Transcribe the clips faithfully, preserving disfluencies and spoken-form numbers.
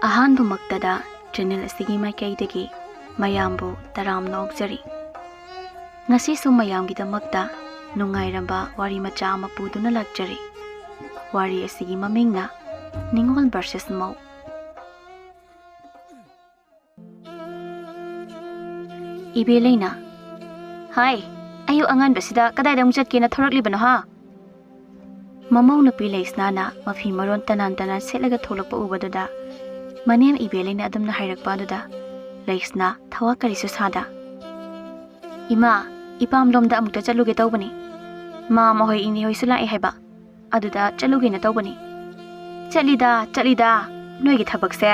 ꯑꯍꯥꯟꯕꯃꯛꯇꯗ channel ꯑꯁꯤꯒꯤ ꯃꯥꯏꯀꯩꯗꯒꯤ ꯃꯌꯥꯝꯕꯨ ꯇꯔꯥꯝꯅ ꯑꯣꯛꯆꯔꯤ꯫ ꯉꯁꯤꯁꯨ ꯃꯌꯥꯝꯒꯤꯗꯃꯛꯇ ꯅꯨꯡꯉꯥꯏꯔꯕ ꯋꯥꯔꯤ ꯃꯆꯥ ꯑꯃ ꯄꯨꯗꯨꯅ ꯂꯥꯛꯆꯔꯤ꯫ ꯋꯥꯔꯤ ꯑꯁꯤꯒꯤ ꯃꯃꯤꯡꯅ ꯅꯤꯉꯣꯜ versus ꯃꯧ꯫ ꯏꯕꯦꯂꯩꯅ, "ꯍꯥꯏ, ꯑꯌꯨꯛ ꯑꯉꯟꯕꯁꯤꯗ ꯀꯗꯥꯏꯗ ꯑꯃꯨꯛ ꯆꯠꯀꯦꯅ ꯊꯣꯔꯛꯂꯤꯕꯅꯣ ꯍꯥ?" ꯃꯃꯧ ꯅꯨꯄꯤ ꯂꯩꯁꯅꯥꯅ ꯃꯐꯤ ꯃꯔꯣꯟ ꯇꯅꯥꯟ ꯇꯅꯥꯟ ꯁꯦꯠꯂꯒ ꯊꯣꯛꯂꯛꯄ ꯎꯕꯗꯨꯗ ꯃꯅꯦꯝ ꯏꯕꯦꯂꯩꯅ ꯑꯗꯨꯝꯅ ꯍꯥꯏꯔꯛꯄ ꯑꯗꯨꯗ ꯂꯩꯁꯅꯥ ꯊꯋꯥ ꯀꯔꯤꯁꯨ ꯁꯥꯗ, "ꯏꯃꯥ, ꯏꯄꯥꯝꯂꯣꯝꯗ ꯑꯃꯨꯛꯇ ꯆꯠꯂꯨꯒꯦ ꯇꯧꯕꯅꯤ꯫ ꯃꯥꯝꯃ ꯍꯣꯏ ꯏꯅꯦ ꯍꯣꯏꯁꯨ ꯂꯥꯛꯑꯦ ꯍꯥꯏꯕ꯫ ꯑꯗꯨꯗ ꯆꯠꯂꯨꯒꯦꯅ ꯇꯧꯕꯅꯤ꯫" "ꯆꯠꯂꯤꯗ, ꯆꯠꯂꯤꯗ, ꯅꯣꯏꯒꯤ ꯊꯕꯛꯁꯦ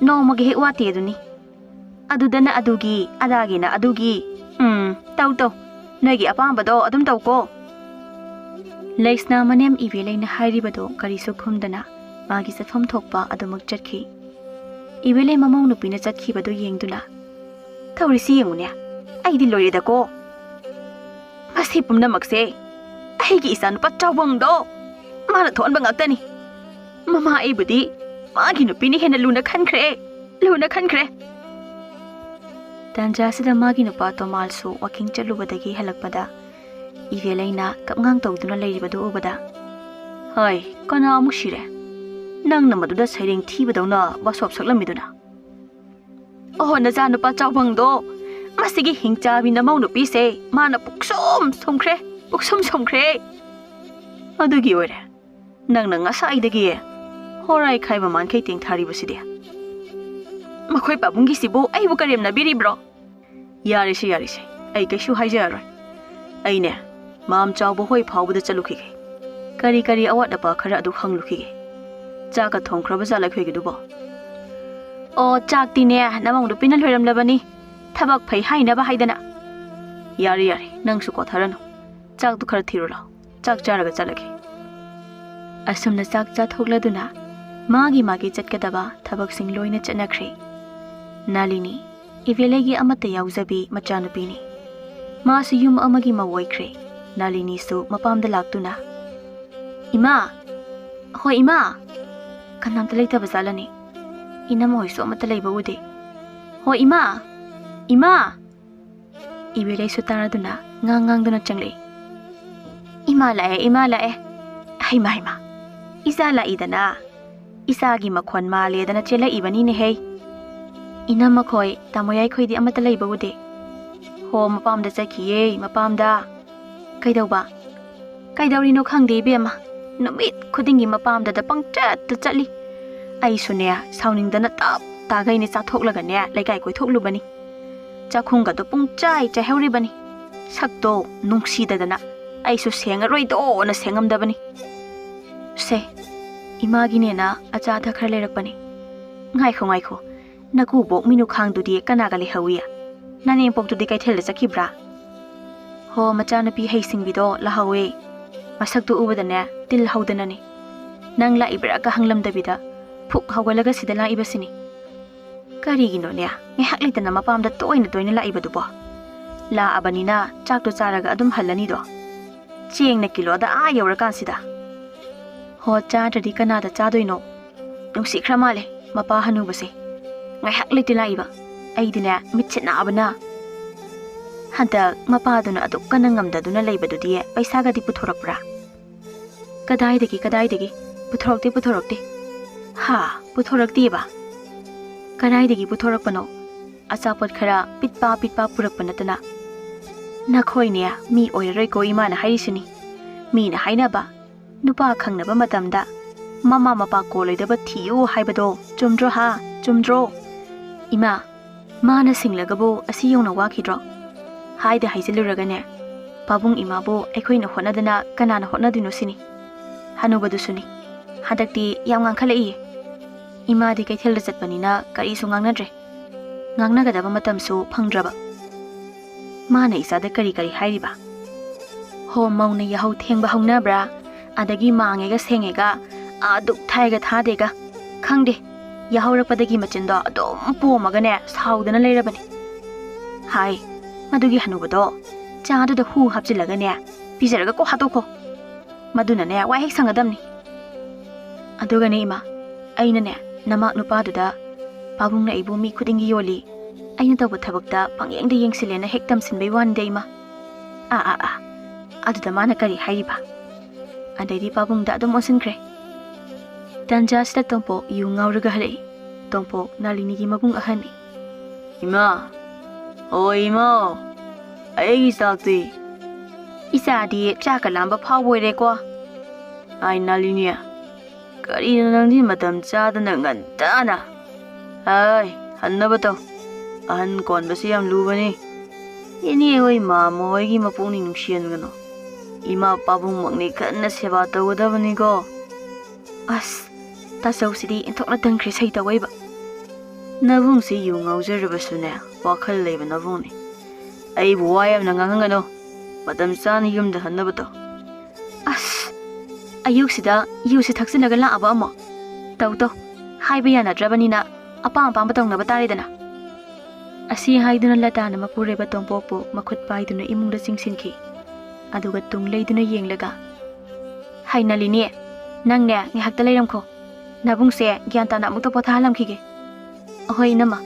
ꯅꯣꯡꯃꯒꯤ ꯍꯦꯛ ꯋꯥꯠꯇꯦ ꯑꯗꯨꯅꯤ꯫ ꯑꯗꯨꯗꯅ ꯑꯗꯨꯒꯤ, ꯑꯗꯥꯒꯤꯅ ꯑꯗꯨꯒꯤ꯫ ꯎꯝ, ꯇꯧ ꯇꯧ, ꯅꯣꯏꯒꯤ ꯑꯄꯥꯝꯕꯗꯣ ꯑꯗꯨꯝ ꯇꯧꯀꯣ꯫" ꯂꯩꯁꯅꯥ ꯃꯅꯦꯝ ꯏꯕꯦꯂꯩꯅ ꯍꯥꯏꯔꯤꯕꯗꯣ ꯀꯔꯤꯁꯨ ꯈꯨꯝꯗꯅ ꯃꯥꯒꯤ ꯆꯠꯐꯝ ꯊꯣꯛꯄ ꯑꯗꯨꯃꯛ ꯆꯠꯈꯤ꯫ ꯏꯕꯦꯂꯩ ꯃꯃꯧ ꯅꯨꯄꯤꯅ ꯆꯠꯈꯤꯕꯗꯨ ꯌꯦꯡꯗꯨꯅ, "ꯇꯧꯔꯤꯁꯤ ꯌꯦꯡꯉꯨꯅꯦ, ꯑꯩꯗꯤ ꯂꯣꯏꯔꯦꯗꯀꯣ꯫ ꯃꯁꯤ ꯄꯨꯝꯅꯃꯛꯁꯦ ꯑꯩꯒꯤ ꯏꯆꯥꯅꯨꯄꯥ ꯆꯥꯎꯕꯪꯗꯣ ꯃꯥꯅ ꯊꯣꯛꯍꯟꯕ ꯉꯥꯛꯇꯅꯤ꯫ ꯃꯃꯥ ꯑꯩꯕꯨꯗꯤ ꯃꯥꯒꯤ ꯅꯨꯄꯤꯅ ꯍꯦꯟꯅ ꯂꯨꯅ ꯈꯟꯈ꯭ꯔꯦ, ꯂꯨꯅ ꯈꯟꯈ꯭ꯔꯦ꯫" ꯇꯥꯟꯖꯥꯁꯤꯗ ꯃꯥꯒꯤ ꯅꯨꯄꯥ ꯇꯣꯃꯥꯜꯁꯨ ꯋꯥꯀꯤꯡ ꯆꯠꯂꯨꯕꯗꯒꯤ ꯍꯜꯂꯛꯄꯗ ꯏꯕꯦꯂꯩꯅ ꯀꯞꯉꯥꯡ ꯇꯧꯗꯨꯅ ꯂꯩꯔꯤꯕꯗꯨ ꯎꯕꯗ, "ꯍꯣꯏ, ꯀꯅꯥ ꯑꯃꯨꯛ ꯁꯤꯔꯦ? ꯅꯪꯅ ꯃꯗꯨꯗ ꯁꯩꯔꯦꯡ ꯊꯤꯕꯗꯧꯅ ꯋꯥꯁꯣꯞ ꯁꯛꯂꯝꯃꯤꯗꯨꯅ?" "ꯑꯣꯍꯣ, ꯅꯆꯥꯅꯨꯄꯥ ꯆꯥꯎꯕꯪꯗꯣ, ꯃꯁꯤꯒꯤ ꯍꯤꯡꯆꯥꯕꯤ ꯅꯃꯧ ꯅꯨꯄꯤꯁꯦ ꯃꯥꯅ ꯄꯨꯛꯁꯨꯝ ꯁꯨꯝꯈ꯭ꯔꯦ, ꯄꯨꯛꯁꯨꯝ ꯁꯨꯝꯈ꯭ꯔꯦ꯫" "ꯑꯗꯨꯒꯤ ꯑꯣꯏꯔꯦ ꯅꯪꯅ ꯉꯁꯥꯏꯗꯒꯤ ꯍꯣꯔꯥꯏ ꯈꯥꯏꯕ ꯃꯥꯟꯈꯩ ꯇꯦꯡꯊꯥꯔꯤꯕꯁꯤꯗꯤ꯫ ꯃꯈꯣꯏ ꯄꯥꯕꯨꯡꯒꯤꯁꯤꯕꯨ ꯑꯩꯕꯨ ꯀꯔꯦꯝꯅꯕꯤꯔꯤꯕ꯭ꯔꯣ?" "ꯌꯥꯔꯦꯁꯦ, ꯌꯥꯔꯦꯁꯦ, ꯑꯩ ꯀꯩꯁꯨ ꯍꯥꯏꯖꯔꯔꯣꯏ꯫ ꯑꯩꯅꯦ, ꯃꯥꯝ ꯆꯥꯎꯕ ꯍꯣꯏ ꯐꯥꯎꯕꯗ ꯆꯠꯂꯨꯈꯤꯒꯦ꯫ ꯀꯔꯤ ꯀꯔꯤ ꯑꯋꯥꯠ ꯑꯄꯥ ꯈꯔ ꯑꯗꯨ ꯍꯪꯂꯨꯈꯤꯒꯦ꯫ ꯆꯥꯛꯀ ꯊꯣꯡꯈ꯭ꯔꯕ ꯖꯥꯠꯂ ꯑꯩꯈꯣꯏꯒꯤꯗꯨꯕꯣ?" "ꯑꯣ, ꯆꯥꯛꯇꯤꯅꯦ, ꯅꯃꯧ ꯅꯨꯄꯤꯅ ꯂꯣꯏꯔꯝꯂꯕꯅꯤ꯫ ꯊꯕꯛ ꯐꯩ ꯍꯥꯏꯅꯕ ꯍꯥꯏꯗꯅ꯫" "ꯌꯥꯔꯦ, ꯌꯥꯔꯦ, ꯅꯪꯁꯨ ꯀꯣꯊꯔꯅꯨ꯫ ꯆꯥꯛꯇꯨ ꯈꯔ ꯊꯤꯔꯨ ꯂꯥꯎ꯫ ꯆꯥꯛ ꯆꯥꯔꯒ ꯆꯠꯂꯒꯦ꯫" ꯑꯁꯨꯝꯅ ꯆꯥꯛ ꯆꯥꯊꯣꯛꯂꯗꯨꯅ ꯃꯥꯒꯤ ꯃꯥꯒꯤ ꯆꯠꯀꯗꯕ ꯊꯕꯛꯁꯤꯡ ꯂꯣꯏꯅ ꯆꯠꯅꯈ꯭ꯔꯦ꯫ ꯅꯥꯂꯤꯅꯤ, ꯏꯕꯦꯂꯩꯒꯤ ꯑꯃꯠꯇ ꯌꯥꯎꯖꯕꯤ ꯃꯆꯥꯅꯨꯄꯤꯅꯤ꯫ ꯃꯥꯁꯨ ꯌꯨꯝ ꯑꯃꯒꯤ ꯃꯧ ꯑꯣꯏꯈ꯭ꯔꯦ꯫ ꯅꯥꯂꯤꯅꯤꯁꯨ ꯃꯄꯥꯝꯗ ꯂꯥꯛꯇꯨꯅ, "ꯏꯃꯥ! ꯍꯣꯏ, ꯏꯃꯥ!" "ꯀꯅꯥꯝꯇ ꯂꯩꯇꯕ ꯖꯥꯠꯂꯅꯦ?" ꯏꯅꯝꯃ ꯍꯣꯏꯁꯨ ꯑꯃꯠꯇ ꯂꯩꯕ ꯎꯗꯦ꯫ "ꯍꯣ ꯏꯃꯥ! ꯏꯃꯥ!" ꯏꯕꯦꯂꯩꯁꯨ ꯇꯥꯔꯗꯨꯅ ꯉꯥꯡ ꯉꯥꯡꯗꯨꯅ ꯆꯪꯂꯛꯏ꯫ "ꯏꯃꯥ ꯂꯥꯛꯑꯦ, ꯏꯃꯥ ꯂꯥꯛꯑꯦ꯫ ꯍꯩꯃꯥ, ꯍꯩꯃꯥ, ꯏꯆꯥ ꯂꯥꯛꯏꯗꯅ꯫ ꯏꯆꯥꯒꯤ ꯃꯈꯣꯟ ꯃꯥꯜꯂꯦꯗꯅ ꯆꯦꯜꯂꯛꯏꯕꯅꯤꯅꯦꯍꯦ꯫ ꯏꯅꯝꯃꯈꯣꯏ, ꯇꯥꯃꯣ ꯌꯥꯏꯈꯣꯏꯗꯤ ꯑꯃꯠꯇ ꯂꯩꯕ ꯎꯗꯦ꯫ ꯍꯣ, ꯃꯄꯥꯝꯗ ꯆꯠꯈꯤꯌꯦ, ꯃꯄꯥꯝꯗ꯫" "ꯀꯩꯗꯧꯕ?" "ꯀꯩꯗꯧꯔꯤꯅꯣ ꯈꯪꯗꯦ ꯏꯕꯦꯝꯃ, ꯅꯨꯃꯤꯠ ꯈꯨꯗꯤꯡꯒꯤ ꯃꯄꯥꯝꯗꯗ ꯄꯪꯆꯠꯇ ꯆꯠꯂꯤ꯫ ꯑꯩꯁꯨꯅꯦ, ꯁꯥꯎꯅꯤꯡꯗꯅ ꯇꯞ ꯇꯥꯒꯩꯅꯦ ꯆꯥꯊꯣꯛꯂꯒꯅꯦ ꯂꯩꯀꯥꯏ ꯀꯣꯏꯊꯣꯛꯂꯨꯕꯅꯤ꯫ ꯆꯥꯛꯈꯨꯝꯒꯗꯣ ꯄꯨꯡꯆꯥꯏ ꯆꯥꯏꯍꯧꯔꯤꯕꯅꯤ꯫ ꯁꯛꯇꯣ ꯅꯨꯡꯁꯤꯗꯗꯅ ꯑꯩꯁꯨ ꯁꯦꯡꯉꯔꯣꯏꯗꯣꯅ ꯁꯦꯡꯉꯝꯗꯕꯅꯤ꯫" "ꯁꯦ, ꯏꯃꯥꯒꯤꯅꯦꯅ ꯑꯆꯥ ꯑꯊꯛ ꯈꯔ ꯂꯩꯔꯛꯄꯅꯤ꯫ ꯉꯥꯏꯈꯣ, ꯉꯥꯏꯈꯣ, ꯅꯀꯨꯕꯣꯛ ꯃꯤꯅꯨꯈꯥꯡꯗꯨꯗꯤ ꯀꯅꯥꯒ ꯂꯩꯍꯧꯏ? ꯅꯅꯦꯝꯄꯣꯛꯇꯨꯗꯤ ꯀꯩꯊꯦꯜꯗ ꯆꯠꯈꯤꯕ꯭ꯔꯥ?" "ꯍꯣ, ꯃꯆꯥꯅꯨꯄꯤ ꯍꯩꯁꯤꯡꯕꯤꯗꯣ ꯂꯥꯛꯍꯧꯋꯦ꯫ ꯃꯁꯛꯇꯨ ꯎꯕꯗꯅꯦ ꯇꯤꯜ ꯍꯧꯗꯅꯅꯦ꯫ ꯅꯪ ꯂꯥꯛꯏꯕ꯭ꯔꯥꯒ ꯍꯪꯂꯝꯗꯕꯤꯗ ꯐꯨꯛ ꯍꯧꯒꯠꯂꯒ ꯁꯤꯗ ꯂꯥꯛꯏꯕꯁꯤꯅꯤ꯫ ꯀꯔꯤꯒꯤꯅꯣꯅꯦ ꯉꯥꯏꯍꯥꯛ ꯂꯩꯇꯅ ꯃꯄꯥꯝꯗ ꯇꯣꯏꯅ ꯇꯣꯏꯅ ꯂꯥꯛꯏꯕꯗꯨꯕꯣ? ꯂꯥꯛꯑꯕꯅꯤꯅ ꯆꯥꯛꯇꯣ ꯆꯥꯔꯒ ꯑꯗꯨꯝ ꯍꯜꯂꯅꯤꯗꯣ꯫ ꯆꯦꯡꯅ ꯀꯤꯂꯣꯗ ꯑꯥ ꯌꯧꯔꯀꯥꯟꯁꯤꯗ꯫" "ꯍꯣ, ꯆꯥꯗ꯭ꯔꯗꯤ ꯀꯅꯥꯗ ꯆꯥꯗꯣꯏꯅꯣ? ꯅꯨꯡꯁꯤꯈ꯭ꯔ ꯃꯥꯜꯂꯦ ꯃꯄꯥ ꯍꯅꯨꯕꯁꯦ꯫ ꯉꯥꯏꯍꯥꯛ ꯂꯩꯇꯦ ꯂꯥꯛꯏꯕ꯫ ꯑꯩꯗꯤꯅꯦ ꯃꯤꯠꯁꯦ ꯅꯥꯕꯅ꯫ ꯍꯟꯗꯛ ꯃꯄꯥꯗꯨꯅ ꯑꯗꯨꯛ ꯀꯟꯅ ꯉꯝꯗꯗꯨꯅ ꯂꯩꯕꯗꯨꯗꯤ ꯄꯩꯁꯥꯒꯗꯤ ꯄꯨꯊꯣꯔꯛꯄ꯭ꯔꯥ?" "ꯀꯗꯥꯏꯗꯒꯤ, ꯀꯗꯥꯏꯗꯒꯤ? ꯄꯨꯊꯣꯔꯛꯇꯦ, ꯄꯨꯊꯣꯔꯛꯇꯦ꯫" "ꯍꯥ? ꯄꯨꯊꯣꯔꯛꯇꯦꯕ?" "ꯀꯗꯥꯏꯗꯒꯤ ꯄꯨꯊꯣꯔꯛꯄꯅꯣ? ꯑꯆꯥꯄꯣꯠ ꯈꯔ ꯄꯤꯠꯄꯥ ꯄꯤꯠꯄꯥ ꯄꯨꯔꯛꯄ ꯅꯠꯇꯅ꯫" "ꯅꯈꯣꯏꯅꯦ ꯃꯤ ꯑꯣꯏꯔꯔꯣꯏꯀꯣ ꯏꯃꯥꯅ ꯍꯥꯏꯔꯤꯁꯤꯅꯤ꯫ ꯃꯤꯅ ꯍꯥꯏꯅꯕ, ꯅꯨꯄꯥ ꯈꯪꯅꯕ ꯃꯇꯝꯗ ꯃꯃꯥ ꯃꯄꯥ ꯀꯣꯜꯂꯣꯏꯗꯕ ꯊꯤꯌꯨ ꯍꯥꯏꯕꯗꯣ ꯆꯨꯝꯗ꯭ꯔꯣ ꯍꯥ? ꯆꯨꯝꯗ꯭ꯔꯣ?" "ꯏꯃꯥ, ꯃꯥꯅ ꯁꯤꯡꯂꯒꯕꯨ ꯑꯁꯤ ꯌꯧꯅ ꯋꯥꯈꯤꯗ꯭ꯔꯣ? ꯍꯥꯏꯗ ꯍꯥꯏꯖꯤꯜꯂꯨꯔꯒꯅꯦ, ꯄꯥꯕꯨꯡ ꯏꯃꯥꯕꯨ ꯑꯩꯈꯣꯏꯅ ꯍꯣꯠꯅꯗꯅ ꯀꯅꯥꯅ ꯍꯣꯠꯅꯗꯣꯏꯅꯣ ꯁꯤꯅꯤ꯫ ꯍꯅꯨꯕꯗꯨꯁꯨꯅꯤ꯫ ꯍꯟꯗꯛꯇꯤ ꯌꯥꯝ ꯉꯥꯡꯈꯠꯂꯛꯏꯌꯦ꯫ ꯏꯃꯥꯗꯤ ꯀꯩꯊꯦꯜꯗ ꯆꯠꯄꯅꯤꯅ ꯀꯔꯤꯁꯨ ꯉꯥꯡꯅꯗ꯭ꯔꯦ꯫ ꯉꯥꯡꯅꯒꯗꯕ ꯃꯇꯝꯁꯨ ꯐꯪꯗ꯭ꯔꯕ꯫ ꯃꯥꯅ ꯏꯆꯥꯗ ꯀꯔꯤ ꯀꯔꯤ ꯍꯥꯏꯔꯤꯕ? ꯍꯣ, ꯃꯧꯅ ꯌꯥꯍꯧ ꯊꯦꯡꯕ ꯍꯧꯅꯕ꯭ꯔꯥ? ꯑꯗꯒꯤ ꯃꯥꯡꯉꯦꯒ ꯁꯦꯡꯉꯦꯒ, ꯑꯗꯨꯛ ꯊꯥꯏꯒ ꯊꯥꯗꯦꯒ꯫ ꯈꯪꯗꯦ, ꯌꯥꯍꯧꯔꯛꯄꯗꯒꯤ ꯃꯆꯤꯟꯗꯣ ꯑꯗꯨꯝ ꯄꯣꯝꯃꯒꯅꯦ ꯁꯥꯎꯗꯅ ꯂꯩꯔꯕꯅꯤ꯫ ꯍꯥꯏ, ꯃꯗꯨꯒꯤ ꯍꯅꯨꯕꯗꯣ ꯆꯥꯗꯨꯗ ꯍꯨ ꯍꯥꯞꯆꯤꯜꯂꯒꯅꯦ ꯄꯤꯖꯔꯒ ꯀꯣꯛ ꯍꯥꯠꯇꯣꯛꯈꯣ꯫ ꯃꯗꯨꯅꯅꯦ ꯋꯥ ꯍꯦꯛ ꯁꯪꯒꯗꯕꯅꯤ꯫ ꯑꯗꯨꯒꯅꯦ ꯏꯃꯥ, ꯑꯩꯅꯅꯦ ꯅꯃꯥꯛ ꯅꯨꯄꯥꯗꯨꯗ ꯄꯥꯕꯨꯡꯅ ꯑꯩꯕꯨ ꯃꯤ ꯈꯨꯗꯤꯡꯒꯤ ꯌꯣꯜꯂꯤ, ꯑꯩꯅ ꯇꯧꯕ ꯊꯕꯛꯇ ꯄꯪꯌꯦꯡꯗ ꯌꯦꯡꯁꯤꯜꯂꯦꯅ ꯍꯦꯛ ꯇꯝꯁꯤꯟꯕꯩ ꯋꯥꯅꯤꯗ, ꯏꯃꯥ꯫ ꯑꯥ, ꯑꯥ, ꯑꯥ꯫ ꯑꯗꯨꯗ ꯃꯥꯅ ꯀꯔꯤ ꯍꯥꯏꯔꯤꯕ? ꯑꯗꯩꯗꯤ ꯄꯥꯕꯨꯡꯗ ꯑꯗꯨꯝ ꯑꯣꯟꯁꯤꯟꯈ꯭ꯔꯦ꯫ ꯇꯟꯖꯥꯁꯤꯗ ꯇꯣꯝꯄꯣꯛ ꯌꯨ ꯉꯥꯎꯔꯒ ꯍꯜꯂꯛꯏ꯫ ꯇꯣꯝꯄꯣꯛ ꯅꯥꯂꯤꯅꯤꯒꯤ ꯃꯕꯨꯡ ꯑꯍꯟꯅꯤ꯫ "ꯏꯃꯥ! ꯑꯣ ꯏꯃꯥ! ꯑꯩꯒꯤ ꯆꯥꯛꯇꯤ?" "ꯏꯆꯥꯗꯤ ꯆꯥꯛꯀ ꯂꯥꯝꯕ ꯐꯥꯎꯕ ꯑꯣꯏꯔꯦꯀꯣ?" "ꯑꯥꯏ ꯅꯥꯂꯤꯅꯤ, ꯀꯔꯤꯅꯣ ꯅꯪꯗꯤ ꯃꯇꯝ ꯆꯥꯗꯅ ꯉꯟꯇꯥꯅ? ꯑꯥꯏ, ꯍꯟꯅꯕ ꯇꯧ꯫ ꯑꯍꯟ ꯀꯣꯟꯕꯁꯤ ꯌꯥꯝ ꯂꯨꯕꯅꯤ꯫ ꯏꯅꯦ ꯍꯣꯏ ꯃꯥꯝꯃ ꯍꯣꯏꯒꯤ ꯃꯄꯨꯛꯅꯤꯡ ꯅꯨꯡꯁꯤꯍꯟꯒꯅꯨ꯫ ꯏꯃꯥ ꯄꯥꯕꯨꯡꯃꯛꯅꯤ ꯀꯟꯅ ꯁꯦꯕꯥ ꯇꯧꯒꯗꯕꯅꯤꯀꯣ꯫" ꯑꯁ, ꯇꯥꯆꯧꯁꯤꯗꯤ ꯏꯟꯊꯣꯛꯅ ꯇꯟꯈ꯭ꯔꯦ ꯁꯩꯇꯧ ꯑꯣꯏꯕ꯫ ꯅꯕꯨꯡꯁꯤ ꯌꯨ ꯉꯥꯎꯖꯔꯕꯁꯨꯅꯦ, ꯋꯥꯈꯜ ꯂꯩꯕ ꯅꯕꯨꯡꯅꯤ꯫ ꯑꯩꯕꯨ ꯋꯥ ꯌꯥꯝꯅ ꯉꯥꯡꯍꯟꯒꯅꯨ꯫ ꯃꯇꯝ ꯆꯥꯅ ꯌꯨꯝꯗ ꯍꯟꯅꯕ ꯇꯧ꯫ ꯑꯁ, ꯑꯌꯨꯛꯁꯤꯗ ꯌꯨꯁꯤ ꯊꯛꯆꯤꯜꯂꯒ ꯂꯥꯛꯑꯕ ꯑꯃꯨꯛ? ꯇꯧ ꯇꯧ, ꯍꯥꯏꯕ ꯌꯥꯅꯗ꯭ꯔꯕꯅꯤꯅ ꯑꯄꯥꯝ ꯑꯄꯥꯝꯕ ꯇꯧꯅꯕ ꯇꯥꯔꯦꯗꯅ꯫ ꯑꯁꯤ ꯍꯥꯏꯗꯨꯅ ꯂꯇꯥꯅ ꯃꯄꯨꯔꯣꯏꯕ ꯇꯣꯝꯄꯣꯛꯄꯨ ꯃꯈꯨꯠ ꯄꯥꯏꯗꯨꯅ ꯏꯃꯨꯡꯗ ꯆꯤꯡꯁꯤꯟꯈꯤ꯫ ꯑꯗꯨꯒ ꯇꯨꯡ ꯂꯩꯗꯨꯅ ꯌꯦꯡꯂꯒ, "ꯍꯥꯏ ꯅꯥꯂꯤꯅꯤ, ꯅꯪꯅꯦ ꯉꯥꯏꯍꯥꯛꯇ ꯂꯩꯔꯝꯈꯣ꯫ ꯅꯕꯨꯡꯁꯦ ꯒ꯭ꯌꯥꯟ ꯇꯥꯅ ꯑꯃꯨꯛꯇ ꯄꯣꯊꯥꯍꯜꯂꯝꯈꯤꯒꯦ꯫" "ꯑꯍꯣꯏ, ꯏꯅꯝꯃ꯫"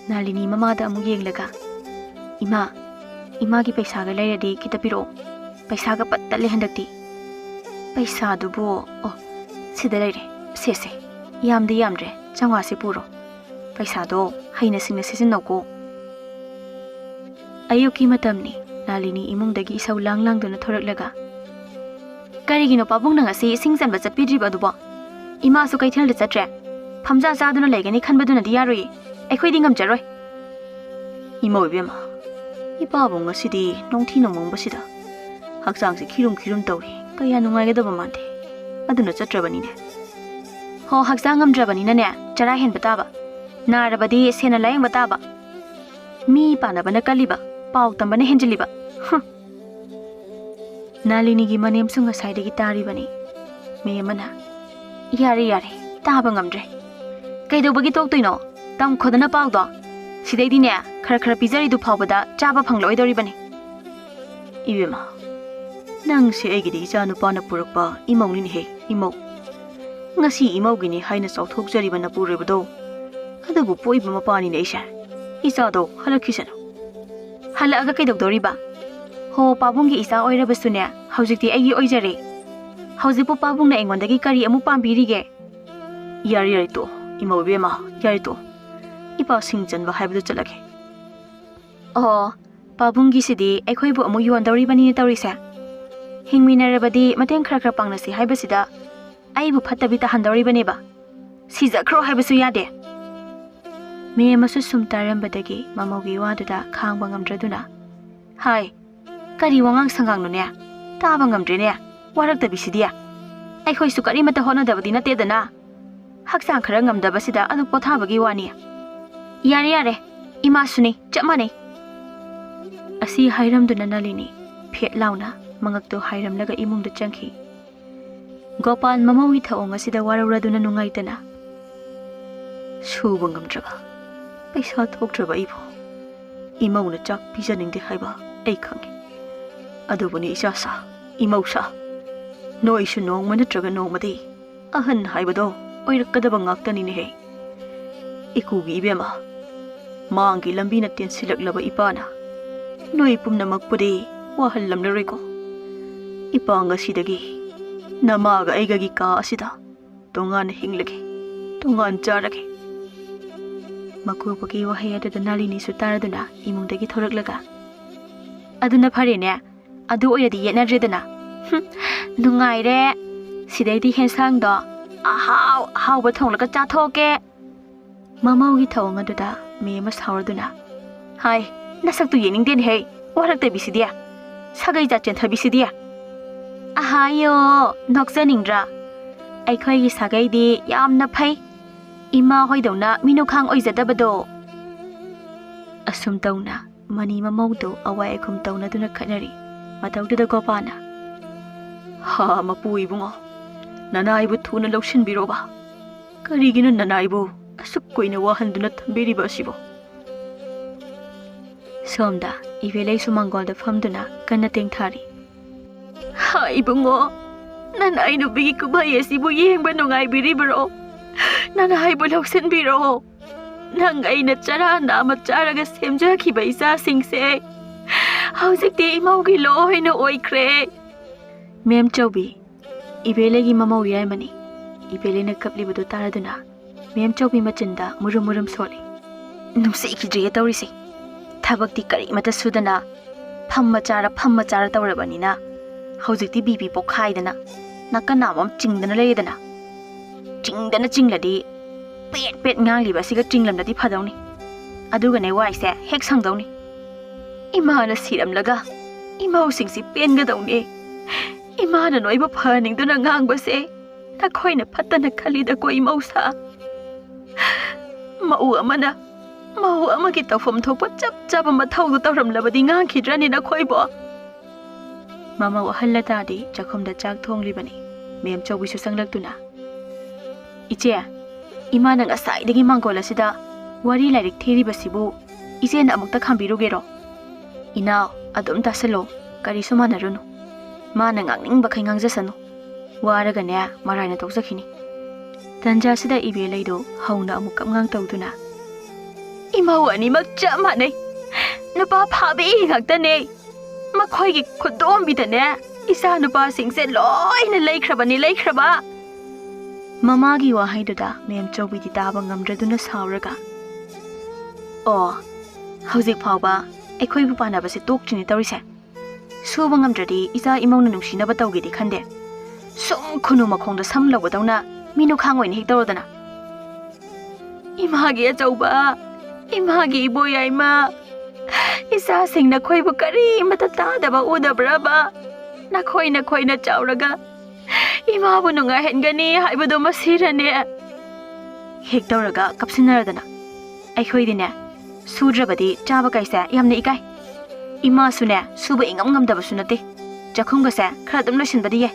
ꯅꯥꯂꯤꯅꯤ ꯃꯃꯥꯗ ꯑꯃꯨꯛ ꯌꯦꯡꯂꯒ, "ꯏꯃꯥ, ꯏꯃꯥꯒꯤ ꯄꯩꯁꯥꯒ ꯂꯩꯔꯗꯤ ꯈꯤꯇ ꯄꯤꯔꯛꯑꯣ꯫ ꯄꯩꯁꯥꯒ ꯄꯠ ꯇꯠꯂꯦ ꯍꯟꯗꯛꯇꯤ꯫" "ꯄꯩꯁꯥꯗꯨꯕꯨ, ꯑꯣ, ꯁꯤꯗ ꯂꯩꯔꯦ꯫ ꯁꯦ, ꯁꯦ, ꯌꯥꯝꯗꯤ ꯌꯥꯝꯗ꯭ꯔꯦ, ꯆꯥꯝꯃꯉꯥꯁꯦ ꯄꯨꯔꯣ꯫ ꯄꯩꯁꯥꯗꯣ ꯍꯩꯅ ꯁꯤꯡꯅ ꯁꯤꯖꯤꯟꯅꯧꯀꯣ꯫" ꯑꯌꯨꯛꯀꯤ ꯃꯇꯝꯅꯤ꯫ ꯅꯥꯂꯤꯅꯤ ꯏꯃꯨꯡꯗꯒꯤ ꯏꯁꯧ ꯂꯥꯡ ꯂꯥꯡꯗꯨꯅ ꯊꯣꯔꯛꯂꯒ, "ꯀꯔꯤꯒꯤꯅꯣ ꯄꯥꯕꯨꯡꯅ ꯉꯁꯤ ꯏꯁꯤꯡ ꯆꯟꯕ ꯆꯠꯄꯤꯗ꯭ꯔꯤꯕ ꯑꯗꯨꯕꯣ? ꯏꯃꯥꯁꯨ ꯀꯩꯊꯦꯜꯗ ꯆꯠꯇ꯭ꯔꯦ꯫ ꯐꯝꯖꯥ ꯆꯥꯗꯨꯅ ꯂꯩꯒꯅꯤ ꯈꯟꯕꯗꯨꯅꯗꯤ ꯌꯥꯔꯣꯏꯌꯦ꯫ ꯑꯩꯈꯣꯏꯗꯤ ꯉꯝꯖꯔꯣꯏ꯫" "ꯏꯃꯧ ꯏꯕꯦꯝꯃ, ꯏꯄꯥꯕꯨ ꯉꯁꯤꯗꯤ ꯅꯣꯡꯊꯤ ꯅꯣꯡꯃꯪꯕꯁꯤꯗ ꯍꯛꯆꯥꯡꯁꯤ ꯈꯤꯔꯨꯝ ꯈꯤꯔꯨꯝ ꯇꯧꯏ꯫ ꯀꯌꯥ ꯅꯨꯡꯉꯥꯏꯒꯗꯕ ꯃꯥꯟꯗꯦ꯫ ꯑꯗꯨꯅ ꯆꯠꯇ꯭ꯔꯕꯅꯤꯅꯦ꯫" "ꯍꯣ, ꯍꯛꯆꯥꯡ ꯉꯝꯗ꯭ꯔꯕꯅꯤꯅꯅꯦ, ꯆꯔꯥ ꯍꯦꯟꯕ ꯇꯥꯕ꯫ ꯅꯥꯔꯕꯗꯤ ꯁꯦꯟꯅ ꯂꯥꯌꯦꯡꯕ ꯇꯥꯕ꯫ ꯃꯤ ꯄꯥꯟꯅꯕꯅ ꯀꯜꯂꯤꯕ, ꯄꯥꯎ ꯇꯝꯕꯅ ꯍꯦꯟꯖꯤꯜꯂꯤꯕ꯫ ꯍꯨꯝ꯫" ꯅꯥꯂꯤꯅꯤꯒꯤ ꯃꯅꯦꯝꯁꯨ ꯉꯁꯥꯏꯗꯒꯤ ꯇꯥꯔꯤꯕꯅꯤ꯫ ꯃꯤ ꯑꯃꯅ, "ꯌꯥꯔꯦ, ꯌꯥꯔꯦ, ꯇꯥꯕ ꯉꯝꯗ꯭ꯔꯦ꯫ ꯀꯩꯗꯧꯕꯒꯤ ꯇꯣꯛꯇꯣꯏꯅꯣ? ꯇꯝꯈꯣꯗꯅ ꯄꯥꯎꯗꯣ꯫ ꯁꯤꯗꯩꯗꯤꯅꯦ, ꯈꯔ ꯈꯔ ꯄꯤꯖꯔꯤꯗꯨ ꯐꯥꯎꯕꯗ ꯆꯥꯕ ꯐꯪꯂꯛꯑꯣꯏꯗꯧꯔꯤꯕꯅꯤ꯫" "ꯏꯕꯦꯝꯃ, ꯅꯪꯁꯦ ꯑꯩꯒꯤꯗꯤ ꯏꯆꯥ ꯅꯨꯄꯥꯅ ꯄꯨꯔꯛꯄ ꯏꯃꯧꯅꯤꯅꯦꯍꯦ, ꯏꯃꯧ꯫ ꯉꯁꯤ ꯏꯃꯧꯒꯤꯅꯤ ꯍꯥꯏꯅ ꯆꯥꯎꯊꯣꯛꯆꯔꯤꯕ ꯅꯄꯨꯔꯣꯏꯕꯗꯣ, ꯑꯗꯨꯕꯨ ꯄꯣꯛꯏꯕ ꯃꯄꯥꯅꯤꯅꯦ ꯑꯩꯁꯦ꯫ ꯏꯆꯥꯗꯣ ꯍꯜꯂꯛꯈꯤꯁꯅꯨ꯫ ꯍꯜꯂꯛꯑꯒ ꯀꯩꯗꯧꯗꯧꯔꯤꯕ? ꯍꯣ, ꯄꯥꯕꯨꯡꯒꯤ ꯏꯆꯥ ꯑꯣꯏꯔꯕꯁꯨꯅꯦ, ꯍꯧꯖꯤꯛꯇꯤ ꯑꯩꯒꯤ ꯑꯣꯏꯖꯔꯦ꯫ ꯍꯧꯖꯤꯛꯄꯨ ꯄꯥꯕꯨꯡꯅ ꯑꯩꯉꯣꯟꯗꯒꯤ ꯀꯔꯤ ꯑꯃꯨꯛ ꯄꯥꯝꯕꯤꯔꯤꯒꯦ? ꯌꯥꯔꯦ, ꯌꯥꯔꯦ, ꯇꯣꯛꯑꯣ, ꯏꯃꯧ ꯏꯕꯦꯝꯃ, ꯌꯥꯔꯦ, ꯇꯣꯛꯑꯣ꯫ ꯏꯄꯥ ꯁꯤꯡ ꯆꯟꯕ ꯍꯥꯏꯕꯗꯨ ꯆꯠꯂꯒꯦ꯫ ꯑꯣ, ꯄꯥꯕꯨꯡꯒꯤꯁꯤꯗꯤ ꯑꯩꯈꯣꯏꯕꯨ ꯑꯃꯨꯛ ꯌꯣꯟꯗꯧꯔꯤꯕꯅꯤꯅꯦ ꯇꯧꯔꯤꯁꯦ꯫ ꯍꯤꯡꯃꯤꯟꯅꯔꯕꯗꯤ ꯃꯇꯦꯡ ꯈꯔ ꯈꯔ ꯄꯥꯡꯅꯁꯤ ꯍꯥꯏꯕꯁꯤꯗ ꯑꯩꯕꯨ ꯐꯠꯇꯕꯤ ꯇꯥꯍꯟꯗꯧꯔꯤꯕꯅꯦꯕ꯫ ꯁꯤꯖꯈ꯭ꯔꯣ ꯍꯥꯏꯕꯁꯨ ꯌꯥꯗꯦ꯫ ꯃꯦꯝ ꯑꯃꯁꯨ ꯁꯨꯝ ꯇꯥꯔꯝꯕꯗꯒꯤ ꯃꯃꯧꯒꯤ ꯋꯥꯗꯨꯗ ꯈꯥꯡꯕ ꯉꯝꯗ꯭ꯔꯗꯨꯅ, ꯍꯥꯏ, ꯀꯔꯤ ꯋꯥꯉꯥꯡ ꯁꯉꯥꯡꯅꯣꯅꯦ? ꯇꯥꯕ ꯉꯝꯗ꯭ꯔꯦꯅꯦ, ꯋꯥꯔꯛꯇꯕꯤꯁꯤꯗꯤ꯫ ꯑꯩꯈꯣꯏꯁꯨ ꯀꯔꯤꯃꯠꯇ ꯍꯣꯠꯅꯗꯕꯗꯤ ꯅꯠꯇꯦꯗꯅ꯫ ꯍꯛꯆꯥꯡ ꯈꯔ ꯉꯝꯗꯕꯁꯤꯗ ꯑꯗꯨ ꯄꯣꯊꯥꯕꯒꯤ ꯋꯥꯅꯤ꯫ ꯌꯥꯔꯦ, ꯌꯥꯔꯦ, ꯏꯃꯥꯁꯨꯅꯤ, ꯆꯞ ꯃꯥꯟꯅꯩ꯫ ꯑꯁꯤ ꯍꯥꯏꯔꯝꯗꯨꯅ ꯅꯂꯤꯅꯤ ꯐꯦꯠ ꯂꯥꯎꯅ ꯃꯉꯛꯇꯨ ꯍꯥꯏꯔꯝꯂꯒ ꯏꯃꯨꯡꯗ ꯆꯪꯈꯤ꯫ ꯒꯣꯄꯥꯜ ꯃꯃꯧꯒꯤ ꯊꯧꯑꯣꯡ ꯑꯁꯤꯗ ꯋꯥꯔꯧꯔꯗꯨꯅ ꯅꯨꯡꯉꯥꯏꯇꯅ, ꯁꯨꯕ ꯉꯝꯗ꯭ꯔꯕ, ꯄꯩꯁꯥ ꯊꯣꯛꯇ꯭ꯔꯕ ꯑꯩꯕꯨ ꯏꯃꯧꯅ ꯆꯥꯛ ꯄꯤꯖꯅꯤꯡꯗꯦ ꯍꯥꯏꯕ ꯑꯩ ꯈꯪꯏ꯫ ꯑꯗꯨꯕꯨꯅꯤ ꯏꯆꯥꯁꯥ, ꯏꯃꯧꯁꯥ, ꯅꯣꯏꯁꯨ ꯅꯣꯡꯃ ꯅꯠꯇ꯭ꯔꯒ ꯅꯣꯡꯃꯗꯤ ꯑꯍꯟ ꯍꯥꯏꯕꯗꯣ ꯑꯣꯏꯔꯛꯀꯗꯕ ꯉꯥꯛꯇꯅꯤꯅꯦꯍꯦ꯫ ꯏꯀꯨꯒꯤ ꯏꯕꯦꯝꯃ, ꯃꯥꯡꯒꯤ ꯂꯝꯕꯤꯅ ꯇꯦꯟꯁꯤꯜꯂꯛꯂꯕ ꯏꯄꯥꯅ ꯅꯣꯏ ꯄꯨꯝꯅꯃꯛꯄꯨꯗꯤ ꯋꯥꯍꯜꯂꯝꯂꯔꯣꯏꯀꯣ꯫ ꯏꯄꯥ ꯉꯁꯤꯗꯒꯤ ꯅꯃꯥꯒ ꯑꯩꯒꯒꯤ ꯀꯥ ꯑꯁꯤꯗ ꯇꯣꯉꯥꯟꯅ ꯍꯤꯡꯂꯒꯦ, ꯇꯣꯉꯥꯟ ꯆꯥꯔꯒꯦ꯫ ꯃꯀꯨꯕꯣꯛꯀꯤ ꯋꯥꯍꯩ ꯑꯗꯨꯗ ꯅꯥꯂꯤꯅꯤꯁꯨ ꯇꯥꯔꯗꯨꯅ ꯏꯃꯨꯡꯗꯒꯤ ꯊꯣꯔꯛꯂꯒ, "ꯑꯗꯨꯅ ꯐꯔꯦꯅꯦ, ꯑꯗꯨ ꯑꯣꯏꯔꯗꯤ ꯌꯦꯠꯅꯗ꯭ꯔꯦꯗꯅ꯫ ꯍꯨꯝ, ꯅꯨꯡꯉꯥꯏꯔꯦ꯫ ꯁꯤꯗꯩꯗꯤ ꯍꯦꯟꯁꯥꯡꯗꯣ ꯑꯍꯥꯎ ꯑꯍꯥꯎꯕ ꯊꯣꯡꯂꯒ ꯆꯥꯊꯣꯛꯀꯦ꯫" ꯃꯃꯧꯒꯤ ꯊꯧꯑꯣꯡ ꯑꯗꯨꯗ ꯃꯦꯝ ꯑꯃ ꯁꯥꯎꯔꯗꯨꯅ, "ꯍꯥꯏ, ꯅꯁꯛꯇꯨ ꯌꯦꯡꯅꯤꯡꯗꯦꯅꯦꯍꯦ, ꯋꯥꯔꯛꯇꯕꯤꯁꯤꯗꯤ, ꯁꯥꯒꯩ ꯖꯥꯠ ꯆꯦꯟꯊꯕꯤꯁꯤꯗꯤ꯫ ꯑꯍꯥꯌꯣ, ꯅꯣꯛꯆꯅꯤꯡꯗ꯭ꯔꯥ? ꯑꯩꯈꯣꯏꯒꯤ ꯁꯥꯒꯩꯗꯤ ꯌꯥꯝꯅ ꯐꯩ, ꯏꯃꯥ ꯍꯣꯏꯗꯧꯅ ꯃꯤꯅꯨꯈꯥꯡ ꯑꯣꯏꯖꯗꯕꯗꯣ꯫" ꯑꯁꯨꯝ ꯇꯧꯅ ꯃꯅꯤ ꯃꯃꯧꯗꯨ ꯑꯋꯥꯏ ꯑꯈꯨꯝ ꯇꯧꯅꯗꯨꯅ ꯈꯠꯅꯔꯤ꯫ ꯃꯇꯧꯗꯨꯗ ꯒꯣꯄꯥꯅ, "ꯍꯥ, ꯃꯄꯨ ꯏꯕꯨꯡꯉꯣ, ꯅꯅꯥꯏꯕꯨ ꯊꯨꯅ ꯂꯧꯁꯤꯟꯕꯤꯔꯣꯕ꯫ ꯀꯔꯤꯒꯤꯅꯣ ꯅꯅꯥꯏꯕꯨ ꯑꯁꯨꯛ ꯀꯨꯏꯅ ꯋꯥꯍꯟꯗꯨꯅ ꯊꯝꯕꯤꯔꯤꯕ ꯑꯁꯤꯕꯣ?" ꯁꯣꯝꯗ ꯏꯕꯦꯂꯩꯁꯨ ꯃꯥꯡꯒꯣꯜꯗ ꯐꯝꯗꯨꯅ ꯀꯟꯅ ꯇꯦꯡꯊꯥꯔꯤ꯫ "ꯍꯥ, ꯏꯕꯨꯡꯉꯣ, ꯅꯪ ꯑꯩ ꯅꯨꯄꯤꯒꯤ ꯀꯨꯝꯍꯩ ꯑꯁꯤꯕꯨ ꯌꯦꯡꯕ ꯅꯨꯡꯉꯥꯏꯕꯤꯔꯤꯕ꯭ꯔꯣ? ꯅꯪ ꯑꯩꯕꯨ ꯂꯧꯁꯤꯟꯕꯤꯔꯣ꯫ ꯅꯪ ꯑꯩꯅ ꯆꯔꯥ ꯅꯥꯝꯃ ꯆꯥꯔꯒ ꯁꯦꯝꯖꯈꯤꯕ ꯏꯆꯥꯁꯤꯡꯁꯦ ꯍꯧꯖꯤꯛꯇꯤ ꯏꯃꯧꯒꯤ ꯂꯣꯏꯅ ꯑꯣꯏꯈ꯭ꯔꯦ꯫ ꯃꯦꯝ ꯆꯧꯕꯤ, ꯏꯕꯦꯂꯩꯒꯤ ꯃꯃꯧ ꯌꯥꯏꯃꯅꯤ꯫ ꯏꯕꯦꯂꯩꯅ ꯀꯞꯂꯤꯕꯗꯨ ꯇꯥꯔꯗꯨꯅ ꯃꯦꯝ ꯆꯧꯕꯤ ꯃꯆꯤꯟꯗ ꯃꯨꯔꯨꯝ ꯃꯨꯔꯨꯝ ꯁꯣꯜꯂꯤ꯫ ꯅꯨꯡꯁꯤꯈꯤꯗ꯭ꯔꯦ ꯇꯧꯔꯤꯁꯦ꯫ ꯊꯕꯛꯇꯤ ꯀꯔꯤꯃꯠꯇ ꯁꯨꯗꯅ ꯐꯝꯃ ꯆꯥꯔ ꯐꯝꯃ ꯆꯥꯔ ꯇꯧꯔꯕꯅꯤꯅ ꯍꯧꯖꯤꯛꯇꯤ ꯕꯤ ꯄꯤ ꯄꯣꯛꯈꯥꯏꯗꯅ ꯅꯥꯀꯟ ꯅꯥꯝ ꯑꯃ ꯆꯤꯡꯗꯅ ꯂꯩꯔꯦꯗꯅ꯫ ꯆꯤꯡꯗꯅ ꯆꯤꯡꯂꯗꯤ ꯄꯦꯠ ꯄꯦꯠ ꯉꯥꯡꯂꯤꯕ ꯑꯁꯤꯒ ꯆꯤꯡꯂꯝꯂꯗꯤ ꯐꯗꯧꯅꯤ꯫ ꯑꯗꯨꯒꯅꯦ ꯋꯥꯏꯁꯦ ꯍꯦꯛ ꯁꯪꯗꯧꯅꯤ꯫ ꯏꯃꯥꯅ ꯁꯤꯔꯝꯂꯒ ꯏꯃꯧꯁꯤꯡꯁꯤ ꯄꯦꯟꯒꯗꯧꯅꯦ꯫ ꯏꯃꯥꯅ ꯅꯣꯏꯕꯨ ꯐꯍꯟꯅꯤꯡꯗꯨꯅ ꯉꯥꯡꯕꯁꯦ ꯅꯈꯣꯏꯅ ꯐꯠꯇꯅ ꯈꯜꯂꯤꯗꯀꯣ ꯏꯃꯧꯁꯥ꯫ ꯃꯧ ꯑꯃꯅ ꯃꯧ ꯑꯃꯒꯤ ꯇꯧꯐꯝ ꯊꯣꯛꯄ ꯆꯞ ꯆꯥꯕ ꯃꯊꯧꯗꯨ ꯇꯧꯔꯝꯂꯕꯗꯤ ꯉꯥꯡꯈꯤꯗ꯭ꯔꯅꯤ ꯅꯈꯣꯏꯕꯣ? ꯃꯃꯧ ꯑꯍꯜ ꯂꯇꯥꯗꯤ ꯆꯥꯛꯈꯨꯝꯗ ꯆꯥꯛ ꯊꯣꯡꯂꯤꯕꯅꯤ꯫ ꯃꯦꯝ ꯆꯧꯕꯤꯁꯨ ꯆꯪꯂꯛꯇꯨꯅ, "ꯏꯆꯦ, ꯏꯃꯥꯅ ꯉꯁꯥꯏꯗꯒꯤ ꯃꯥꯡꯒꯣꯜ ꯑꯁꯤꯗ ꯋꯥꯔꯤ ꯂꯥꯏꯔꯤꯛ ꯊꯤꯔꯤꯕꯁꯤꯕꯨ ꯏꯆꯦꯅ ꯑꯃꯨꯛꯇ ꯈꯥꯝꯕꯤꯔꯨꯒꯦꯔꯣ? ꯏꯅꯥꯎ, ꯑꯗꯨꯝ ꯇꯥꯁꯜꯂꯣ, ꯀꯔꯤꯁꯨ ꯃꯥꯟꯅꯔꯨꯅꯨ꯫ ꯃꯥꯅ ꯉꯥꯡꯅꯤꯡꯕꯈꯩ ꯉꯥꯡꯖꯁꯅꯨ꯫ ꯋꯥꯔꯒꯅꯦ ꯃꯔꯥꯏꯅ ꯇꯣꯛꯆꯈꯤꯅꯤ꯫" ꯇꯟꯖꯥꯁꯤꯗ ꯏꯕꯦꯂꯩꯗꯣ ꯍꯧꯅ ꯑꯃꯨꯛ ꯀꯞꯉꯥꯡ ꯇꯧꯗꯨꯅ, "ꯏꯃꯧ ꯑꯅꯤꯃꯛ ꯆꯞ ꯃꯥꯟꯅꯩ꯫ ꯅꯨꯄꯥ ꯐꯥꯕꯤ ꯉꯥꯛꯇꯅꯦ꯫ ꯃꯈꯣꯏꯒꯤ ꯈꯨꯗꯣꯝꯕꯤꯗꯅꯦ ꯏꯆꯥ ꯅꯨꯄꯥꯁꯤꯡꯁꯦ ꯂꯣꯏꯅ ꯂꯩꯈ꯭ꯔꯕꯅꯤ, ꯂꯩꯈ꯭ꯔꯕ!" ꯃꯃꯥꯒꯤ ꯋꯥꯍꯩꯗꯨꯗ ꯃꯦꯝ ꯆꯧꯕꯤꯗꯤ ꯇꯥꯕ ꯉꯝꯗ꯭ꯔꯗꯨꯅ ꯁꯥꯎꯔꯒ, "ꯑꯣ, ꯍꯧꯖꯤꯛ ꯐꯥꯎꯕ ꯑꯩꯈꯣꯏꯕꯨ ꯄꯥꯟꯅꯕꯁꯦ ꯇꯣꯛꯇ꯭ꯔꯤꯅꯦ ꯇꯧꯔꯤꯁꯦ꯫ ꯁꯨꯕ ꯉꯝꯗ꯭ꯔꯗꯤ ꯏꯆꯥ ꯏꯃꯧꯅ ꯅꯨꯡꯁꯤꯅꯕ ꯇꯧꯒꯦꯗꯤ ꯈꯟꯗꯦ꯫ ꯁꯨꯝ ꯈꯨꯅꯨ ꯃꯈꯣꯡꯗ ꯁꯝ ꯂꯧꯕꯗꯧꯅ ꯃꯤꯅꯨꯈꯥꯡ ꯑꯣꯏꯅ ꯍꯦꯛ ꯇꯧꯔꯗꯅ꯫" "ꯏꯃꯥꯒꯤ ꯑꯆꯧꯕ, ꯏꯃꯥꯒꯤ ꯏꯕꯣꯌꯥꯏꯃ, ꯏꯆꯥꯁꯤꯡ ꯅꯈꯣꯏꯕꯨ ꯀꯔꯤꯃꯠꯇ ꯇꯥꯗꯕ ꯎꯗꯕ꯭ꯔꯕ? ꯅꯈꯣꯏ ꯅꯈꯣꯏꯅ ꯆꯥꯎꯔꯒ ꯏꯃꯥꯕꯨ ꯅꯨꯡꯉꯥꯏꯍꯟꯒꯅꯤ ꯍꯥꯏꯕꯗꯣ ꯃꯁꯤꯔꯅꯦ?" ꯍꯦꯛ ꯇꯧꯔꯒ ꯀꯞꯁꯤꯟꯅꯔꯗꯅ꯫ ꯑꯩꯈꯣꯏꯗꯤꯅꯦ, ꯁꯨꯗ꯭ꯔꯕꯗꯤ ꯆꯥꯕ ꯀꯥꯏꯁꯦ ꯌꯥꯝꯅ ꯏꯀꯥꯏ꯫ ꯏꯃꯥꯁꯨꯅꯦ, ꯁꯨꯕ ꯏꯉꯝ ꯉꯝꯗꯕꯁꯨ ꯅꯠꯇꯦ꯫ ꯆꯥꯛꯈꯨꯝꯒꯁꯦ ꯈꯔ ꯑꯗꯨꯝ ꯂꯣꯏꯁꯤꯟꯕꯗꯤ ꯌꯥꯏ꯫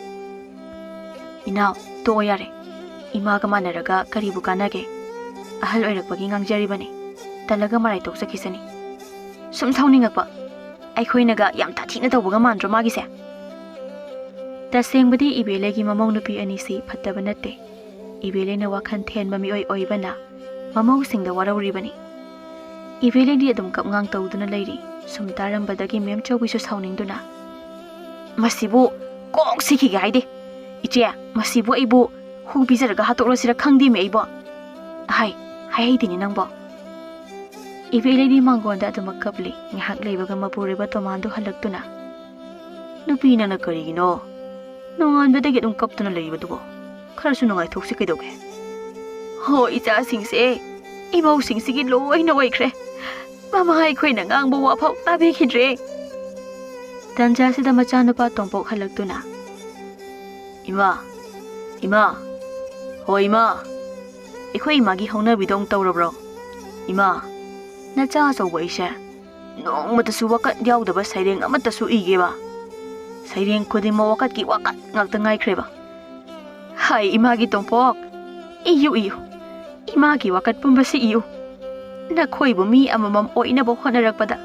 ꯏꯅꯥꯎ, ꯇꯣꯛꯑꯣ ꯌꯥꯔꯦ꯫ ꯏꯃꯥꯒ ꯃꯥꯟꯅꯔꯒ ꯀꯔꯤꯕꯨ ꯀꯥꯟꯅꯒꯦ? ꯑꯍꯜ ꯑꯣꯏꯔꯛꯄꯒꯤ ꯉꯥꯡꯖꯔꯤꯕꯅꯤ꯫ ꯇꯜꯂꯒ ꯃꯔꯥꯏ ꯇꯣꯛꯆꯈꯤꯁꯅꯤ꯫ ꯁꯨꯝ ꯁꯥꯎꯅꯤꯡꯉꯛꯄ꯫ ꯑꯩꯈꯣꯏꯅꯒ ꯌꯥꯝ ꯇꯥꯊꯤꯅ ꯇꯧꯕꯒ ꯃꯥꯟꯗ꯭ꯔꯣ ꯃꯥꯒꯤꯁꯦ? ꯇꯁꯦꯡꯕꯗꯤ ꯏꯕꯦꯂꯩꯒꯤ ꯃꯃꯧ ꯅꯨꯄꯤ ꯑꯅꯤꯁꯤ ꯐꯠꯇꯕ ꯅꯠꯇꯦ꯫ ꯏꯕꯦꯂꯩꯅ ꯋꯥꯈꯜ ꯊꯦꯟꯕ ꯃꯤꯑꯣꯏ ꯑꯣꯏꯕꯅ ꯃꯃꯧꯁꯤꯡꯗ ꯋꯥꯔꯧꯔꯤꯕꯅꯤ꯫ ꯏꯕꯦꯂꯩꯗꯤ ꯑꯗꯨꯝ ꯀꯞꯉꯥꯡ ꯇꯧꯗꯨꯅ ꯂꯩꯔꯤ꯫ ꯁꯨꯝ ꯇꯥꯔꯝꯕꯗꯒꯤ ꯃꯦꯝ ꯆꯧꯕꯤꯁꯨ ꯁꯥꯎꯅꯤꯡꯗꯨꯅ, "ꯃꯁꯤꯕꯨ ꯀꯣꯛ ꯁꯤꯈꯤꯒꯦ ꯍꯥꯏꯗꯦ꯫ ꯏꯆꯦ, ꯃꯁꯤꯕꯨ ꯑꯩꯕꯨ ꯍꯨ ꯄꯤꯖꯔꯒ ꯍꯥꯠꯇꯣꯛꯂꯁꯤꯔ ꯈꯪꯗꯦꯃꯦ ꯑꯩꯕꯣ꯫ ꯍꯥꯏ, ꯍꯥꯏꯍꯩꯗꯦꯅꯦ ꯅꯪꯕꯣ꯫" ꯏꯕꯦꯂꯩꯗꯤ ꯃꯥꯡꯒꯣꯟꯗ ꯑꯗꯨꯃꯛ ꯀꯞꯂꯤ꯫ ꯉꯥꯏꯍꯥꯛ ꯂꯩꯕꯒ ꯃꯄꯨꯔꯣꯏꯕ ꯇꯣꯃꯥꯟꯗꯨ ꯍꯜꯂꯛꯇꯨꯅ, "ꯅꯨꯄꯤ ꯅꯪꯅ ꯀꯔꯤꯒꯤꯅꯣ? ꯅꯣꯡꯉꯥꯟꯕꯗꯒꯤ ꯑꯗꯨꯝ ꯀꯞꯇꯨꯅ ꯂꯩꯔꯤꯕꯗꯨꯕꯣ? ꯈꯔꯁꯨ ꯅꯨꯡꯉꯥꯏꯊꯣꯛꯁꯤ ꯀꯩꯗꯧꯒꯦ?" "ꯍꯣ, ꯏꯆꯥꯁꯤꯡꯁꯦ ꯏꯃꯧꯁꯤꯡꯁꯤꯒꯤ ꯂꯣꯏꯅ ꯑꯣꯏꯈ꯭ꯔꯦ꯫ ꯃꯃꯥ ꯑꯩꯈꯣꯏꯅ ꯉꯥꯡꯕ ꯋꯥꯐꯥꯎ ꯇꯥꯕꯤꯈꯤꯗ꯭ꯔꯦ꯫" ꯇꯟꯖꯥꯁꯤꯗ ꯃꯆꯥꯅꯨꯄꯥ ꯇꯣꯝꯄꯣꯛ ꯍꯜꯂꯛꯇꯨꯅ, "ꯏꯃꯥ, ꯏꯃꯥ, ꯍꯣ ꯏꯃꯥ, ꯑꯩꯈꯣꯏ ꯏꯃꯥꯒꯤ ꯍꯧꯅꯕꯤꯗꯣ ꯑꯃꯨꯛ ꯇꯧꯔꯕ꯭ꯔꯣ? ꯏꯃꯥ, ꯅꯆꯥ ꯑꯆꯧꯕ ꯑꯩꯁꯦ ꯅꯣꯡꯃꯇꯁꯨ ꯋꯥꯀꯠ ꯌꯥꯎꯗꯕ ꯁꯩꯔꯦꯡ ꯑꯃꯠꯇꯁꯨ ꯏꯒꯦꯕ꯫ ꯁꯩꯔꯦꯡ ꯈꯨꯗꯤꯡꯃꯛ ꯋꯥꯀꯠꯀꯤ ꯋꯥꯀꯠ ꯉꯥꯛꯇ ꯉꯥꯏꯈ꯭ꯔꯦꯕ꯫ ꯍꯥꯏ ꯏꯃꯥꯒꯤ ꯇꯣꯝꯄꯣꯛ, ꯏꯌꯨ ꯏꯌꯨ, ꯏꯃꯥꯒꯤ ꯋꯥꯀꯠ ꯄꯨꯝꯕꯁꯤ ꯏꯌꯨ꯫ ꯅꯈꯣꯏꯕꯨ ꯃꯤ ꯑꯃꯃꯝ ꯑꯣꯏꯅꯕ ꯍꯣꯠꯅꯔꯛꯄꯗ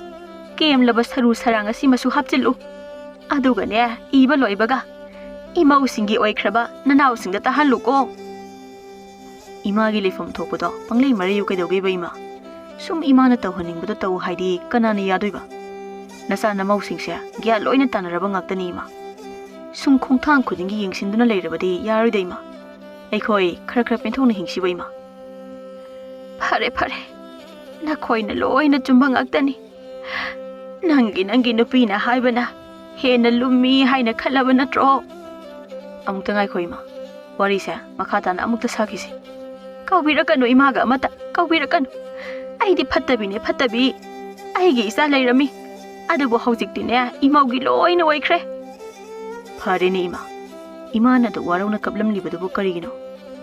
ꯀꯦꯝꯂꯕ ꯁꯔꯨ ꯁꯔꯥꯡ ꯑꯁꯤꯃꯁꯨ ꯍꯥꯞꯆꯤꯜꯂꯨ꯫ ꯑꯗꯨꯒꯅꯦ, ꯏꯕ ꯂꯣꯏꯕꯒ ꯏꯃꯧꯁꯤꯡꯒꯤ ꯑꯣꯏꯈ꯭ꯔꯕ ꯅꯅꯥꯎꯁꯤꯡꯗ ꯇꯥꯍꯜꯂꯨꯀꯣ꯫" "ꯏꯃꯥꯒꯤ ꯂꯩꯐꯝ ꯊꯣꯛꯄꯗꯣ ꯄꯪꯂꯩ ꯃꯔꯩꯌꯨ ꯀꯩꯗꯧꯒꯦꯕ ꯏꯃꯥ? ꯁꯨꯝ ꯏꯃꯥꯅ ꯇꯧꯍꯟꯅꯤꯡꯕꯗꯣ ꯇꯧ ꯍꯥꯏꯗꯤ ꯀꯅꯥꯅ ꯌꯥꯗꯣꯏꯕ? ꯅꯆꯥ ꯅꯃꯧꯁꯤꯡꯁꯦ ꯒ꯭ꯌꯥꯟ ꯂꯣꯏꯅ ꯇꯥꯅꯔꯕ ꯉꯥꯛꯇꯅꯤ ꯏꯃꯥ꯫ ꯁꯨꯝ ꯈꯣꯡꯊꯥꯡ ꯈꯨꯗꯤꯡꯒꯤ ꯌꯦꯡꯁꯤꯟꯗꯨꯅ ꯂꯩꯔꯕꯗꯤ ꯌꯥꯔꯣꯏꯗ ꯏꯃꯥ꯫ ꯑꯩꯈꯣꯏ ꯈꯔ ꯈꯔ ꯄꯦꯟꯊꯣꯛꯅ ꯍꯤꯡꯁꯤꯕ ꯏꯃꯥ꯫" "ꯐꯔꯦ ꯐꯔꯦ, ꯅꯈꯣꯏꯅ ꯂꯣꯏꯅ ꯆꯨꯝꯕ ꯉꯥꯛꯇꯅꯤ꯫ ꯅꯪꯒꯤ, ꯅꯪꯒꯤ ꯅꯨꯄꯤꯅ ꯍꯥꯏꯕꯅ ꯍꯦꯟꯅ ꯂꯨꯝꯃꯤ ꯍꯥꯏꯅ ꯈꯜꯂꯕ ꯅꯠꯇ꯭ꯔꯣ?" "ꯑꯃꯨꯛꯇ ꯉꯥꯏꯈꯣ ꯏꯃꯥ, ꯋꯥꯔꯤꯁꯦ ꯃꯈꯥ ꯇꯥꯅ ꯑꯃꯨꯛꯇ ꯁꯥꯈꯤꯁꯤ꯫" "ꯀꯥꯎꯕꯤꯔꯛꯀꯅꯨ ꯏꯃꯥꯒ ꯑꯃꯇ, ꯀꯥꯎꯕꯤꯔꯛꯀꯅꯨ꯫ ꯑꯩꯗꯤ ꯐꯠꯇꯕꯤꯅꯦ, ꯐꯠꯇꯕꯤ꯫ ꯑꯩꯒꯤ ꯏꯆꯥ ꯂꯩꯔꯝꯃꯤ, ꯑꯗꯨꯕꯨ ꯍꯧꯖꯤꯛꯇꯤꯅꯦ ꯏꯃꯧꯒꯤ ꯂꯣꯏꯅ ꯑꯣꯏꯈ꯭ꯔꯦ꯫" "ꯐꯔꯦꯅꯦ ꯏꯃꯥ, ꯏꯃꯥꯅ ꯑꯗꯨꯛ ꯋꯥꯔꯧꯅ ꯀꯞꯂꯝꯂꯤꯕꯗꯨꯕꯨ ꯀꯔꯤꯒꯤꯅꯣ?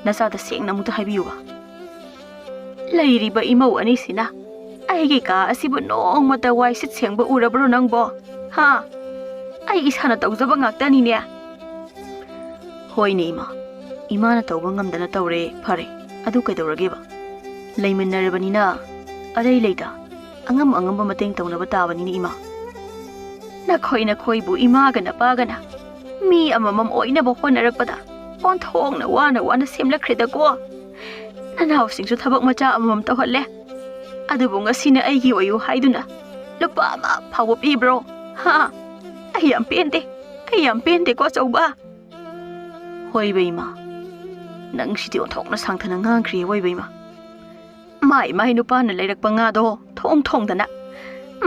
ꯅꯆꯥꯗ ꯁꯦꯡꯅ ꯑꯃꯨꯛꯇ ꯍꯥꯏꯕꯤꯌꯨꯕ꯫" "ꯂꯩꯔꯤꯕ ꯏꯃꯧ ꯑꯅꯤꯁꯤꯅ ꯑꯩꯒꯤ ꯀꯥ ꯑꯁꯤꯕꯨ ꯅꯣꯡꯃꯇ ꯋꯥꯏ ꯁꯤꯠ ꯁꯦꯡꯕ ꯎꯔꯕ꯭ꯔꯣ ꯅꯪꯕꯣ? ꯍꯥ? ꯑꯩ ꯏꯁꯥꯅ ꯇꯧꯖꯕ ꯉꯥꯛꯇꯅꯤꯅꯦ꯫" "ꯍꯣꯏꯅꯦ ꯏꯃꯥ, ꯏꯃꯥꯅ ꯇꯧꯕ ꯉꯝꯗꯅ ꯇꯧꯔꯦ, ꯐꯔꯦ, ꯑꯗꯨ ꯀꯩꯗꯧꯔꯒꯦꯕ? ꯂꯩꯃꯤꯟꯅꯔꯕꯅꯤꯅ ꯑꯔꯩ ꯂꯩꯇ ꯑꯉꯝ ꯑꯉꯝꯕ ꯃꯇꯦꯡ ꯇꯧꯅꯕ ꯇꯥꯕꯅꯤꯅꯦ ꯏꯃꯥ꯫" "ꯅꯈꯣꯏ ꯅꯈꯣꯏꯕꯨ ꯏꯃꯥꯒ ꯅꯄꯥꯒꯅ ꯃꯤ ꯑꯃꯃꯝ ꯑꯣꯏꯅꯕ ꯍꯣꯠꯅꯔꯛꯄꯗ ꯑꯣꯟꯊꯣꯛꯅ ꯋꯥꯅ ꯋꯥꯅ ꯁꯦꯝꯂꯛꯈ꯭ꯔꯦꯗꯀꯣ꯫ ꯅꯅꯥꯎꯁꯤꯡꯁꯨ ꯊꯕꯛ ꯃꯆꯥ ꯑꯃꯃꯝ ꯇꯧꯍꯜꯂꯦ, ꯑꯗꯨꯕꯨ ꯉꯁꯤꯅ ꯑꯩꯒꯤ ꯑꯣꯏꯌꯨ ꯍꯥꯏꯗꯨꯅ ꯂꯨꯄꯥ ꯑꯃ ꯐꯥꯎꯕ ꯄꯤꯕ꯭ꯔꯣ? ꯍꯥ? ꯑꯩ ꯌꯥꯝ ꯄꯦꯟꯗꯦ, ꯑꯩ ꯌꯥꯝ ꯄꯦꯟꯗꯦꯀꯣ ꯑꯆꯧꯕ꯫ ꯍꯣꯏꯕ ꯏꯃꯥ, ꯅꯪ ꯁꯤꯗꯤ ꯑꯣꯟꯊꯣꯛꯅ ꯁꯥꯡꯊꯅ ꯉꯥꯡꯈ꯭ꯔꯦ ꯑꯣꯏꯕ ꯏꯃꯥ꯫ ꯃꯥꯏ ꯃꯥꯏ ꯅꯨꯄꯥꯅ ꯂꯩꯔꯛꯄ ꯉꯥꯗꯣ ꯊꯣꯡ ꯊꯣꯡꯗꯅ,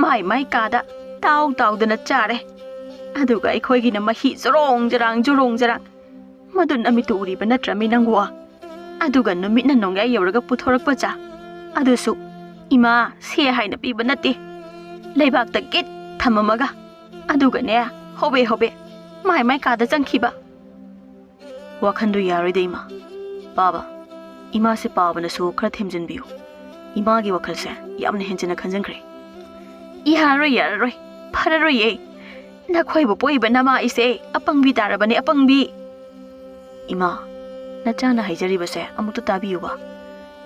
ꯃꯥꯏ ꯃꯥꯏ ꯀꯥꯗ ꯇꯥꯎ ꯇꯥꯎꯗꯅ ꯆꯥꯔꯦ꯫ ꯑꯗꯨꯒ ꯑꯩꯈꯣꯏꯒꯤꯅ ꯃꯍꯤ ꯖꯣꯔꯣꯡ ꯖꯔꯥꯡ, ꯖꯣꯔꯣꯡ ꯖꯔꯥꯡ꯫ ꯃꯗꯨ ꯅꯃꯤꯠꯇꯨ ꯎꯔꯤꯕ ꯅꯠꯇ꯭ꯔꯃꯤ ꯅꯪꯕꯣ? ꯑꯗꯨꯒ ꯅꯨꯃꯤꯠꯅ ꯅꯣꯡꯌꯥꯏ ꯌꯧꯔꯒ ꯄꯨꯊꯣꯔꯛꯄ ꯆꯥ, ꯑꯗꯨꯁꯨ ꯏꯃꯥ ꯁꯦ ꯍꯥꯏꯅ ꯄꯤꯕ ꯅꯠꯇꯦ꯫ ꯂꯩꯕꯥꯛꯇ ꯒꯤꯠ ꯊꯝꯃꯝꯃꯒ, ꯑꯗꯨꯒꯅꯦ, ꯍꯣꯕꯦ ꯍꯣꯕꯦ ꯃꯥꯏ ꯃꯥꯏ ꯀꯥꯗ ꯆꯪꯈꯤꯕ꯫ ꯋꯥꯈꯟꯗꯨ ꯌꯥꯔꯣꯏꯗ ꯏꯃꯥ꯫ ꯄꯥꯕ, ꯏꯃꯥꯁꯦ ꯄꯥꯕꯅꯁꯨ ꯈꯔ ꯊꯦꯝꯖꯤꯟꯕꯤꯌꯨ꯫ ꯏꯃꯥꯒꯤ ꯋꯥꯈꯜꯁꯦ ꯌꯥꯝꯅ ꯍꯦꯟꯖꯤꯟꯅ ꯈꯟꯖꯤꯟꯈ꯭ꯔꯦ꯫ ꯌꯥꯔꯔꯣꯏ, ꯌꯥꯔꯔꯣꯏ, ꯐꯔꯔꯣꯏꯌꯦ꯫ ꯅꯈꯣꯏꯕꯨ ꯄꯣꯛꯏꯕ ꯅꯃꯥ ꯑꯩꯁꯦ ꯑꯄꯪꯕꯤ ꯇꯥꯔꯕꯅꯦ, ꯑꯄꯪꯕꯤ꯫ ꯏꯃꯥ, ꯅꯆꯥꯅ ꯍꯥꯏꯖꯔꯤꯕꯁꯦ ꯑꯃꯨꯛꯇ ꯇꯥꯕꯤꯌꯨꯕ꯫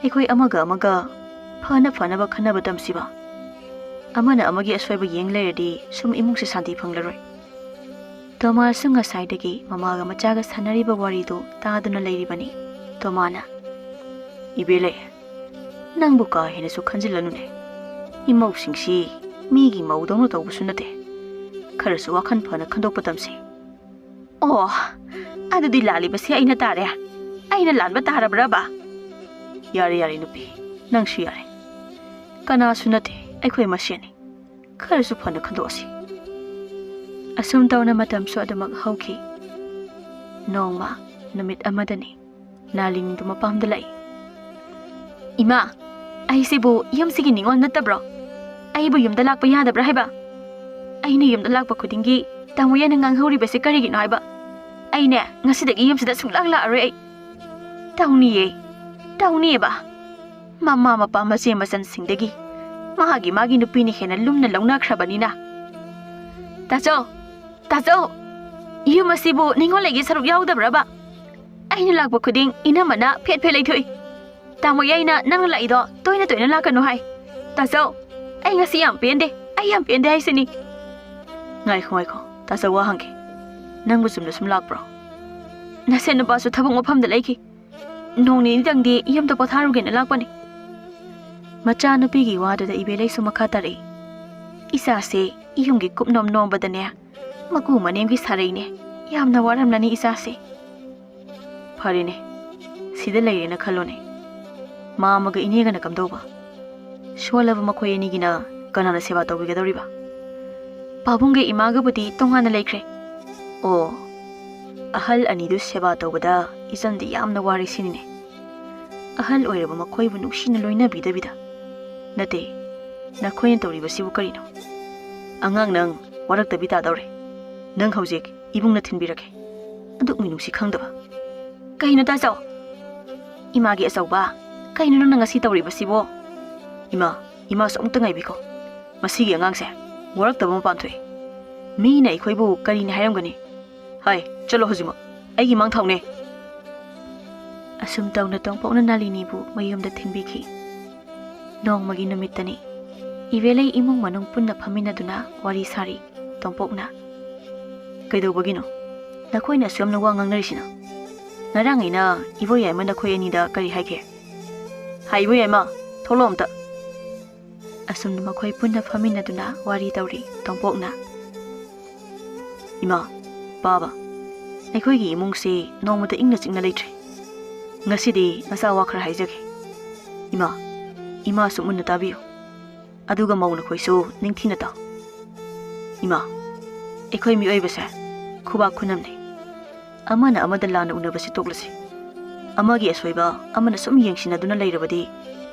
ꯑꯩꯈꯣꯏ ꯑꯃꯒ ꯑꯃꯒ ꯐꯅ ꯐꯅꯕ ꯈꯟꯅꯕ ꯇꯝꯁꯤꯕ꯫ ꯑꯃꯅ ꯑꯃꯒꯤ ꯑꯁꯣꯏꯕ ꯌꯦꯡ ꯂꯩꯔꯗꯤ ꯁꯨꯝ ꯏꯃꯨꯡꯁꯦ ꯁꯥꯟꯇꯤ ꯐꯪꯂꯔꯣꯏ꯫ ꯇꯣꯃꯥꯁꯁꯨ ꯉꯁꯥꯏꯗꯒꯤ ꯃꯃꯥꯒ ꯃꯆꯥꯒ ꯁꯥꯟꯅꯔꯤꯕ ꯋꯥꯔꯤꯗꯨ ꯇꯥꯗꯨꯅ ꯂꯩꯔꯤꯕꯅꯤ꯫ ꯇꯣꯃꯥꯅ, "ꯏꯕꯦꯂꯦ, ꯅꯪꯕꯨ ꯀꯥ ꯍꯦꯟꯅꯁꯨ ꯈꯟꯖꯤꯜꯂꯅꯨꯅꯦ꯫ ꯏꯃꯧꯁꯤꯡꯁꯤ ꯃꯤꯒꯤ ꯃꯧꯗꯧꯅ ꯇꯧꯕꯁꯨ ꯅꯠꯇꯦ꯫ ꯈꯔꯁꯨ ꯋꯥꯈꯜ ꯐꯅ ꯈꯟꯗꯣꯛꯄ ꯇꯝꯁꯤ꯫" "ꯑꯣ, ꯑꯗꯨꯗꯤ ꯂꯥꯜꯂꯤꯕꯁꯦ ꯑꯩꯅ ꯇꯥꯔꯦ꯫ ꯑꯩꯅ ꯂꯥꯟꯕ ꯇꯥꯔꯕ꯭ꯔꯕ?" "ꯌꯥꯔꯦ, ꯌꯥꯔꯦ ꯅꯨꯄꯤ, ꯅꯪꯁꯨ ꯌꯥꯔꯦ꯫ ꯀꯅꯥꯁꯨ ꯅꯠꯇꯦ, ꯑꯩꯈꯣꯏ ꯃꯁꯦꯟꯅꯤ꯫ ꯈꯔꯁꯨ ꯐꯅ ꯈꯟꯗꯣꯛꯑꯁꯤ꯫" ꯑꯁꯨꯝ ꯇꯧꯅ ꯃꯇꯝꯁꯨ ꯑꯗꯨꯃꯛ ꯍꯧꯈꯤ꯫ ꯅꯣꯡꯃ ꯅꯨꯃꯤꯠ ꯑꯃꯗꯅꯤ꯫ ꯅꯥꯂꯤꯅꯤꯗꯨ ꯃꯄꯥꯝꯗ ꯂꯥꯛꯏ꯫ "ꯏꯃꯥ, ꯑꯩꯁꯤꯕꯨ ꯌꯨꯝꯁꯤꯒꯤ ꯅꯤꯉꯣꯜ ꯅꯠꯇꯕ꯭ꯔꯣ? ꯑꯩꯕꯨ ꯌꯨꯝꯗ ꯂꯥꯛꯄ ꯌꯥꯗꯕ꯭ꯔꯥ ꯍꯥꯏꯕ? ꯑꯩꯅ ꯌꯨꯝꯗ ꯂꯥꯛꯄ ꯈꯨꯗꯤꯡꯒꯤ ꯇꯥꯃꯣ ꯌꯥꯏꯅ ꯉꯥꯡꯍꯧꯔꯤꯕꯁꯤ ꯀꯔꯤꯒꯤꯅꯣ ꯍꯥꯏꯕ? ꯑꯩꯅꯦ, ꯉꯁꯤꯗꯒꯤ ꯌꯨꯝꯁꯤꯗ ꯁꯨꯡꯂꯥꯛ ꯂꯥꯛꯑꯔꯣꯏ ꯑꯩ꯫ ꯇꯧꯅꯤꯌꯦ, ꯇꯧꯅꯤꯌꯦꯕ꯫ ꯃꯃꯥ ꯃꯄꯥ ꯃꯆꯦ ꯃꯆꯟꯁꯤꯡꯗꯒꯤ ꯃꯥꯒꯤ ꯃꯥꯒꯤ ꯅꯨꯄꯤꯅ ꯍꯦꯟꯅ ꯂꯨꯝꯅ ꯂꯧꯅꯈ꯭ꯔꯕꯅꯤꯅ꯫" "ꯇꯥꯆꯧ, ꯇꯥꯆꯧ, ꯌꯨꯝ ꯑꯁꯤꯕꯨ ꯅꯤꯉꯣꯜ ꯂꯩꯒꯤ ꯁꯔꯨꯛ ꯌꯥꯎꯗꯕ꯭ꯔꯕ? ꯑꯩꯅ ꯂꯥꯛꯄ ꯈꯨꯗꯤꯡ ꯏꯅꯝꯃꯅ ꯐꯦꯠ ꯐꯦꯠ ꯂꯩꯊꯣꯛꯏ꯫ ꯇꯥꯃꯣ ꯌꯥꯏꯅ ꯅꯪꯅ ꯂꯥꯛꯏꯗꯣ ꯇꯣꯏꯅ ꯇꯣꯏꯅ ꯂꯥꯛꯀꯅꯨ ꯍꯥꯏ꯫ ꯇꯥꯆꯧ, ꯑꯩ ꯉꯁꯤ ꯌꯥꯝ ꯄꯦꯟꯗꯦ, ꯑꯩ ꯌꯥꯝ ꯄꯦꯟꯗꯦ ꯍꯥꯏꯁꯤꯅꯤ꯫" "ꯉꯥꯏꯈꯣ, ꯉꯥꯏꯈꯣ, ꯇꯥꯆꯧ ꯋꯥ ꯍꯪꯒꯦ꯫ ꯅꯪꯕꯨ ꯆꯨꯝꯅ ꯁꯨꯝ ꯂꯥꯛꯄ꯭ꯔꯣ? ꯅꯁꯦꯟ ꯅꯨꯄꯥꯁꯨ ꯊꯕꯛ ꯃꯐꯝꯗ ꯂꯩꯈꯤ꯫ ꯅꯣꯡ ꯅꯤꯅꯤꯗꯪꯗꯤ ꯌꯨꯝꯗ ꯄꯣꯊꯥꯔꯨꯒꯦꯅ ꯂꯥꯛꯄꯅꯤ꯫ ꯃꯆꯥꯅꯨꯄꯤꯒꯤ ꯋꯥꯗꯨꯗ ꯏꯕꯦꯂꯩꯁꯨ ꯃꯈꯥ ꯇꯥꯔꯛꯏ꯫ ꯏꯆꯥꯁꯦ ꯌꯨꯝꯒꯤ ꯀꯨꯞꯅꯣꯝ ꯅꯣꯝꯕꯗꯅꯦ, ꯃꯀꯨ ꯃꯅꯦꯝꯒꯤ ꯁꯥꯔꯩꯅꯦ꯫ ꯌꯥꯝꯅ ꯋꯥꯔꯝꯂꯅꯤ ꯏꯆꯥꯁꯦ꯫ ꯐꯔꯦꯅꯦ, ꯁꯤꯗ ꯂꯩꯔꯦꯅ ꯈꯜꯂꯣꯅꯦ꯫ ꯃꯥ ꯑꯃꯒ ꯏꯅꯦꯒꯅ ꯀꯝꯗꯧꯕ? ꯁꯣꯜꯂꯕ ꯃꯈꯣꯏ ꯑꯅꯤꯒꯤꯅ ꯀꯅꯥꯅ ꯁꯦꯕꯥ ꯇꯧꯕꯤꯒꯗꯧꯔꯤꯕ? ꯄꯥꯕꯨꯡꯒ ꯏꯃꯥꯒꯕꯨꯗꯤ ꯇꯣꯉꯥꯟꯅ ꯂꯩꯈ꯭ꯔꯦ꯫ ꯑꯣ, ꯑꯍꯜ ꯑꯅꯤꯗꯨ ꯁꯦꯕꯥ ꯇꯧꯕꯗ ꯏꯆꯟꯗꯤ ꯌꯥꯝꯅ ꯋꯥꯔꯦ ꯁꯤꯅꯤꯅꯦ꯫ ꯑꯍꯜ ꯑꯣꯏꯔꯕ ꯃꯈꯣꯏꯕꯨ ꯅꯨꯡꯁꯤꯅ ꯂꯣꯏꯅꯕꯤꯗꯕꯤꯗ꯫ ꯅꯠꯇꯦ, ꯅꯈꯣꯏꯅ ꯇꯧꯔꯤꯕꯁꯤꯕꯨ ꯀꯔꯤꯅꯣ? ꯑꯉꯥꯡ ꯅꯪ ꯋꯥꯔꯛꯇꯕꯤ ꯇꯥꯗꯧꯔꯦ꯫ ꯅꯪ ꯍꯧꯖꯤꯛ ꯏꯕꯨꯡꯅ ꯊꯤꯟꯕꯤꯔꯒꯦ꯫ ꯑꯗꯨꯛ ꯃꯤꯅꯨꯡꯁꯤ ꯈꯪꯗꯕ꯫ ꯀꯩꯅꯣ ꯇꯥꯆꯧ? ꯏꯃꯥꯒꯤ ꯑꯆꯧꯕ, ꯀꯩꯅꯣ ꯅꯪꯅ ꯉꯁꯤ ꯇꯧꯔꯤꯕꯁꯤꯕꯣ? ꯏꯃꯥ, ꯏꯃꯥꯁꯨ ꯑꯃꯨꯛꯇ ꯉꯥꯏꯕꯤꯈꯣ꯫ ꯃꯁꯤꯒꯤ ꯑꯉꯥꯡꯁꯦ ꯋꯥꯔꯛꯇꯕ ꯃꯄꯥꯟ ꯊꯣꯛꯏ꯫ ꯃꯤꯅ ꯑꯩꯈꯣꯏꯕꯨ ꯀꯔꯤꯅꯤ ꯍꯥꯏꯔꯝꯒꯅꯤ? ꯍꯥꯏ, ꯆꯠꯂꯣ ꯍꯧꯖꯤꯛꯃꯛ꯫ ꯑꯩꯒꯤ ꯃꯥꯡ ꯊꯥꯎꯅꯦ꯫ ꯑꯁꯨꯝ ꯇꯧꯅ ꯇꯣꯝꯄꯣꯛꯅ ꯅꯥꯂꯤꯅꯤꯕꯨ ꯃꯌꯨꯝꯗ ꯊꯤꯟꯕꯤꯈꯤ꯫ ꯅꯣꯡꯃꯒꯤ ꯅꯨꯃꯤꯠꯇꯅꯤ꯫ ꯏꯕꯦꯂꯩ ꯏꯃꯨꯡ ꯃꯅꯨꯡ ꯄꯨꯟꯅ ꯐꯝꯃꯤꯟꯅꯗꯨꯅ ꯋꯥꯔꯤ ꯁꯥꯔꯤ꯫ ꯇꯣꯝꯄꯣꯛꯅ, "ꯀꯩꯗꯧꯕꯒꯤꯅꯣ ꯅꯈꯣꯏꯅ ꯑꯁꯨꯛ ꯌꯥꯝꯅ ꯋꯥ ꯉꯥꯡꯅꯔꯤꯁꯤꯅ? ꯉꯔꯥꯡ ꯑꯩꯅ ꯏꯕꯣ ꯌꯥꯏꯃ ꯅꯈꯣꯏ ꯑꯅꯤꯗ ꯀꯔꯤ ꯍꯥꯏꯒꯦ? ꯍꯥꯏ, ꯏꯕꯣ ꯌꯥꯏꯃ, ꯊꯣꯛꯂꯛꯑꯣ ꯑꯝꯇ꯫" ꯑꯁꯨꯝꯅ ꯃꯈꯣꯏ ꯄꯨꯟꯅ ꯐꯝꯃꯤꯟꯅꯗꯨꯅ ꯋꯥꯔꯤ ꯇꯧꯔꯤ꯫ ꯇꯣꯝꯄꯣꯛꯅ, "ꯏꯃꯥ, ꯄꯥꯕ, ꯑꯩꯈꯣꯏꯒꯤ ꯏꯃꯨꯡꯁꯤ ꯅꯣꯡꯃꯇ ꯏꯪꯅ ꯆꯤꯛꯅ ꯂꯩꯇ꯭ꯔꯤ꯫ ꯉꯁꯤꯗꯤ ꯅꯆꯥ ꯋꯥ ꯈꯔ ꯍꯥꯏꯖꯒꯦ꯫ ꯏꯃꯥ, ꯏꯃꯥꯁꯨ ꯃꯨꯟꯅ ꯇꯥꯕꯤꯌꯨ꯫ ꯑꯗꯨꯒ ꯃꯧ ꯅꯈꯣꯏꯁꯨ ꯅꯤꯡꯊꯤꯅ ꯇꯥꯎ꯫ ꯏꯃꯥ, ꯑꯩꯈꯣꯏ ꯃꯤꯑꯣꯏꯕꯁꯦ ꯈꯨꯕꯥꯛ ꯈꯨꯅꯝꯅꯤ꯫ ꯑꯃꯅ ꯑꯃꯗ ꯂꯥꯟꯅ ꯎꯅꯕꯁꯤ ꯇꯣꯛꯂꯁꯤ꯫ ꯑꯃꯒꯤ ꯑꯁꯣꯏꯕ ꯑꯃꯅ ꯁꯨꯝ ꯌꯦꯡꯁꯤꯟꯅꯗꯨꯅ ꯂꯩꯔꯕꯗꯤ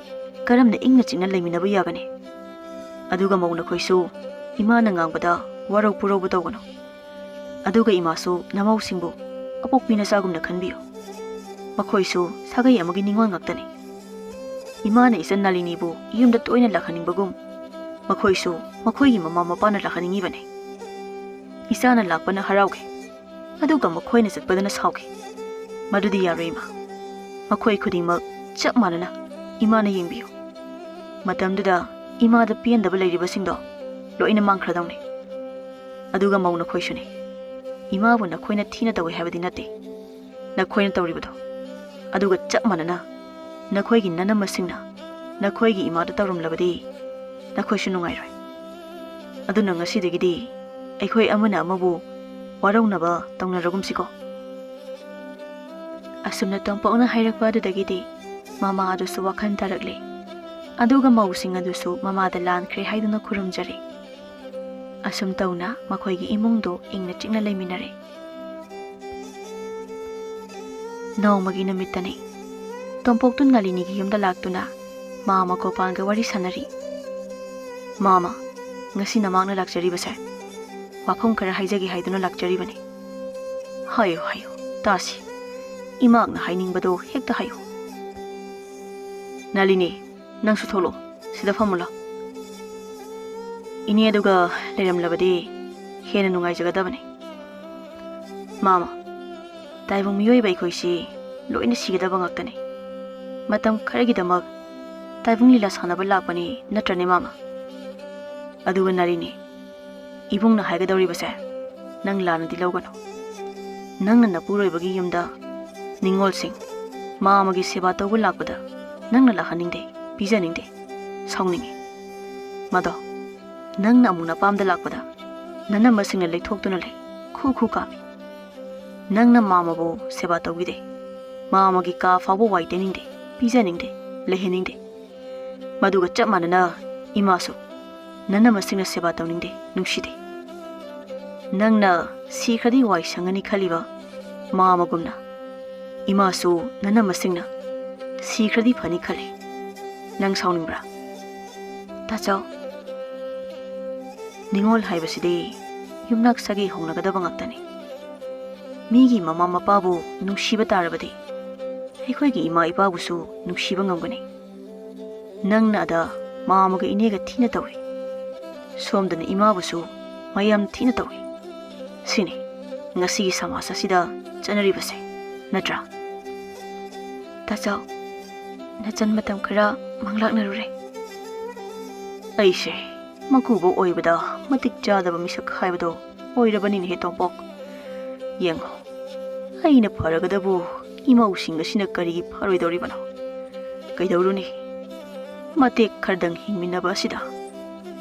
ꯀꯔꯝꯅ ꯏꯪꯅ ꯆꯤꯛꯅ ꯂꯩꯃꯤꯟꯅꯕ ꯌꯥꯒꯅꯤ? ꯑꯗꯨꯒ ꯃꯧ ꯅꯈꯣꯏꯁꯨ ꯏꯃꯥꯅ ꯉꯥꯡꯕꯗ ꯋꯥꯔꯧ ꯄꯨꯔꯧꯕ ꯇꯧꯒꯅꯨ꯫ ꯑꯗꯨꯒ ꯏꯃꯥꯁꯨ ꯅꯃꯧꯁꯤꯡꯕꯨ ꯑꯄꯣꯛꯄꯤ ꯅꯆꯥꯒꯨꯝꯅ ꯈꯟꯕꯤꯌꯨ꯫ ꯃꯈꯣꯏꯁꯨ ꯁꯥꯒꯩ ꯑꯃꯒꯤ ꯅꯤꯡꯉꯣꯜ ꯉꯥꯛꯇꯅꯤ꯫ ꯏꯃꯥꯅ ꯏꯆꯟ ꯅꯥꯂꯤꯅꯤꯕꯨ ꯌꯨꯝꯗ ꯇꯣꯏꯅ ꯂꯥꯛꯍꯟꯅꯤꯡꯕꯒꯨꯝ, ꯃꯈꯣꯏꯁꯨ ꯃꯈꯣꯏꯒꯤ ꯃꯃꯥ ꯃꯄꯥꯅ ꯂꯥꯛꯍꯟꯅꯤꯡꯉꯤꯕꯅꯤ꯫ ꯏꯆꯥꯅ ꯂꯥꯛꯄꯅ ꯍꯔꯥꯎꯈꯤ, ꯑꯗꯨꯒ ꯃꯈꯣꯏꯅ ꯆꯠꯄꯗꯅ ꯁꯥꯎꯈꯤ꯫ ꯃꯗꯨꯗꯤ ꯌꯥꯔꯣꯏ, ꯏꯃꯥ꯫ ꯃꯈꯣꯏ ꯈꯨꯗꯤꯡꯃꯛ ꯆꯞ ꯃꯥꯟꯅꯅ ꯏꯃꯥꯅ ꯌꯦꯡꯕꯤꯌꯨ꯫ ꯃꯇꯝꯗꯨꯗ ꯏꯃꯥꯗ ꯄꯦꯟꯗꯕ ꯂꯩꯔꯤꯕꯁꯤꯡꯗꯣ ꯂꯣꯏꯅ ꯃꯥꯡꯈ꯭ꯔꯗꯧꯅꯤ꯫ ꯑꯗꯨꯒ ꯃꯧ ꯅꯈꯣꯏꯁꯨꯅꯤ꯫ ꯏꯃꯥꯕꯨ ꯅꯈꯣꯏꯅ ꯊꯤꯅ ꯇꯧꯏ ꯍꯥꯏꯕꯗꯤ ꯅꯠꯇꯦ꯫ ꯅꯈꯣꯏꯅ ꯇꯧꯔꯤꯕꯗꯣ ꯑꯗꯨꯒ ꯆꯞ ꯃꯥꯟꯅꯅ ꯅꯈꯣꯏꯒꯤ ꯅꯅꯝꯃꯁꯤꯡꯅ ꯅꯈꯣꯏꯒꯤ ꯏꯃꯥꯗ ꯇꯧꯔꯝꯂꯕꯗꯤ ꯅꯈꯣꯏꯁꯨ ꯅꯨꯡꯉꯥꯏꯔꯣꯏ꯫ ꯑꯗꯨꯅ ꯉꯁꯤꯗꯒꯤꯗꯤ ꯑꯩꯈꯣꯏ ꯑꯃꯅ ꯑꯃꯕꯨ ꯋꯥꯔꯧꯅꯕ ꯇꯧꯅꯔꯒꯨꯝꯁꯤꯀꯣ꯫ ꯑꯁꯨꯝꯅ ꯇꯣꯝꯄꯣꯛꯅ ꯍꯥꯏꯔꯛꯄ ꯑꯗꯨꯗꯒꯤꯗꯤ ꯃꯃꯥ ꯑꯗꯨꯁꯨ ꯋꯥꯈꯜ ꯇꯥꯔꯛꯂꯦ꯫ ꯑꯗꯨꯒ ꯃꯧꯁꯤꯡ ꯑꯗꯨꯁꯨ ꯃꯃꯥꯗ ꯂꯥꯟꯈ꯭ꯔꯦ ꯍꯥꯏꯗꯨꯅ ꯈꯨꯔꯨꯝꯖꯔꯦ꯫ ꯑꯁꯨꯝ ꯇꯧꯅ ꯃꯈꯣꯏꯒꯤ ꯏꯃꯨꯡꯗꯨ ꯏꯪꯅ ꯆꯤꯛꯅ ꯂꯩꯃꯤꯟꯅꯔꯦ꯫ ꯅꯣꯡꯃꯒꯤ ꯅꯨꯃꯤꯠꯇꯅꯤ꯫ ꯇꯣꯝꯄꯣꯛꯇꯨ ꯅꯥꯂꯤꯅꯤꯒꯤ ꯌꯨꯝꯗ ꯂꯥꯛꯇꯨꯅ ꯃꯥ ꯑꯃ ꯒꯣꯄꯥꯜꯒ ꯋꯥꯔꯤ ꯁꯥꯟꯅꯔꯤ꯫ "ꯃꯥꯃ, ꯉꯁꯤ ꯅꯃꯥꯛꯅ ꯂꯥꯛꯆꯔꯤꯕꯁꯦ ꯋꯥꯐꯝ ꯈꯔ ꯍꯥꯏꯖꯒꯦ ꯍꯥꯏꯗꯨꯅ ꯂꯥꯛꯆꯔꯤꯕꯅꯤ꯫ ꯍꯥꯏꯌꯨ, ꯍꯥꯏꯌꯨ, ꯇꯥꯁꯤ꯫ ꯏꯃꯥꯛꯅ ꯍꯥꯏꯅꯤꯡꯕꯗꯣ ꯍꯦꯛꯇ ꯍꯥꯏꯌꯨ꯫" "ꯅꯥꯂꯤꯅꯤ, ꯅꯪꯁꯨ ꯊꯣꯛꯂꯛꯑꯣ, ꯁꯤꯗ ꯐꯝꯃꯨ ꯂꯥꯎ꯫ ꯏꯅꯦ ꯑꯗꯨꯒ ꯂꯩꯔꯝꯂꯕꯗꯤ ꯍꯦꯟꯅ ꯅꯨꯡꯉꯥꯏꯖꯒꯗꯕꯅꯤ꯫ ꯃꯥꯃ, ꯇꯥꯏꯕꯪ ꯃꯤꯑꯣꯏꯕ ꯑꯩꯈꯣꯏꯁꯤ ꯂꯣꯏꯅ ꯁꯤꯒꯗꯕ ꯉꯥꯛꯇꯅꯤ꯫ ꯃꯇꯝ ꯈꯔꯒꯤꯗꯃꯛ ꯇꯥꯏꯕꯪ ꯂꯤꯂꯥ ꯁꯥꯟꯅꯕ ꯂꯥꯛꯄꯅꯤ, ꯅꯠꯇ꯭ꯔꯅꯦ ꯃꯥꯃ? ꯑꯗꯨꯒ ꯅꯥꯂꯤꯅꯤ, ꯏꯕꯨꯡꯅ ꯍꯥꯏꯒꯗꯧꯔꯤꯕꯁꯦ ꯅꯪ ꯂꯥꯟꯅꯗꯤ ꯂꯧꯒꯅꯨ꯫ ꯅꯪꯅ ꯅꯄꯨꯔꯣꯏꯕꯒꯤ ꯌꯨꯝꯗ ꯅꯤꯡꯉꯣꯜꯁꯤꯡ ꯃꯥꯃꯒꯤ ꯁꯦꯕꯥ ꯇꯧꯕ ꯂꯥꯛꯄꯗ ꯅꯪꯅ ꯂꯥꯛꯍꯟꯅꯤꯡꯗꯦ, ꯄꯤꯖꯅꯤꯡꯗꯦ, ꯁꯥꯎꯅꯤꯡꯉꯤ꯫ ꯃꯗꯣ ꯅꯪꯅ ꯑꯃꯨꯛ ꯅꯄꯥꯝꯗ ꯂꯥꯛꯄꯗ ꯅꯅꯝꯃꯁꯤꯡꯅ ꯂꯩꯊꯣꯛꯇꯨꯅ ꯂꯩ, ꯈꯨ ꯈꯨ ꯀꯥꯝꯃꯤ꯫ ꯅꯪꯅ ꯃꯥꯃꯕꯨ ꯁꯦꯕꯥ ꯇꯧꯕꯤꯗꯦ, ꯃꯥꯃꯒꯤ ꯀꯥ ꯐꯥꯎꯕ ꯋꯥꯏ ꯇꯩꯅꯤꯡꯗꯦ, ꯄꯤꯖꯅꯤꯡꯗꯦ, ꯂꯩꯍꯟꯅꯤꯡꯗꯦ꯫ ꯃꯗꯨꯒ ꯆꯞ ꯃꯥꯟꯅꯅ ꯏꯃꯥꯁꯨ ꯅꯅꯝꯃꯁꯤꯡꯅ ꯁꯦꯕꯥ ꯇꯧꯅꯤꯡꯗꯦ, ꯅꯨꯡꯁꯤꯗꯦ꯫ ꯅꯪꯅ ꯁꯤꯈ꯭ꯔꯗꯤ ꯋꯥꯏ ꯁꯪꯒꯅꯤ ꯈꯜꯂꯤꯕ ꯃꯥꯃꯒꯨꯝꯅ ꯏꯃꯥꯁꯨ ꯅꯅꯝꯃꯁꯤꯡꯅ ꯁꯤꯈ꯭ꯔꯗꯤ ꯐꯅꯤ ꯈꯜꯂꯤ꯫ ꯅꯪ ꯁꯥꯎꯅꯤꯡꯕ꯭ꯔꯥ?" "ꯇꯥꯆꯧ, ꯅꯤꯡꯉꯣꯜ ꯍꯥꯏꯕꯁꯤꯗꯤ ꯌꯨꯝꯅꯥꯛ ꯁꯥꯒꯩ ꯍꯧꯅꯒꯗꯕ ꯉꯥꯛꯇꯅꯤ꯫ ꯃꯤꯒꯤ ꯃꯃꯥ ꯃꯄꯥꯕꯨ ꯅꯨꯡꯁꯤꯕ ꯇꯥꯔꯕꯗꯤ ꯑꯩꯈꯣꯏꯒꯤ ꯏꯃꯥ ꯏꯄꯥꯕꯨꯁꯨ ꯅꯨꯡꯁꯤꯕ ꯉꯝꯒꯅꯤ꯫ ꯅꯪꯅ ꯑꯗ ꯃꯥꯃꯒ ꯏꯅꯦꯒ ꯊꯤꯅ ꯇꯧꯏ, ꯁꯣꯝꯗꯅ ꯏꯃꯥꯕꯨꯁꯨ ꯃꯌꯥꯝ ꯊꯤꯅ ꯇꯧꯏ꯫ ꯁꯤꯅꯤ ꯉꯁꯤꯒꯤ ꯁꯃꯥꯖ ꯑꯁꯤꯗ ꯆꯠꯅꯔꯤꯕꯁꯦ, ꯅꯠꯇ꯭ꯔꯥ?" "ꯇꯥꯆꯧ, ꯅꯆꯟ ꯃꯇꯝ ꯈꯔ ꯃꯪꯂꯥꯛꯅꯔꯨꯔꯦ꯫" "ꯑꯩꯁꯦ ꯃꯀꯨꯕꯣꯛ ꯑꯣꯏꯕꯗ ꯃꯇꯤꯛ ꯆꯥꯗꯕ ꯃꯤꯁꯛ ꯍꯥꯏꯕꯗꯣ ꯑꯣꯏꯔꯕꯅꯤꯅꯦꯍꯦ ꯇꯣꯝꯄꯣꯛ꯫ ꯌꯦꯡꯉꯣ, ꯑꯩꯅ ꯐꯔꯒꯗꯕꯨ ꯏꯃꯧꯁꯤꯡ ꯑꯁꯤꯅ ꯀꯔꯤꯒꯤ ꯐꯔꯣꯏꯗꯧꯔꯤꯕꯅꯣ? ꯀꯩꯗꯧꯔꯨꯅꯤ, ꯃꯇꯦꯛ ꯈꯔꯗꯪ ꯍꯤꯡꯃꯤꯟꯅꯕ ꯑꯁꯤꯗ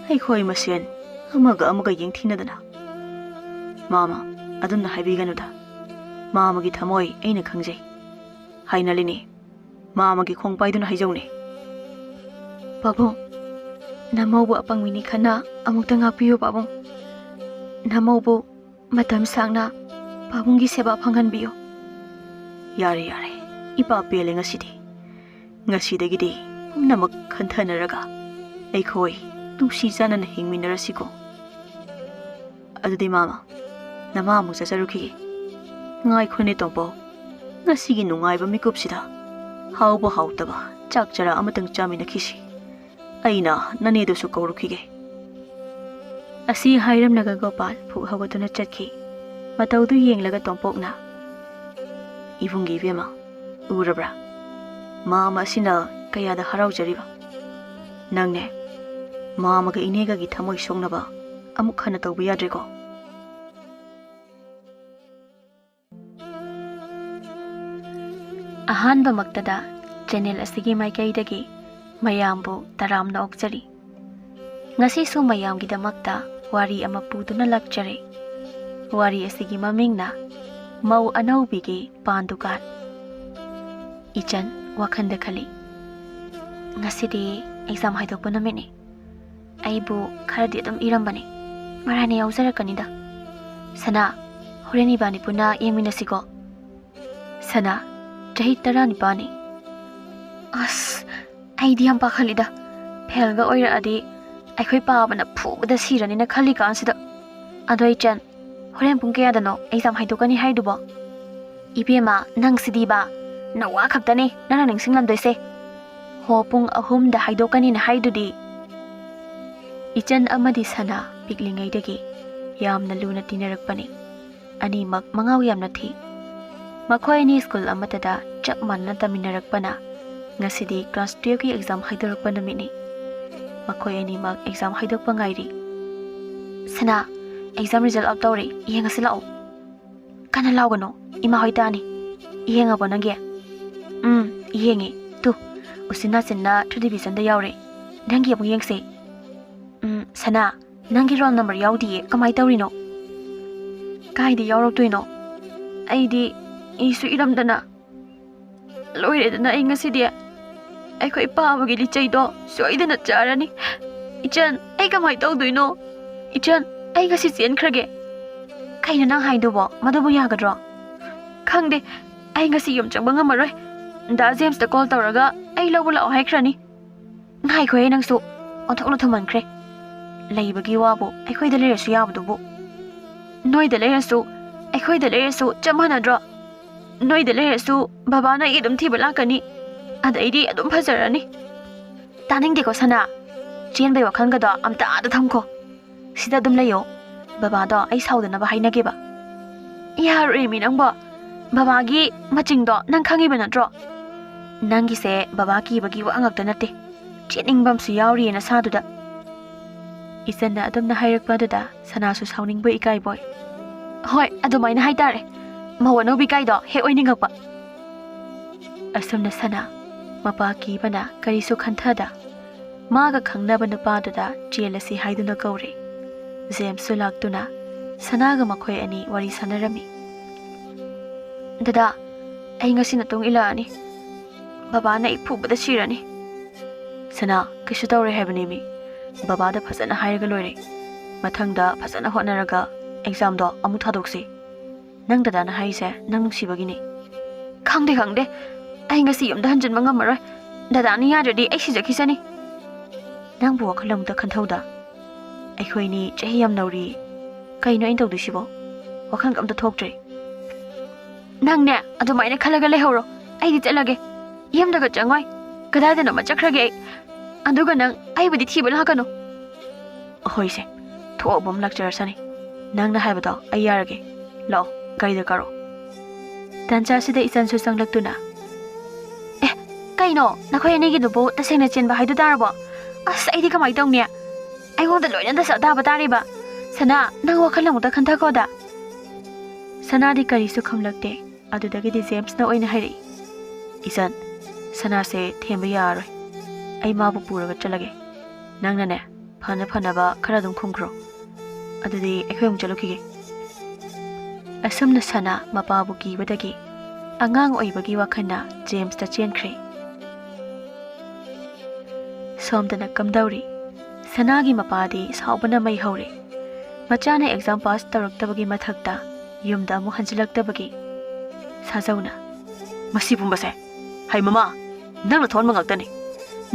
ꯑꯩꯈꯣꯏ ꯃꯁꯦꯟ ꯑꯃꯒ ꯑꯃꯒ ꯌꯦꯡꯊꯤꯅꯗꯅ꯫ ꯃꯥꯃ, ꯑꯗꯨꯝꯅ ꯍꯥꯏꯕꯤꯒꯅꯨꯗ꯫ ꯃꯥꯃꯒꯤ ꯊꯃꯣꯏ ꯑꯩꯅ ꯈꯪꯖꯩ꯫ ꯍꯥꯏꯅꯂꯤꯅꯤ꯫ ꯃꯥꯃꯒꯤ ꯈꯣꯡꯄꯥꯏꯗꯨꯅ ꯍꯥꯏꯖꯧꯅꯦ꯫ ꯄꯥꯕꯨꯡ, ꯅꯃꯧꯕꯨ ꯑꯄꯪꯕꯤꯅꯤ ꯈꯟꯅ ꯑꯃꯨꯛꯇ ꯉꯥꯛꯄꯤꯌꯨ ꯄꯥꯕꯨꯡ꯫ ꯅꯃꯧꯕꯨ ꯃꯇꯝ ꯁꯥꯡꯅ ꯄꯥꯕꯨꯡꯒꯤ ꯁꯦꯕꯥ ꯐꯪꯍꯟꯕꯤꯌꯨ꯫ ꯌꯥꯔꯦ, ꯌꯥꯔꯦ, ꯏꯄꯥ ꯄꯦꯜꯂꯦ ꯉꯁꯤꯗꯤ꯫ ꯉꯁꯤꯗꯒꯤꯗꯤ ꯄꯨꯝꯅꯃꯛ ꯈꯟꯊꯅꯔꯒ ꯑꯩꯈꯣꯏ ꯅꯨꯡꯁꯤ ꯆꯥꯟꯅꯅ ꯍꯤꯡꯃꯤꯟꯅꯔꯁꯤꯀꯣ꯫ ꯑꯗꯨꯗꯤ ꯃꯥꯃ, ꯅꯃꯥ ꯑꯃꯨꯛ ꯆꯠꯆꯔꯨꯈꯤꯒꯦ꯫ ꯉꯥꯏꯈꯣꯅꯦ ꯇꯣꯝꯄꯣꯛ, ꯉꯁꯤꯒꯤ ꯅꯨꯡꯉꯥꯏꯕ ꯃꯤꯀꯨꯞꯁꯤꯗ ꯍꯥꯎꯕ ꯍꯥꯎꯇꯕ ꯆꯥꯛ ꯆꯔꯥ ꯑꯃꯇꯪ ꯆꯥꯃꯤꯟꯅꯈꯤꯁꯤ꯫ ꯑꯩꯅ ꯅꯅꯦꯗꯨꯁꯨ ꯀꯧꯔꯨꯈꯤꯒꯦ꯫ ꯑꯁꯤ ꯍꯥꯏꯔꯝꯂꯒ ꯒꯣꯄꯥꯜ ꯐꯨꯛ ꯍꯧꯒꯠꯇꯨꯅ ꯆꯠꯈꯤ꯫ ꯃꯇꯧꯗꯨ ꯌꯦꯡꯂꯒ ꯇꯣꯝꯄꯣꯛꯅ, "ꯏꯕꯨꯡꯒꯤ ꯏꯕꯦꯝꯃ, ꯎꯔꯕ꯭ꯔꯥ? ꯃꯥꯃ ꯑꯁꯤꯅ ꯀꯌꯥꯗ ꯍꯔꯥꯎꯖꯔꯤꯕ꯫ ꯅꯪꯅꯦ, ꯃꯥꯃꯒ ꯏꯅꯦꯒꯒꯤ ꯊꯃꯣꯏ ꯁꯣꯛꯅꯕ ꯑꯃꯨꯛ ꯍꯟꯅ ꯇꯧꯕ ꯌꯥꯗ꯭ꯔꯦꯀꯣ?" ꯑꯍꯥꯟꯕꯃꯛꯇꯗ ꯆꯦꯅꯦꯜ ꯑꯁꯤꯒꯤ ꯃꯥꯏꯀꯩꯗꯒꯤ ꯃꯌꯥꯝꯕꯨ ꯇꯔꯥꯝꯅ ꯑꯣꯛꯆꯔꯤ꯫ ꯉꯁꯤꯁꯨ ꯃꯌꯥꯝꯒꯤꯗꯃꯛꯇ ꯋꯥꯔꯤ ꯑꯃ ꯄꯨꯗꯨꯅ ꯂꯥꯛꯆꯔꯦ꯫ ꯋꯥꯔꯤ ꯑꯁꯤꯒꯤ ꯃꯃꯤꯡꯅ ꯃꯧ ꯑꯅꯧꯕꯤꯒꯤ ꯄꯥꯟ ꯗꯨꯀꯥꯟ꯫ ꯏꯆꯟ ꯋꯥꯈꯜꯗ ꯈꯜꯂꯤ, "ꯉꯁꯤꯗꯤ ꯑꯦꯛꯖꯥꯝ ꯍꯥꯏꯗꯣꯛꯄ ꯅꯨꯃꯤꯠꯅꯤ꯫ ꯑꯩꯕꯨ ꯈꯔꯗꯤ ꯑꯗꯨꯝ ꯏꯔꯝꯕꯅꯤ꯫ ꯃꯔꯥꯏꯅ ꯌꯥꯎꯖꯔꯛꯀꯅꯤꯗ꯫ ꯁꯅꯥ, ꯍꯣꯔꯦꯟ ꯏꯕꯥꯅꯤ ꯄꯨꯟꯅ ꯌꯦꯡꯃꯤꯟꯅꯁꯤꯀꯣ?" ꯁꯅꯥ, ꯆꯍꯤ ꯇꯔꯥꯅꯤꯄꯥꯟꯅꯤ꯫ ꯑꯁ, ꯑꯩꯗꯤ ꯌꯥꯝ ꯄꯥꯈꯠꯂꯤꯗ꯫ ꯐꯦꯜꯒ ꯑꯣꯏꯔꯛꯑꯗꯤ ꯑꯩꯈꯣꯏ ꯄꯥꯕꯅ ꯐꯨꯕꯗ ꯁꯤꯔꯅꯤꯅ ꯈꯜꯂꯤ ꯀꯥꯟꯁꯤꯗ꯫ ꯑꯗꯣ ꯏꯆꯟ, ꯍꯣꯔꯦꯟ ꯄꯨꯡ ꯀꯌꯥꯗꯅꯣ ꯑꯦꯛꯖꯥꯝ ꯍꯥꯏꯗꯣꯛꯀꯅꯤ ꯍꯥꯏꯗꯨꯕꯣ? ꯏꯕꯦꯝꯃ, ꯅꯪꯁꯤꯗꯤꯕ, ꯅꯋꯥ ꯈꯛꯇꯅꯦ ꯅꯪꯅ ꯅꯤꯡꯁꯤꯡꯂꯝꯗꯣꯏꯁꯦ꯫ ꯍꯣ, ꯄꯨꯡ ꯑꯍꯨꯝꯗ ꯍꯥꯏꯗꯣꯛꯀꯅꯤꯅ ꯍꯥꯏꯗꯨꯗꯤ꯫ ꯏꯆꯟ ꯑꯃꯗꯤ ꯁꯅꯥ ꯄꯤꯛꯂꯤꯉꯩꯗꯒꯤ ꯌꯥꯝꯅ ꯂꯨꯅ ꯇꯤꯟꯅꯔꯛꯄꯅꯤ꯫ ꯑꯅꯤꯃꯛ ꯃꯉꯥꯎ ꯌꯥꯝꯅ ꯊꯤ꯫ ꯃꯈꯣꯏ ꯑꯅꯤ ꯁ꯭ꯀꯨꯜ ꯑꯃꯠꯇꯗ ꯆꯞ ꯃꯥꯟꯅꯅ ꯇꯝꯃꯤꯟꯅꯔꯛꯄꯅ ꯉꯁꯤꯗꯤ ꯀ꯭ꯂꯥꯁ ꯇꯨꯌꯦꯜꯐꯀꯤ ꯑꯦꯛꯖꯥꯝ ꯍꯥꯏꯗꯣꯔꯛꯄ ꯅꯨꯃꯤꯠꯅꯤ꯫ ꯃꯈꯣꯏ ꯑꯅꯤꯃꯛ ꯑꯦꯛꯖꯥꯝ ꯍꯥꯏꯗꯣꯛꯄ ꯉꯥꯏꯔꯤ꯫ "ꯁꯅꯥ, ꯑꯦꯛꯖꯥꯝ ꯔꯤꯖꯜ ꯑꯥꯎꯠ ꯇꯧꯔꯦ, ꯌꯦꯡꯉꯁꯤ ꯂꯥꯛꯑꯣ꯫" ꯅ ꯂꯥꯎꯒꯅꯨ, ꯏꯃꯥ ꯍꯣꯏ ꯇꯥꯅꯤ꯫ ꯌꯦꯡꯉꯕꯣ ꯅꯪꯒꯤ? ꯎꯝ, ꯌꯦꯡꯉꯦ꯫ ꯇꯨ, ꯎꯆꯤꯟ ꯅꯥꯆꯤꯟꯅ ꯊ꯭ꯔꯤ ꯗꯤꯕꯤꯖꯟꯗ ꯌꯥꯎꯔꯦ꯫ ꯅꯪꯒꯤ ꯑꯃꯨꯛ ꯌꯦꯡꯁꯦ꯫ ꯎꯝ, ꯁꯅꯥ, ꯅꯪꯒꯤ ꯔꯣꯜ ꯅꯝꯕꯔ ꯌꯥꯎꯗꯤꯌꯦ, ꯀꯃꯥꯏ ꯇꯧꯔꯤꯅꯣ? ꯀꯥꯏꯗ ꯌꯥꯎꯔꯛꯇꯣꯏꯅꯣ? ꯑꯩꯗꯤ ꯏꯁꯨ ꯏꯔꯝꯗꯅ꯫ ꯂꯣꯏꯔꯦꯗꯅ ꯑꯩ ꯉꯁꯤꯗꯤ꯫ ꯑꯩꯈꯣꯏ ꯄꯥꯕꯒꯤ ꯂꯤꯆꯩꯗꯣ ꯁꯣꯏꯗꯅ ꯆꯥꯔꯅꯤ꯫ ꯏꯆꯟ, ꯑꯩ ꯀꯃꯥꯏ ꯇꯧꯗꯣꯏꯅꯣ? ꯏꯆꯟ, ꯑꯩ ꯉꯁꯤ ꯆꯦꯟꯈ꯭ꯔꯒꯦ꯫ ꯀꯩꯅꯣ ꯅꯪ ꯍꯥꯏꯗꯨꯕꯣ? ꯃꯗꯨꯕꯨ ꯌꯥꯒꯗ꯭ꯔꯣ? ꯈꯪꯗꯦ, ꯑꯩ ꯉꯁꯤ ꯌꯨꯝ ꯆꯪꯕ ꯉꯝꯃꯔꯣꯏ꯫ ꯗꯥ ꯖꯦꯝꯁꯇ ꯀꯣꯜ ꯇꯧꯔꯒ ꯑꯩ ꯂꯧꯕ ꯂꯥꯛꯑꯣ ꯍꯥꯏꯈ꯭ꯔꯅꯤ꯫ ꯉꯥꯏꯈꯣꯍꯦ ꯅꯪꯁꯨ, ꯑꯣꯟꯊꯣꯛꯅ ꯊꯨꯃꯟꯈ꯭ꯔꯦ꯫ ꯂꯩꯕꯒꯤ ꯋꯥꯕꯨ ꯑꯩꯈꯣꯏꯗ ꯂꯩꯔꯁꯨ ꯌꯥꯕꯗꯨꯕꯨ꯫ ꯅꯣꯏꯗ ꯂꯩꯔꯁꯨ, ꯑꯩꯈꯣꯏꯗ ꯂꯩꯔꯁꯨ ꯆꯞ ꯃꯥꯟꯅꯗ꯭ꯔꯣ? ꯅꯣꯏꯗ ꯂꯩꯔꯁꯨ ꯕꯕꯥꯅ ꯑꯩ ꯑꯗꯨꯝ ꯊꯤꯕ ꯂꯥꯛꯀꯅꯤ, ꯑꯗꯩꯗꯤ ꯑꯗꯨꯝ ꯐꯖꯔꯅꯤ꯫ ꯇꯥꯅꯤꯡꯗꯦꯀꯣ ꯁꯅꯥ, ꯆꯦꯟꯕꯩ ꯋꯥꯈꯜꯒꯗꯣ ꯑꯝꯇ ꯑꯥꯗ ꯊꯝꯈꯣ꯫ ꯁꯤꯗ ꯑꯗꯨꯝ ꯂꯩꯌꯣ, ꯕꯕꯥꯗꯣ ꯑꯩ ꯁꯥꯎꯗꯅꯕ ꯍꯥꯏꯅꯒꯦꯕ꯫ ꯌꯥꯔꯣꯏꯃꯤ ꯅꯪꯕꯣ, ꯕꯕꯥꯒꯤ ꯃꯆꯤꯡꯗꯣ ꯅꯪ ꯈꯪꯉꯤꯕ ꯅꯠꯇ꯭ꯔꯣ? ꯅꯪꯒꯤꯁꯦ ꯕꯕꯥ ꯀꯤꯕꯒꯤ ꯋꯥ ꯉꯥꯛꯇ ꯅꯠꯇꯦ, ꯆꯦꯟꯅꯤꯡꯕ ꯑꯃꯁꯨ ꯌꯥꯎꯔꯤꯌꯦ ꯅꯁꯥꯗꯨꯗ꯫ ꯏꯆꯟꯅ ꯑꯗꯨꯝꯅ ꯍꯥꯏꯔꯛꯄ ꯑꯗꯨꯗ ꯁꯅꯥꯁꯨ ꯁꯥꯎꯅꯤꯡꯕꯣꯏ ꯏꯀꯥꯏꯕꯣꯏ꯫ ꯍꯣꯏ, ꯑꯗꯨꯃꯥꯏꯅ ꯍꯥꯏꯇꯥꯔꯦ꯫ ꯃꯧ ꯑꯅꯧꯕꯤ ꯀꯥꯏꯗꯣ ꯍꯦꯛ ꯑꯣꯏꯅꯤꯡꯉꯛꯄ꯫ ꯑꯁꯨꯝꯅ ꯁꯅꯥ ꯃꯄꯥ ꯀꯤꯕꯅ ꯀꯔꯤꯁꯨ ꯈꯟꯊꯗ ꯃꯥꯒ ꯈꯪꯅꯕ ꯅꯨꯄꯥꯗꯨꯗ ꯆꯦꯜꯂꯁꯤ ꯍꯥꯏꯗꯨꯅ ꯀꯧꯔꯦ꯫ ꯖꯦꯝꯁꯁꯨ ꯂꯥꯛꯇꯨꯅ ꯁꯅꯥꯒ ꯃꯈꯣꯏ ꯑꯅꯤ ꯋꯥꯔꯤ ꯁꯥꯟꯅꯔꯝꯃꯤ꯫ "ꯗꯗꯥ, ꯑꯩ ꯉꯁꯤ ꯅꯇꯨꯡ ꯏꯜꯂꯛꯑꯅꯤ꯫ ꯕꯕꯥꯅ ꯑꯩ ꯐꯨꯕꯗ ꯁꯤꯔꯅꯤ꯫" "ꯁꯅꯥ, ꯀꯩꯁꯨ ꯇꯧꯔꯣꯏ ꯍꯥꯏꯕꯅꯦꯃꯤ꯫ ꯕꯕꯥꯗ ꯐꯖꯅ ꯍꯥꯏꯔꯒ ꯂꯣꯏꯔꯦ꯫ ꯃꯊꯪꯗ ꯐꯖꯅ ꯍꯣꯠꯅꯔꯒ ꯑꯦꯛꯖꯥꯝꯗꯣ ꯑꯃꯨꯛ ꯊꯥꯗꯣꯛꯁꯤ꯫ ꯅꯪ ꯗꯗꯥꯅ ꯍꯥꯏꯔꯤꯁꯦ ꯅꯪ ꯅꯨꯡꯁꯤꯕꯒꯤꯅꯤ꯫" "ꯈꯪꯗꯦ, ꯈꯪꯗꯦ꯫ ꯑꯩ ꯉꯁꯤ ꯌꯨꯝꯗ ꯍꯟꯖꯤꯟꯕ ꯉꯝꯃꯔꯣꯏ꯫ ꯗꯗꯥꯅ ꯌꯥꯗ꯭ꯔꯗꯤ ꯑꯩ ꯁꯤꯖꯈꯤꯁꯅꯤ꯫" "ꯅꯪꯕꯨ ꯋꯥꯈꯜ ꯑꯃꯨꯛꯇ ꯈꯟꯊꯧꯗ꯫ ꯑꯩꯈꯣꯏꯅꯤ ꯆꯍꯤ ꯌꯥꯝ ꯅꯧꯔꯤ꯫ ꯀꯩꯅꯣ ꯑꯩꯅ ꯇꯧꯗꯣꯏꯁꯤꯕꯣ? ꯋꯥꯈꯜꯒ ꯑꯝꯇ ꯊꯣꯛꯇ꯭ꯔꯦ꯫" "ꯅꯪꯅꯦ, ꯑꯗꯨꯃꯥꯏꯅ ꯈꯜꯂꯒ ꯂꯩꯍꯧꯔꯣ꯫ ꯑꯩꯗꯤ ꯆꯠꯂꯒꯦ꯫ ꯌꯨꯝꯗꯒ ꯆꯪꯉꯣꯏ꯫ ꯀꯗꯥꯏꯗꯅꯣꯃ ꯆꯠꯈ꯭ꯔꯒꯦ ꯑꯩ꯫ ꯑꯗꯨꯒ ꯅꯪ ꯑꯩꯕꯨꯗꯤ ꯊꯤꯕ ꯂꯥꯛꯀꯅꯨ꯫" "ꯍꯣꯏꯁꯦ, ꯊꯣꯛꯑꯕ ꯑꯃ ꯂꯥꯛꯆꯔꯁꯅꯤ꯫ ꯅꯪꯅ ꯍꯥꯏꯕꯗꯣ ꯑꯩ ꯌꯥꯔꯒꯦ꯫ ꯂꯥꯛꯑꯣ, ꯒꯥꯔꯤꯗ ꯀꯥꯔꯣ꯫" ꯇꯥꯟꯖꯥꯁꯤꯗ ꯏꯆꯟꯁꯨ ꯆꯪꯂꯛꯇꯨꯅ, "ꯑꯦ, ꯀꯩꯅꯣ? ꯅꯈꯣꯏ ꯑꯅꯤꯒꯤꯗꯨꯕꯨ ꯇꯁꯦꯡꯅ ꯆꯦꯟꯕ ꯍꯥꯏꯗꯨ ꯇꯥꯔꯕꯣ? ꯑꯁ, ꯑꯩꯗꯤ ꯀꯃꯥꯏ ꯇꯧꯅꯤ? ꯑꯩꯉꯣꯟꯗ ꯂꯣꯏꯅ ꯗꯁꯥ ꯇꯥꯕ ꯇꯥꯔꯤꯕ꯫ ꯁꯅꯥ, ꯅꯪ ꯋꯥꯈꯜ ꯑꯃꯨꯛꯇ ꯈꯟꯊꯀꯣꯗ꯫" ꯁꯅꯥꯗꯤ ꯀꯔꯤꯁꯨ ꯈꯨꯝꯂꯛꯇꯦ꯫ ꯑꯗꯨꯗꯒꯤꯗꯤ ꯖꯦꯝꯁꯅ ꯑꯣꯏꯅ ꯍꯥꯏꯔꯛꯏ, "ꯏꯆꯟ, ꯁꯅꯥꯁꯦ ꯊꯦꯝꯕ ꯌꯥꯔꯔꯣꯏ꯫ ꯑꯩ ꯃꯥꯕꯨ ꯄꯨꯔꯒ ꯆꯠꯂꯒꯦ꯫ ꯅꯪꯅꯅꯦ, ꯐꯅ ꯐꯅꯕ ꯈꯔ ꯑꯗꯨꯝ ꯈꯨꯝꯈ꯭ꯔꯣ꯫ ꯑꯗꯨꯗꯤ ꯑꯩꯈꯣꯏ ꯑꯃꯨꯛ ꯆꯠꯂꯨꯈꯤꯒꯦ꯫" ꯑꯁꯨꯝꯅ ꯁꯅꯥ ꯃꯄꯥꯕꯨ ꯀꯤꯕꯗꯒꯤ ꯑꯉꯥꯡ ꯑꯣꯏꯕꯒꯤ ꯋꯥꯈꯜꯅ ꯖꯦꯝꯁꯇ ꯆꯦꯟꯈ꯭ꯔꯦ꯫ ꯁꯣꯝꯗꯅ ꯀꯝꯗꯧꯔꯤ? ꯁꯅꯥꯒꯤ ꯃꯄꯥꯗꯤ ꯁꯥꯎꯕꯅ ꯃꯩ ꯍꯧꯔꯦ꯫ ꯃꯆꯥꯅ ꯑꯦꯛꯖꯥꯝ ꯄꯥꯁ ꯇꯧꯔꯛꯇꯕꯒꯤ ꯃꯊꯛꯇ ꯌꯨꯝꯗ ꯑꯃꯨꯛ ꯍꯟꯖꯤꯜꯂꯛꯇꯕꯒꯤ꯫ ꯁꯥꯖꯧꯅ, "ꯃꯁꯤ ꯄꯨꯝꯕꯁꯦ, ꯍꯩ ꯃꯃꯥ, ꯅꯪꯅ ꯊꯣꯛꯍꯟꯕ ꯉꯥꯛꯇꯅꯤ꯫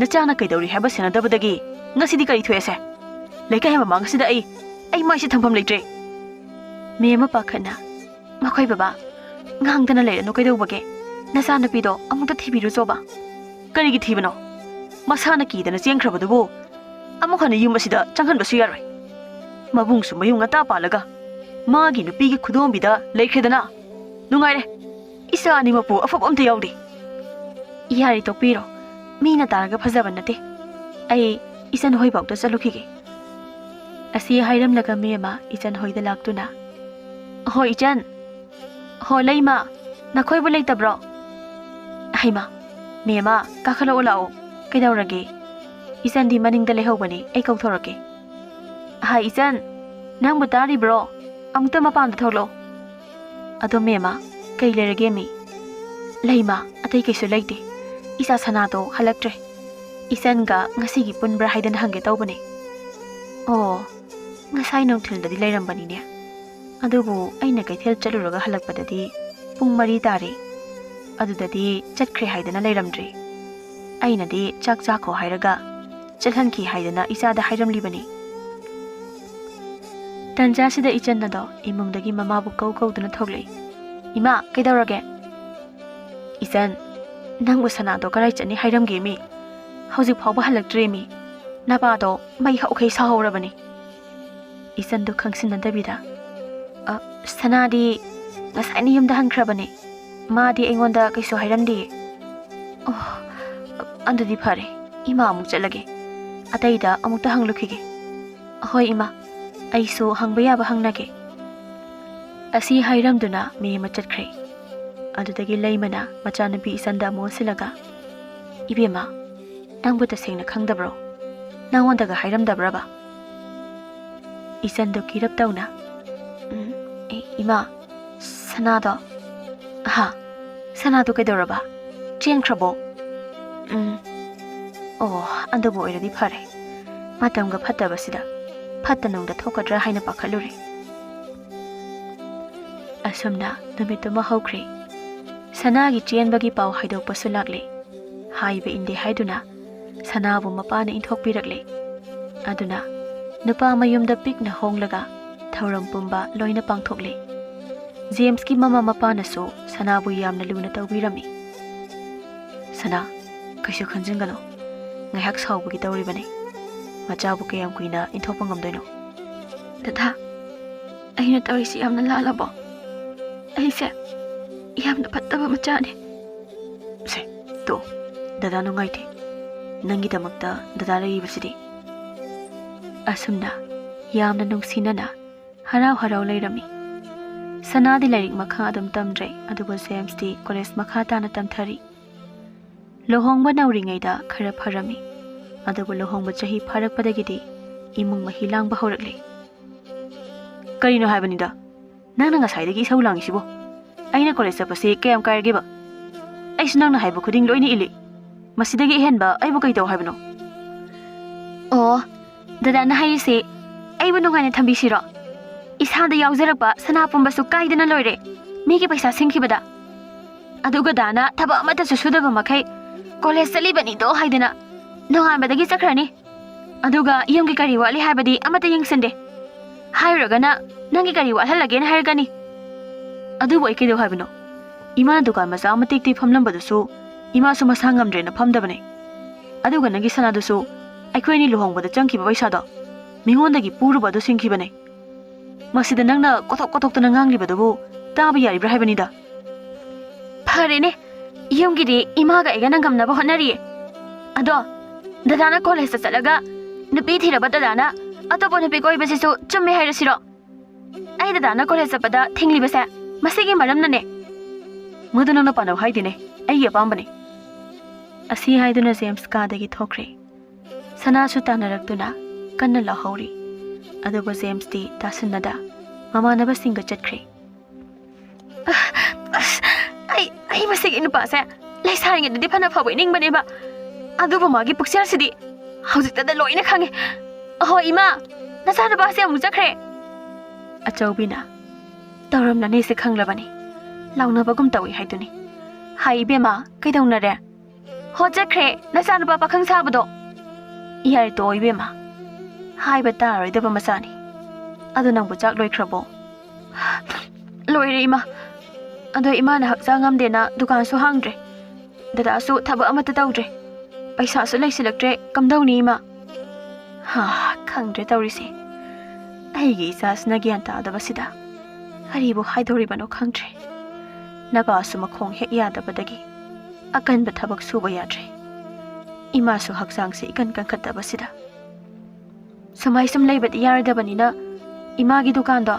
ꯅꯆꯥꯅ ꯀꯩꯗꯧꯔꯤ ꯍꯥꯏꯕ ꯁꯦꯟꯅꯗꯕꯗꯒꯤ ꯉꯁꯤꯗꯤ ꯀꯔꯤ ꯊꯣꯛꯑꯦꯁꯦ? ꯂꯩꯀꯥꯏ ꯃꯃꯥꯡ ꯑꯁꯤꯗ ꯑꯩ, ꯑꯩ ꯃꯥꯏꯁꯦ ꯊꯝꯐꯝ ꯂꯩꯇ꯭ꯔꯦ꯫" ꯃꯦꯝ ꯑꯃ ꯄꯥꯈꯠꯅ, "ꯃꯈꯣꯏ ꯕꯕꯥ, ꯉꯥꯡꯗꯅ ꯂꯩꯔꯅꯨ ꯀꯩꯗꯧꯕꯒꯦ? ꯅꯆꯥꯅꯨꯄꯤꯗꯣ ꯑꯃꯨꯛꯇ ꯊꯤꯕꯤꯔꯨꯆꯣꯕ꯫" "ꯀꯔꯤꯒꯤ ꯊꯤꯕꯅꯣ? ꯃꯁꯥꯅ ꯀꯤꯗꯅ ꯆꯦꯟꯈ꯭ꯔꯕꯗꯨꯕꯨ ꯑꯃꯨꯛ ꯍꯟꯅ ꯌꯨꯝ ꯑꯁꯤꯗ ꯆꯪꯍꯟꯕꯁꯨ ꯌꯥꯔꯣꯏ꯫ ꯃꯕꯨꯡꯁꯨ ꯃꯌꯨꯝ ꯉꯟꯇꯥ ꯄꯥꯜꯂꯒ ꯃꯥꯒꯤ ꯅꯨꯄꯤꯒꯤ ꯈꯨꯗꯣꯝꯕꯤꯗ ꯂꯩꯈ꯭ꯔꯦꯗꯅ꯫ ꯅꯨꯡꯉꯥꯏꯔꯦ꯫ ꯏꯆꯥ ꯑꯅꯤꯃꯛꯄꯨ ꯑꯐꯕ ꯑꯝꯇ ꯌꯥꯎꯗꯦ꯫" "ꯌꯥꯔꯦ, ꯇꯣꯛꯄꯤꯔꯣ꯫ ꯃꯤꯅ ꯇꯥꯔꯒ ꯐꯖꯕ ꯅꯠꯇꯦ꯫ ꯑꯩ ꯏꯆꯟ ꯍꯣꯏꯐꯥꯎꯗ ꯆꯠꯂꯨꯈꯤꯒꯦ꯫" ꯑꯁꯤ ꯍꯥꯏꯔꯝꯂꯒ ꯃꯦꯝꯃ ꯏꯆꯟ ꯍꯣꯏꯗ ꯂꯥꯛꯇꯨꯅ, "ꯍꯣꯏ ꯏꯆꯟ, ꯍꯣ ꯂꯩꯃ, ꯅꯈꯣꯏꯕꯨ ꯂꯩꯇꯕ꯭ꯔꯣ?" "ꯍꯩꯃ, ꯃꯦꯝꯃ, ꯀꯥꯈꯠꯂꯛꯑꯣ ꯂꯥꯛꯑꯣ꯫ ꯀꯩꯗꯧꯔꯒꯦ? ꯏꯆꯟꯗꯤ ꯃꯅꯤꯡꯗ ꯂꯩꯍꯧꯕꯅꯤ, ꯑꯩ ꯀꯧꯊꯣꯔꯛꯀꯦ꯫" "ꯍꯥꯏ ꯏꯆꯟ, ꯅꯪꯕꯨ ꯇꯥꯔꯤꯕ꯭ꯔꯣ? ꯑꯃꯨꯛꯇ ꯃꯄꯥꯟꯗ ꯊꯣꯛꯂꯛꯑꯣ꯫" "ꯑꯗꯣ ꯃꯦꯝꯃ, ꯀꯩ ꯂꯩꯔꯒꯦ ꯃꯤ?" "ꯂꯩꯃ, ꯑꯇꯩ ꯀꯩꯁꯨ ꯂꯩꯇꯦ꯫ ꯏꯆꯥ ꯁꯅꯥꯗꯣ ꯍꯜꯂꯛꯇ꯭ꯔꯦ꯫ ꯏꯆꯟꯒ ꯉꯁꯤꯒꯤ ꯄꯨꯟꯕ꯭ꯔꯥ ꯍꯥꯏꯗꯅ ꯍꯪꯒꯦ ꯇꯧꯕꯅꯦ꯫" "ꯑꯣ, ꯉꯁꯥꯏ ꯅꯨꯡꯊꯤꯜꯗꯗꯤ ꯂꯩꯔꯝꯕꯅꯤꯅꯦ꯫ ꯑꯗꯨꯕꯨ ꯑꯩꯅ ꯀꯩꯊꯦꯜ ꯆꯠꯂꯨꯔꯒ ꯍꯜꯂꯛꯄꯗꯗꯤ ꯄꯨꯡ ꯃꯔꯤ ꯇꯥꯔꯦ꯫ ꯑꯗꯨꯗꯗꯤ ꯆꯠꯈ꯭ꯔꯦ ꯍꯥꯏꯗꯅ ꯂꯩꯔꯝꯗ꯭ꯔꯦ꯫ ꯑꯩꯅꯗꯤ ꯆꯥꯛ ꯆꯥꯈꯣ ꯍꯥꯏꯔꯒ ꯆꯠꯍꯟꯈꯤ ꯍꯥꯏꯗꯅ ꯏꯆꯥꯗ ꯍꯥꯏꯔꯝꯂꯤꯕꯅꯤ꯫" ꯇꯟꯖꯥꯁꯤꯗ ꯏꯆꯟ ꯑꯗꯣ ꯏꯃꯨꯡꯗꯒꯤ ꯃꯃꯥꯕꯨ ꯀꯧ ꯀꯧꯗꯨꯅ ꯊꯣꯛꯂꯛꯏ꯫ "ꯏꯃꯥ, ꯀꯩꯗꯧꯔꯒꯦ?" "ꯏꯆꯟ, ꯅꯪꯕꯨ ꯁꯅꯥꯗꯣ ꯀꯔꯥꯏ ꯆꯠꯅꯤ ꯍꯥꯏꯔꯝꯒꯦ ꯃꯤ? ꯍꯧꯖꯤꯛ ꯐꯥꯎꯕ ꯍꯜꯂꯛꯇ꯭ꯔꯦ ꯃꯤ꯫ ꯅꯄꯥꯗꯣ ꯃꯩ ꯍꯧꯈꯩ ꯁꯥꯍꯧꯔꯕꯅꯤ꯫" ꯏꯆꯟꯗꯨ ꯈꯪꯁꯤꯟꯅꯗꯕꯤꯗ, "ꯑ, ꯁꯅꯥꯗꯤ ꯉꯁꯥꯏꯅ ꯌꯨꯝꯗ ꯍꯟꯈ꯭ꯔꯕꯅꯦ꯫ ꯃꯥꯗꯤ ꯑꯩꯉꯣꯟꯗ ꯀꯩꯁꯨ ꯍꯥꯏꯔꯝꯗꯦ꯫" "ꯑꯣ, ꯑꯗꯨꯗꯤ ꯐꯔꯦ꯫ ꯏꯃꯥ ꯑꯃꯨꯛ ꯆꯠꯂꯒꯦ꯫ ꯑꯇꯩꯗ ꯑꯃꯨꯛꯇ ꯍꯪꯂꯨꯈꯤꯒꯦ꯫" "ꯍꯣꯏ ꯏꯃꯥ, ꯑꯩꯁꯨ ꯍꯪꯕ ꯌꯥꯕ ꯍꯪꯅꯒꯦ꯫" ꯑꯁꯤ ꯍꯥꯏꯔꯝꯗꯨꯅ ꯃꯤ ꯑꯃ ꯆꯠꯈ꯭ꯔꯦ꯫ ꯑꯗꯨꯗꯒꯤ ꯂꯩꯃꯅ ꯃꯆꯥꯅꯨꯄꯤ ꯏꯆꯟꯗ ꯑꯃꯨꯛ ꯑꯣꯟꯁꯤꯜꯂꯒ, "ꯏꯕꯦꯝꯃ, ꯅꯪꯕꯨ ꯇꯁꯦꯡꯅ ꯈꯪꯗꯕ꯭ꯔꯣ? ꯅꯪꯉꯣꯟꯗꯒ ꯍꯥꯏꯔꯝꯗꯕ꯭ꯔꯕ?" ꯏꯆꯟꯗꯣ ꯀꯤꯔꯞ ꯇꯧꯅ, "ꯎꯝ, ꯑꯦ, ꯏꯃꯥ, ꯁꯅꯥꯗꯣ?" "ꯍꯥ? ꯁꯅꯥꯗꯣ ꯀꯩꯗꯧꯔꯕ? ꯆꯦꯟꯈ꯭ꯔꯕꯣ?" "ꯎꯝ꯫ ꯑꯣ, ꯑꯗꯨꯕꯨ ꯑꯣꯏꯔꯗꯤ ꯐꯔꯦ꯫ ꯃꯇꯝꯒ ꯐꯠꯇꯕꯁꯤꯗ ꯐꯠꯇ ꯅꯨꯡꯗ ꯊꯣꯛꯀꯗ꯭ꯔꯥ ꯍꯥꯏꯅ ꯄꯥꯈꯠꯂꯨꯔꯦ꯫" ꯑꯁꯨꯝꯅ ꯅꯨꯃꯤꯠꯇꯨꯃ ꯍꯧꯈ꯭ꯔꯦ꯫ ꯁꯅꯥꯒꯤ ꯆꯦꯟꯕꯒꯤ ꯄꯥꯎ ꯍꯥꯏꯗꯣꯛꯄꯁꯨ ꯂꯥꯛꯂꯦ꯫ ꯍꯥꯏꯕ ꯏꯟꯗꯦ ꯍꯥꯏꯗꯨꯅ ꯁꯅꯥꯕꯨ ꯃꯄꯥꯅ ꯏꯟꯊꯣꯛꯄꯤꯔꯛꯂꯦ꯫ ꯑꯗꯨꯅ ꯅꯨꯄꯥ ꯃꯌꯨꯝꯗ ꯄꯤꯛꯅ ꯍꯣꯡꯂꯒ ꯊꯧꯔꯝ ꯄꯨꯝꯕ ꯂꯣꯏꯅ ꯄꯥꯡꯊꯣꯛꯂꯦ꯫ ꯖꯦꯝꯁꯀꯤ ꯃꯃꯥ ꯃꯄꯥꯅꯁꯨ ꯁꯅꯥꯕꯨ ꯌꯥꯝꯅ ꯂꯨꯅ ꯇꯧꯕꯤꯔꯝꯃꯤ꯫ "ꯁꯅꯥ, ꯀꯩꯁꯨ ꯈꯟꯖꯤꯟꯒꯅꯨ꯫ ꯉꯥꯏꯍꯥꯛ ꯁꯥꯎꯕꯒꯤ ꯇꯧꯔꯤꯕꯅꯤ꯫ ꯃꯆꯥꯕꯨ ꯀꯌꯥꯝ ꯀꯨꯏꯅ ꯏꯟꯊꯣꯛꯄ ꯉꯝꯗꯣꯏꯅꯣ?" "ꯗꯗꯥ, ꯑꯩꯅ ꯇꯧꯔꯤꯁꯤ ꯌꯥꯝꯅ ꯂꯥꯜꯂꯕꯣ? ꯑꯩꯁꯦ ꯌꯥꯝꯅ ꯐꯠꯇꯕ ꯃꯆꯥꯅꯤ꯫" "ꯁꯦ, ꯇꯣ, ꯗꯗꯥ ꯅꯨꯡꯉꯥꯏꯇꯦ꯫ ꯅꯪꯒꯤꯗꯃꯛꯇ ꯗꯗꯥ ꯂꯩꯔꯤꯕꯁꯤꯗꯤ꯫" ꯑꯁꯨꯝꯅ ꯌꯥꯝꯅ ꯅꯨꯡꯁꯤꯅꯅ ꯍꯔꯥꯎ ꯍꯔꯥꯎ ꯂꯩꯔꯝꯃꯤ꯫ ꯁꯅꯥꯗꯤ ꯂꯥꯏꯔꯤꯛ ꯃꯈꯥ ꯑꯗꯨꯝ ꯇꯝꯗ꯭ꯔꯦ, ꯑꯗꯨꯕꯨ ꯖꯦꯝꯁꯇꯤ ꯀꯣꯂꯦꯖ ꯃꯈꯥ ꯇꯥꯅ ꯇꯝꯊꯔꯤ꯫ ꯂꯨꯍꯣꯡꯕ ꯅꯧꯔꯤꯉꯩꯗ ꯈꯔ ꯐꯔꯝꯃꯤ, ꯑꯗꯨꯕꯨ ꯂꯨꯍꯣꯡꯕ ꯆꯍꯤ ꯐꯥꯔꯛꯄꯗꯒꯤꯗꯤ ꯏꯃꯨꯡ ꯃꯍꯤ ꯂꯥꯡꯕ ꯍꯧꯔꯛꯂꯦ꯫ "ꯀꯔꯤꯅꯣ ꯍꯥꯏꯕꯅꯤꯗ? ꯅꯪꯅ ꯉꯁꯥꯏꯗꯒꯤ ꯏꯁꯧ ꯂꯥꯡꯉꯤꯁꯤꯕꯣ? ꯑꯩꯅ ꯀꯣꯂꯦꯖ ꯆꯠꯄꯁꯤ ꯀꯌꯥꯝ ꯀꯥꯏꯔꯒꯦꯕ? ꯑꯩꯁꯨ ꯅꯪꯅ ꯍꯥꯏꯕ ꯈꯨꯗꯤꯡ ꯂꯣꯏꯅ ꯏꯜꯂꯤ꯫ ꯃꯁꯤꯗꯒꯤ ꯑꯍꯦꯟꯕ ꯑꯩꯕꯨ ꯀꯩ ꯇꯧ ꯍꯥꯏꯕꯅꯣ?" "ꯑꯣ, ꯗꯗꯥꯅ ꯍꯥꯏꯔꯤꯁꯦ ꯑꯩꯕꯨ ꯅꯨꯡꯉꯥꯏꯅ ꯊꯝꯕꯤꯁꯤꯔꯣ? ꯏꯁꯥꯗ ꯌꯥꯎꯖꯔꯛꯄ ꯁꯅꯥ ꯄꯨꯝꯕꯁꯨ ꯀꯥꯏꯗꯅ ꯂꯣꯏꯔꯦ, ꯃꯤꯒꯤ ꯄꯩꯁꯥ ꯁꯤꯡꯈꯤꯕꯗ꯫ ꯑꯗꯨꯒ ꯗꯥꯅ ꯊꯕꯛ ꯑꯃꯠꯇꯁꯨ ꯁꯨꯗꯕ ꯃꯈꯩ ꯀꯣꯂꯦꯖ ꯆꯠꯂꯤꯕꯅꯤꯗꯣ ꯍꯥꯏꯗꯅ ꯅꯣꯡꯉꯥꯟꯕꯗꯒꯤ ꯆꯠꯈ꯭ꯔꯅꯤ꯫ ꯑꯗꯨꯒ ꯌꯨꯝꯒꯤ ꯀꯔꯤ ꯋꯥꯠꯂꯤ ꯍꯥꯏꯕꯗꯤ ꯑꯃꯠꯇ ꯌꯦꯡꯁꯤꯟꯗꯦ꯫ ꯍꯥꯏꯔꯨꯔꯒꯅ ꯅꯪꯒꯤ ꯀꯔꯤ ꯋꯥꯠꯍꯜꯂꯒꯦꯅ ꯍꯥꯏꯔꯛꯀꯅꯤ꯫ ꯑꯗꯨꯕꯨ ꯑꯩ ꯀꯩꯗꯧ ꯍꯥꯏꯕꯅꯣ? ꯏꯃꯥꯅ ꯗꯨꯀꯥꯟ ꯃꯆꯥ ꯑꯃ ꯇꯦꯛ ꯇꯦꯛ ꯐꯝꯂꯝꯕꯗꯨꯁꯨ ꯏꯃꯥꯁꯨ ꯃꯁꯥ ꯉꯝꯗ꯭ꯔꯦꯅ ꯐꯝꯗꯕꯅꯦ꯫ ꯑꯗꯨꯒ ꯅꯪꯒꯤ ꯁꯅꯥꯗꯨꯁꯨ ꯑꯩꯈꯣꯏ ꯑꯅꯤ ꯂꯨꯍꯣꯡꯕꯗ ꯆꯪꯈꯤꯕ ꯄꯩꯁꯥꯗꯣ ꯃꯤꯉꯣꯟꯗꯒꯤ ꯄꯨꯔꯨꯕ ꯑꯗꯨ ꯁꯤꯡꯈꯤꯕꯅꯦ꯫ ꯃꯁꯤꯗ ꯅꯪꯅ ꯀꯣꯊꯣꯛ ꯀꯣꯊꯣꯛꯇꯅ ꯉꯥꯡꯂꯤꯕꯗꯨꯕꯨ ꯇꯥꯕ ꯌꯥꯔꯤꯕ꯭ꯔꯥ ꯍꯥꯏꯕꯅꯤꯗ?" "ꯐꯔꯦꯅꯦ, ꯌꯨꯝꯒꯤꯗꯤ ꯏꯃꯥꯒ ꯑꯩꯒꯅ ꯉꯝꯅꯕ ꯍꯣꯠꯅꯔꯤꯌꯦ꯫ ꯑꯗꯣ ꯗꯗꯥꯅ ꯀꯣꯂꯦꯖꯇ ꯆꯠꯂꯒ ꯅꯨꯄꯤ ꯊꯤꯔꯕ ꯗꯗꯥꯅ ꯑꯇꯣꯞꯄ ꯅꯨꯄꯤ ꯀꯣꯏꯕꯁꯤꯁꯨ ꯆꯨꯝꯃꯦ ꯍꯥꯏꯔꯁꯤꯔꯣ?" ꯑꯩ ꯗꯗꯥꯅ ꯀꯣꯂꯦꯖ ꯆꯠꯄꯗ ꯊꯤꯡꯂꯤꯕꯁꯦ ꯃꯁꯤꯒꯤ ꯃꯔꯝꯅꯅꯦ꯫ ꯃꯗꯨ ꯅꯪꯅ ꯄꯥꯅꯧ ꯍꯥꯏꯗꯦꯅꯦ, ꯑꯩꯒꯤ ꯑꯄꯥꯝꯕꯅꯤ꯫ ꯑꯁꯤ ꯍꯥꯏꯗꯨꯅ ꯖꯦꯝꯁ ꯀꯥꯗꯒꯤ ꯊꯣꯛꯈ꯭ꯔꯦ꯫ ꯁꯅꯥꯁꯨ ꯇꯥꯟꯅꯔꯛꯇꯨꯅ ꯀꯟꯅ ꯂꯥꯎꯍꯧꯔꯤ꯫ ꯑꯗꯨꯕꯨ ꯖꯦꯝꯁꯇꯤ ꯇꯥꯁꯤꯟꯅꯗ ꯃꯃꯥꯟꯅꯕꯁꯤꯡꯒ ꯆꯠꯈ꯭ꯔꯦ꯫ ꯑꯁ, ꯑꯩ, ꯑꯩ ꯃꯁꯤꯒꯤ ꯅꯨꯄꯥꯁꯦ ꯂꯩꯁꯥꯔꯤꯉꯩꯗꯗꯤ ꯐꯅ ꯐꯕ ꯏꯅꯤꯡꯕꯅꯦꯕ꯫ ꯑꯗꯨꯕꯨ ꯃꯥꯒꯤ ꯄꯨꯛꯆꯦꯜꯁꯤꯗꯤ ꯍꯧꯖꯤꯛꯇꯗ ꯂꯣꯏꯅ ꯈꯪꯉꯦ꯫ ꯑꯍꯣ, ꯏꯃꯥ, ꯅꯆꯥꯅꯨꯄꯥꯁꯦ ꯑꯃꯨꯛ ꯆꯠꯈ꯭ꯔꯦ꯫ ꯑꯆꯧꯕꯤꯅ, "ꯇꯧꯔꯝꯂꯅꯤꯁꯦ ꯈꯪꯂꯕꯅꯤ꯫ ꯂꯥꯎꯅꯕꯒꯨꯝ ꯇꯧꯏ ꯍꯥꯏꯗꯨꯅꯤ꯫ ꯍꯥꯏ ꯏꯕꯦꯝꯃ, ꯀꯩꯗꯧꯅꯔꯦ?" "ꯍꯣ, ꯆꯠꯈ꯭ꯔꯦ, ꯅꯆꯥꯅꯨꯄꯥ ꯄꯥꯈꯪ ꯁꯥꯕꯗꯣ꯫" "ꯌꯥꯔꯦ, ꯇꯣꯛꯑꯣ ꯏꯕꯦꯝꯃ꯫ ꯍꯥꯏꯕ ꯇꯥꯔꯣꯏꯗꯕ ꯃꯆꯥꯅꯤ꯫ ꯑꯗꯣ ꯅꯪꯕꯨ ꯆꯥꯛ ꯂꯣꯏꯈ꯭ꯔꯕꯣ?" "ꯂꯣꯏꯔꯦ ꯏꯃꯥ꯫ ꯑꯗꯣ ꯏꯃꯥꯅ ꯍꯛꯆꯥꯡ ꯉꯝꯗꯦꯅ ꯗꯨꯀꯥꯟꯁꯨ ꯍꯥꯡꯗ꯭ꯔꯦ꯫ ꯗꯗꯥꯁꯨ ꯊꯕꯛ ꯑꯃꯠꯇ ꯇꯧꯗ꯭ꯔꯦ꯫ ꯄꯩꯁꯥꯁꯨ ꯂꯩꯁꯤꯜꯂꯛꯇ꯭ꯔꯦ꯫ ꯀꯝꯗꯧꯅꯤ ꯏꯃꯥ?" ꯍꯥ, ꯈꯪꯗ꯭ꯔꯦ ꯇꯧꯔꯤꯁꯦ꯫ ꯑꯩꯒꯤ ꯏꯆꯥꯁꯤꯅ ꯒ꯭ꯌꯥꯟ ꯇꯥꯗꯕꯁꯤꯗ ꯀꯔꯤꯕꯨ ꯍꯥꯏꯗꯧꯔꯤꯕꯅꯣ ꯈꯪꯗ꯭ꯔꯦ꯫ ꯅꯄꯥꯁꯨ ꯃꯈꯣꯡ ꯍꯦꯛ ꯌꯥꯗꯕꯗꯒꯤ ꯑꯀꯟꯕ ꯊꯕꯛ ꯁꯨꯕ ꯌꯥꯗ꯭ꯔꯦ꯫ ꯏꯃꯥꯁꯨ ꯍꯛꯆꯥꯡꯁꯦ ꯏꯀꯟ ꯀꯟꯈꯠꯇꯕꯁꯤꯗ꯫ ꯁꯨꯃꯥꯏ ꯁꯨꯝ ꯂꯩꯕꯗꯤ ꯌꯥꯔꯣꯏꯗꯕꯅꯤꯅ ꯏꯃꯥꯒꯤ ꯗꯨꯀꯥꯟꯗꯣ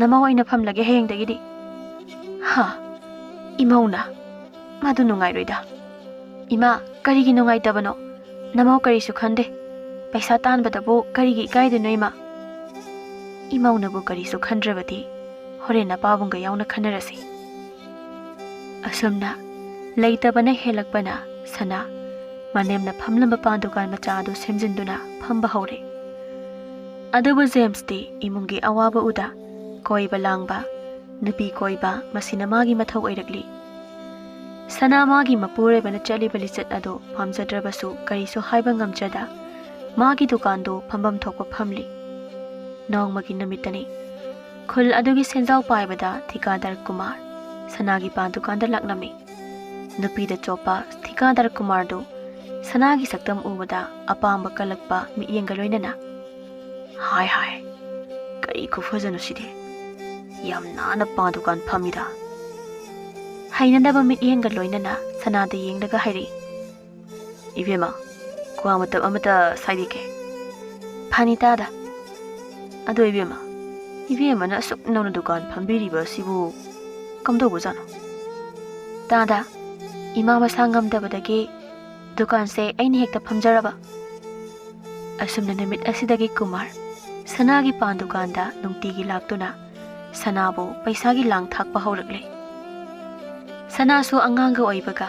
ꯅꯃꯧ ꯑꯣꯏꯅ ꯐꯝꯂꯒꯦ ꯍꯌꯦꯡꯗꯒꯤꯗꯤ꯫ ꯍꯥ? ꯏꯃꯧꯅ? ꯃꯗꯨ ꯅꯨꯡꯉꯥꯏꯔꯣꯏꯗ꯫ ꯏꯃꯥ, ꯀꯔꯤꯒꯤ ꯅꯨꯡꯉꯥꯏꯇꯕꯅꯣ? ꯅꯃꯧ ꯀꯔꯤꯁꯨ ꯈꯟꯗꯦ꯫ ꯄꯩꯁꯥ ꯇꯥꯟꯕꯗꯕꯨ ꯀꯔꯤꯒꯤ ꯏꯀꯥꯏꯗꯣꯏꯅꯣ ꯏꯃꯥ? ꯏꯃꯧꯅꯕꯨ ꯀꯔꯤꯁꯨ ꯈꯟꯗ꯭ꯔꯕꯗꯤ ꯍꯣꯔꯦꯟ ꯅꯄꯥꯕꯨꯡꯒ ꯌꯥꯎꯅ ꯈꯟꯅꯔꯁꯤ꯫ ꯑꯁꯨꯝꯅ ꯂꯩꯇꯕꯅ ꯍꯦꯜꯂꯛꯄꯅ ꯁꯅꯥ ꯃꯅꯦꯝꯅ ꯐꯝꯂꯝꯕ ꯄꯥꯟ ꯗꯨꯀꯥꯟ ꯃꯆꯥ ꯑꯗꯨ ꯁꯦꯝꯖꯤꯟꯗꯨꯅ ꯐꯝꯕ ꯍꯧꯔꯦ꯫ ꯑꯗꯨꯕꯨ ꯖꯦꯝꯁꯇꯤ ꯏꯃꯨꯡꯒꯤ ꯑꯋꯥꯕ ꯎꯗ ꯀꯣꯏꯕ ꯂꯥꯡꯕ, ꯅꯨꯄꯤ ꯀꯣꯏꯕ, ꯃꯁꯤꯅ ꯃꯥꯒꯤ ꯃꯊꯧ ꯑꯣꯏꯔꯛꯂꯤ꯫ ꯁꯅꯥ ꯃꯥꯒꯤ ꯃꯄꯨꯔꯣꯏꯕꯅ ꯆꯠꯂꯤꯕ ꯂꯤꯆꯠ ꯑꯗꯨ ꯄꯥꯝꯖꯗ꯭ꯔꯕꯁꯨ ꯀꯔꯤꯁꯨ ꯍꯥꯏꯕ ꯉꯝꯖꯗ ꯃꯥꯒꯤ ꯗꯨꯀꯥꯟꯗꯨ ꯐꯝꯐꯝ ꯊꯣꯛꯄ ꯐꯝꯂꯤ꯫ ꯅꯣꯡꯃꯒꯤ ꯅꯨꯃꯤꯠꯇꯅꯤ꯫ ꯈꯨꯜ ꯑꯗꯨꯒꯤ ꯁꯦꯟꯖꯥꯎ ꯄꯥꯏꯕꯗ ꯊꯤꯀꯥꯗꯥꯔ ꯀꯨꯃꯥꯔ ꯁꯅꯥꯒꯤ ꯄꯥꯟ ꯗꯨꯀꯥꯟꯗ ꯂꯥꯛꯂꯝꯃꯤ꯫ ꯅꯨꯄꯤꯗ ꯆꯣꯞꯄ ꯊꯤꯀꯥꯗꯥꯔ ꯀꯨꯃꯥꯔꯗꯨ ꯁꯅꯥꯒꯤ ꯁꯛꯇꯝ ꯎꯕꯗ ꯑꯄꯥꯝꯕ ꯀꯜꯂꯛꯄ ꯃꯤꯠꯌꯦꯡꯒ ꯂꯣꯏꯅꯅ, "ꯍꯥꯏ ꯍꯥꯏ, ꯀꯔꯤ ꯈꯨꯐꯖꯅꯣ ꯁꯤꯗꯤ! ꯌꯥꯝ ꯅꯥꯟꯅ ꯄꯥꯟ ꯗꯨꯀꯥꯟ ꯐꯝꯃꯤꯗ!" ꯍꯩꯅꯗꯕ ꯃꯤꯠꯌꯦꯡꯒ ꯂꯣꯏꯅꯅ ꯁꯅꯥꯗ ꯌꯦꯡꯂꯒ ꯍꯥꯏꯔꯛꯏ, "ꯏꯕꯦꯝꯃ, ꯀ꯭ꯋꯥ ꯃꯇꯞ ꯑꯃꯇ ꯁꯥꯏꯕꯤꯒꯦ꯫" "ꯐꯅꯤ ꯇꯥꯗ꯫ ꯑꯗꯣ ꯏꯕꯦꯝꯃ, ꯏꯕꯦꯝꯃꯅ ꯑꯁꯨꯛ ꯅꯧꯅ ꯗꯨꯀꯥꯟ ꯐꯝꯕꯤꯔꯤꯕ ꯑꯁꯤꯕꯨ ꯀꯝꯗꯧꯕꯖꯥꯠꯅꯣ? ꯇꯥꯗ, ꯏꯃꯥ ꯃꯁꯥ ꯉꯝꯗꯕꯗꯒꯤ ꯗꯨꯀꯥꯟꯁꯦ ꯑꯩꯅ ꯍꯦꯛꯇ ꯐꯝꯖꯔꯕ꯫ ꯑꯁꯨꯝꯅ ꯅꯨꯃꯤꯠ ꯑꯁꯤꯗꯒꯤ ꯀꯨꯃꯥꯔ ꯁꯅꯥꯒꯤ ꯄꯥꯟ ꯗꯨꯀꯥꯟꯗ ꯅꯨꯡꯇꯤꯒꯤ ꯂꯥꯛꯇꯨꯅ ꯁꯅꯥꯕꯨ ꯄꯩꯁꯥꯒꯤ ꯂꯥꯡ ꯊꯥꯛꯄ ꯍꯧꯔꯛꯂꯦ꯫ ꯁꯅꯥꯁꯨ ꯑꯉꯥꯡꯒ ꯑꯣꯏꯕꯒ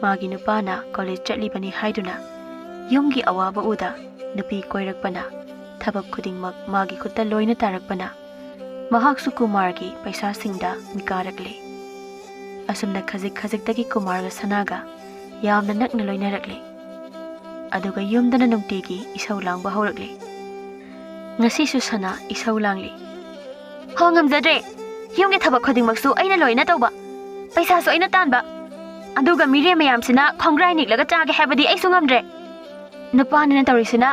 ꯃꯥꯒꯤ ꯅꯨꯄꯥꯅ ꯀꯣꯂꯦꯖ ꯆꯠꯂꯤꯕꯅꯤ ꯍꯥꯏꯗꯨꯅ ꯌꯨꯝꯒꯤ ꯑꯋꯥꯕ ꯎꯗ ꯅꯨꯄꯤ ꯀꯣꯏꯔꯛꯄꯅ, ꯊꯕꯛ ꯈꯨꯗꯤꯡꯃꯛ ꯃꯥꯒꯤ ꯈꯨꯠꯇ ꯂꯣꯏꯅ ꯇꯥꯔꯛꯄꯅ ꯃꯍꯥꯛꯁꯨ ꯀꯨꯃꯥꯔꯒꯤ ꯄꯩꯁꯥꯁꯤꯡꯗ ꯃꯤꯀꯥꯔꯛꯂꯦ꯫ ꯑꯁꯨꯝꯅ ꯈꯖꯤꯛ ꯈꯖꯤꯛꯇꯒꯤ ꯀꯨꯃꯥꯔꯒ ꯁꯅꯥꯒ ꯌꯥꯝꯅ ꯅꯛꯅ ꯂꯣꯏꯅꯔꯛꯂꯦ꯫ ꯑꯗꯨꯒ ꯌꯨꯝꯗꯅ ꯅꯨꯡꯇꯤꯒꯤ ꯏꯁꯧ ꯂꯥꯡꯕ ꯍꯧꯔꯛꯂꯦ꯫ ꯉꯁꯤꯁꯨ ꯁꯅꯥ ꯏꯁꯧ ꯂꯥꯡꯂꯤ꯫ "ꯍꯣ, ꯉꯝꯖꯗ꯭ꯔꯦ꯫ ꯌꯨꯝꯒꯤ ꯊꯕꯛ ꯈꯨꯗꯤꯡꯃꯛꯁꯨ ꯑꯩꯅ ꯂꯣꯏꯅ ꯇꯧꯕ, ꯄꯩꯁꯥꯁꯨ ꯑꯩꯅ ꯇꯥꯟꯕ, ꯑꯗꯨꯒ ꯃꯤꯔꯦꯝ ꯃꯌꯥꯝꯁꯤꯅ ꯈꯣꯡꯒ꯭ꯔꯥꯏ ꯅꯤꯛꯂꯒ ꯆꯥꯒꯦ ꯍꯥꯏꯕꯗꯤ ꯑꯩꯁꯨ ꯉꯝꯗ꯭ꯔꯦ꯫ ꯅꯨꯄꯥꯅꯤꯅ ꯇꯧꯔꯤꯁꯤꯅ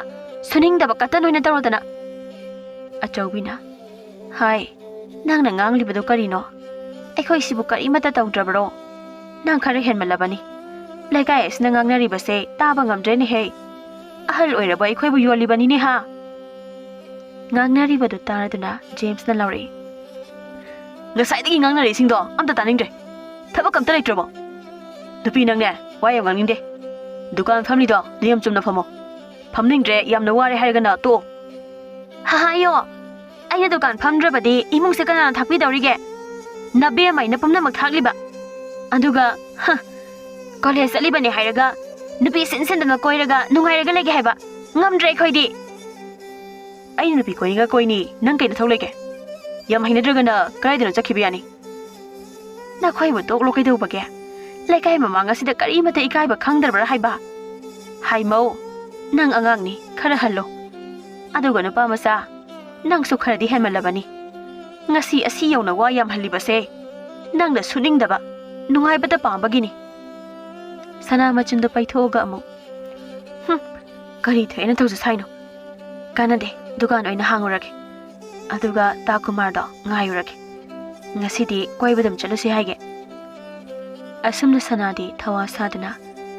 ꯁꯨꯅꯤꯡꯗꯕ ꯀꯇꯟ ꯑꯣꯏꯅ ꯇꯧꯔꯗꯅ꯫" ꯑꯆꯧꯕꯤꯅ, ꯍꯥꯏ, "ꯅꯪꯅ ꯉꯥꯡꯂꯤꯕꯗꯨ ꯀꯔꯤꯅꯣ? ꯑꯩꯈꯣꯏ ꯁꯤꯕꯨ ꯀꯔꯤꯃꯠꯇ ꯇꯧꯗ꯭ꯔꯕ꯭ꯔꯣ? ꯅꯪ ꯈꯔ ꯍꯦꯟꯃꯜꯂꯕꯅꯤ꯫ ꯂꯩꯀꯥꯏ ꯑꯁꯤꯅ ꯉꯥꯡꯅꯔꯤꯕꯁꯦ ꯇꯥꯕ ꯉꯝꯗ꯭ꯔꯦꯅꯦꯍꯦ꯫ ꯑꯍꯜ ꯑꯣꯏꯔꯕ ꯑꯩꯈꯣꯏꯕꯨ ꯌꯣꯜꯂꯤꯕꯅꯤꯅꯦ ꯍꯥ?" ꯉꯥꯡꯅꯔꯤꯕꯗꯨ ꯇꯥꯔꯗꯨꯅ ꯖꯦꯝꯁꯅ ꯂꯥꯎꯔꯛꯏ, "ꯉꯁꯥꯏꯗꯒꯤ ꯉꯥꯡꯅꯔꯤꯁꯤꯡꯗꯣ ꯑꯝꯇ ꯇꯥꯅꯤꯡꯗ꯭ꯔꯦ꯫ ꯊꯕꯛ ꯑꯝꯇ ꯂꯩꯇ꯭ꯔꯕꯣ? ꯅꯨꯄꯤ ꯅꯪꯅꯦ, ꯋꯥ ꯌꯥꯝ ꯉꯥꯡꯅꯤꯡꯗꯦ꯫ ꯗꯨꯀꯥꯟ ꯐꯝꯂꯤꯗꯣ ꯅꯌꯨꯝ ꯆꯨꯝꯅ ꯐꯝꯃꯣ꯫ ꯐꯝꯅꯤꯡꯗ꯭ꯔꯦ, ꯌꯥꯝꯅ ꯋꯥꯔꯦ ꯍꯥꯏꯔꯒꯅ ꯇꯣꯛꯑꯣ꯫" "ꯍꯥꯍꯥꯌꯣ, ꯑꯩꯅ ꯗꯨꯀꯥꯟ ꯐꯝꯗ꯭ꯔꯕꯗꯤ ꯏꯃꯨꯡꯁꯦ ꯀꯅꯥꯅ ꯊꯥꯛꯄꯤꯗꯧꯔꯤꯒꯦ? ꯅꯕꯦꯝꯃꯩꯅ ꯄꯨꯝꯅꯃꯛ ꯊꯥꯛꯂꯤꯕ꯫ ꯑꯗꯨꯒ, ꯍ, ꯀꯣꯂꯦꯖ ꯆꯠꯂꯤꯕꯅꯦ ꯍꯥꯏꯔꯒ ꯅꯨꯄꯤ ꯁꯤꯟ ꯁꯤꯟꯗꯅ ꯀꯣꯏꯔꯒ ꯅꯨꯡꯉꯥꯏꯔꯒ ꯂꯩꯒꯦ ꯍꯥꯏꯕ? ꯉꯝꯗ꯭ꯔꯦ ꯑꯩꯈꯣꯏꯗꯤ꯫" "ꯑꯩꯅ ꯅꯨꯄꯤ ꯀꯣꯏꯅꯤꯡꯉ ꯀꯣꯏꯅꯤ, ꯅꯪ ꯀꯩ ꯅꯊꯧ ꯂꯩꯒꯦ? ꯌꯥꯝ ꯍꯩꯅꯗ꯭ꯔꯒꯅ ꯀꯗꯥꯏꯗꯅꯣ ꯆꯠꯈꯤꯕ ꯌꯥꯅꯤ꯫" "ꯅꯈꯣꯏꯕꯨ ꯇꯣꯛꯂꯣ ꯀꯩꯗꯧꯕꯒꯦ? ꯂꯩꯀꯥꯏ ꯃꯃꯥꯡ ꯑꯁꯤꯗ ꯀꯔꯤꯃꯠꯇ ꯏꯀꯥꯏꯕ ꯈꯪꯗ꯭ꯔꯕ꯭ꯔꯥ ꯍꯥꯏꯕ? ꯍꯥꯏꯃꯧ, ꯅꯪ ꯑꯉꯥꯡꯅꯤ, ꯈꯔ ꯍꯜꯂꯣ꯫ ꯑꯗꯨꯒ ꯅꯨꯄꯥ ꯃꯆꯥ, ꯅꯪꯁꯨ ꯈꯔꯗꯤ ꯍꯦꯟꯃꯜꯂꯕꯅꯤ꯫ ꯉꯁꯤ ꯑꯁꯤ ꯌꯧꯅ ꯋꯥ ꯌꯥꯝꯍꯜꯂꯤꯕꯁꯦ ꯅꯪꯅ ꯁꯨꯅꯤꯡꯗꯕ, ꯅꯨꯡꯉꯥꯏꯕꯇ ꯄꯥꯝꯕꯒꯤꯅꯤ꯫" ꯁꯅꯥ ꯃꯆꯤꯟꯗꯨ ꯄꯩꯊꯣꯛꯑꯒ ꯑꯃꯨꯛ, "ꯍꯨꯝ, ꯀꯔꯤ ꯊꯣꯛꯑꯦꯅ ꯇꯧꯖ ꯁꯥꯏꯅꯣ? ꯀꯥꯟꯅꯗꯦ, ꯗꯨꯀꯥꯟ ꯑꯣꯏꯅ ꯍꯥꯡꯉꯨꯔꯒꯦ꯫ ꯑꯗꯨꯒ ꯇꯥ ꯀꯨꯃꯥꯔꯗꯣ ꯉꯥꯏꯔꯨꯔꯒꯦ꯫ ꯉꯁꯤꯗꯤ ꯀꯣꯏꯕ ꯑꯗꯨꯝ ꯆꯠꯂꯨꯁꯤ ꯍꯥꯏꯒꯦ꯫" ꯑꯁꯨꯝꯅ ꯁꯅꯥꯗꯤ ꯊꯋꯥ ꯁꯥꯗꯨꯅ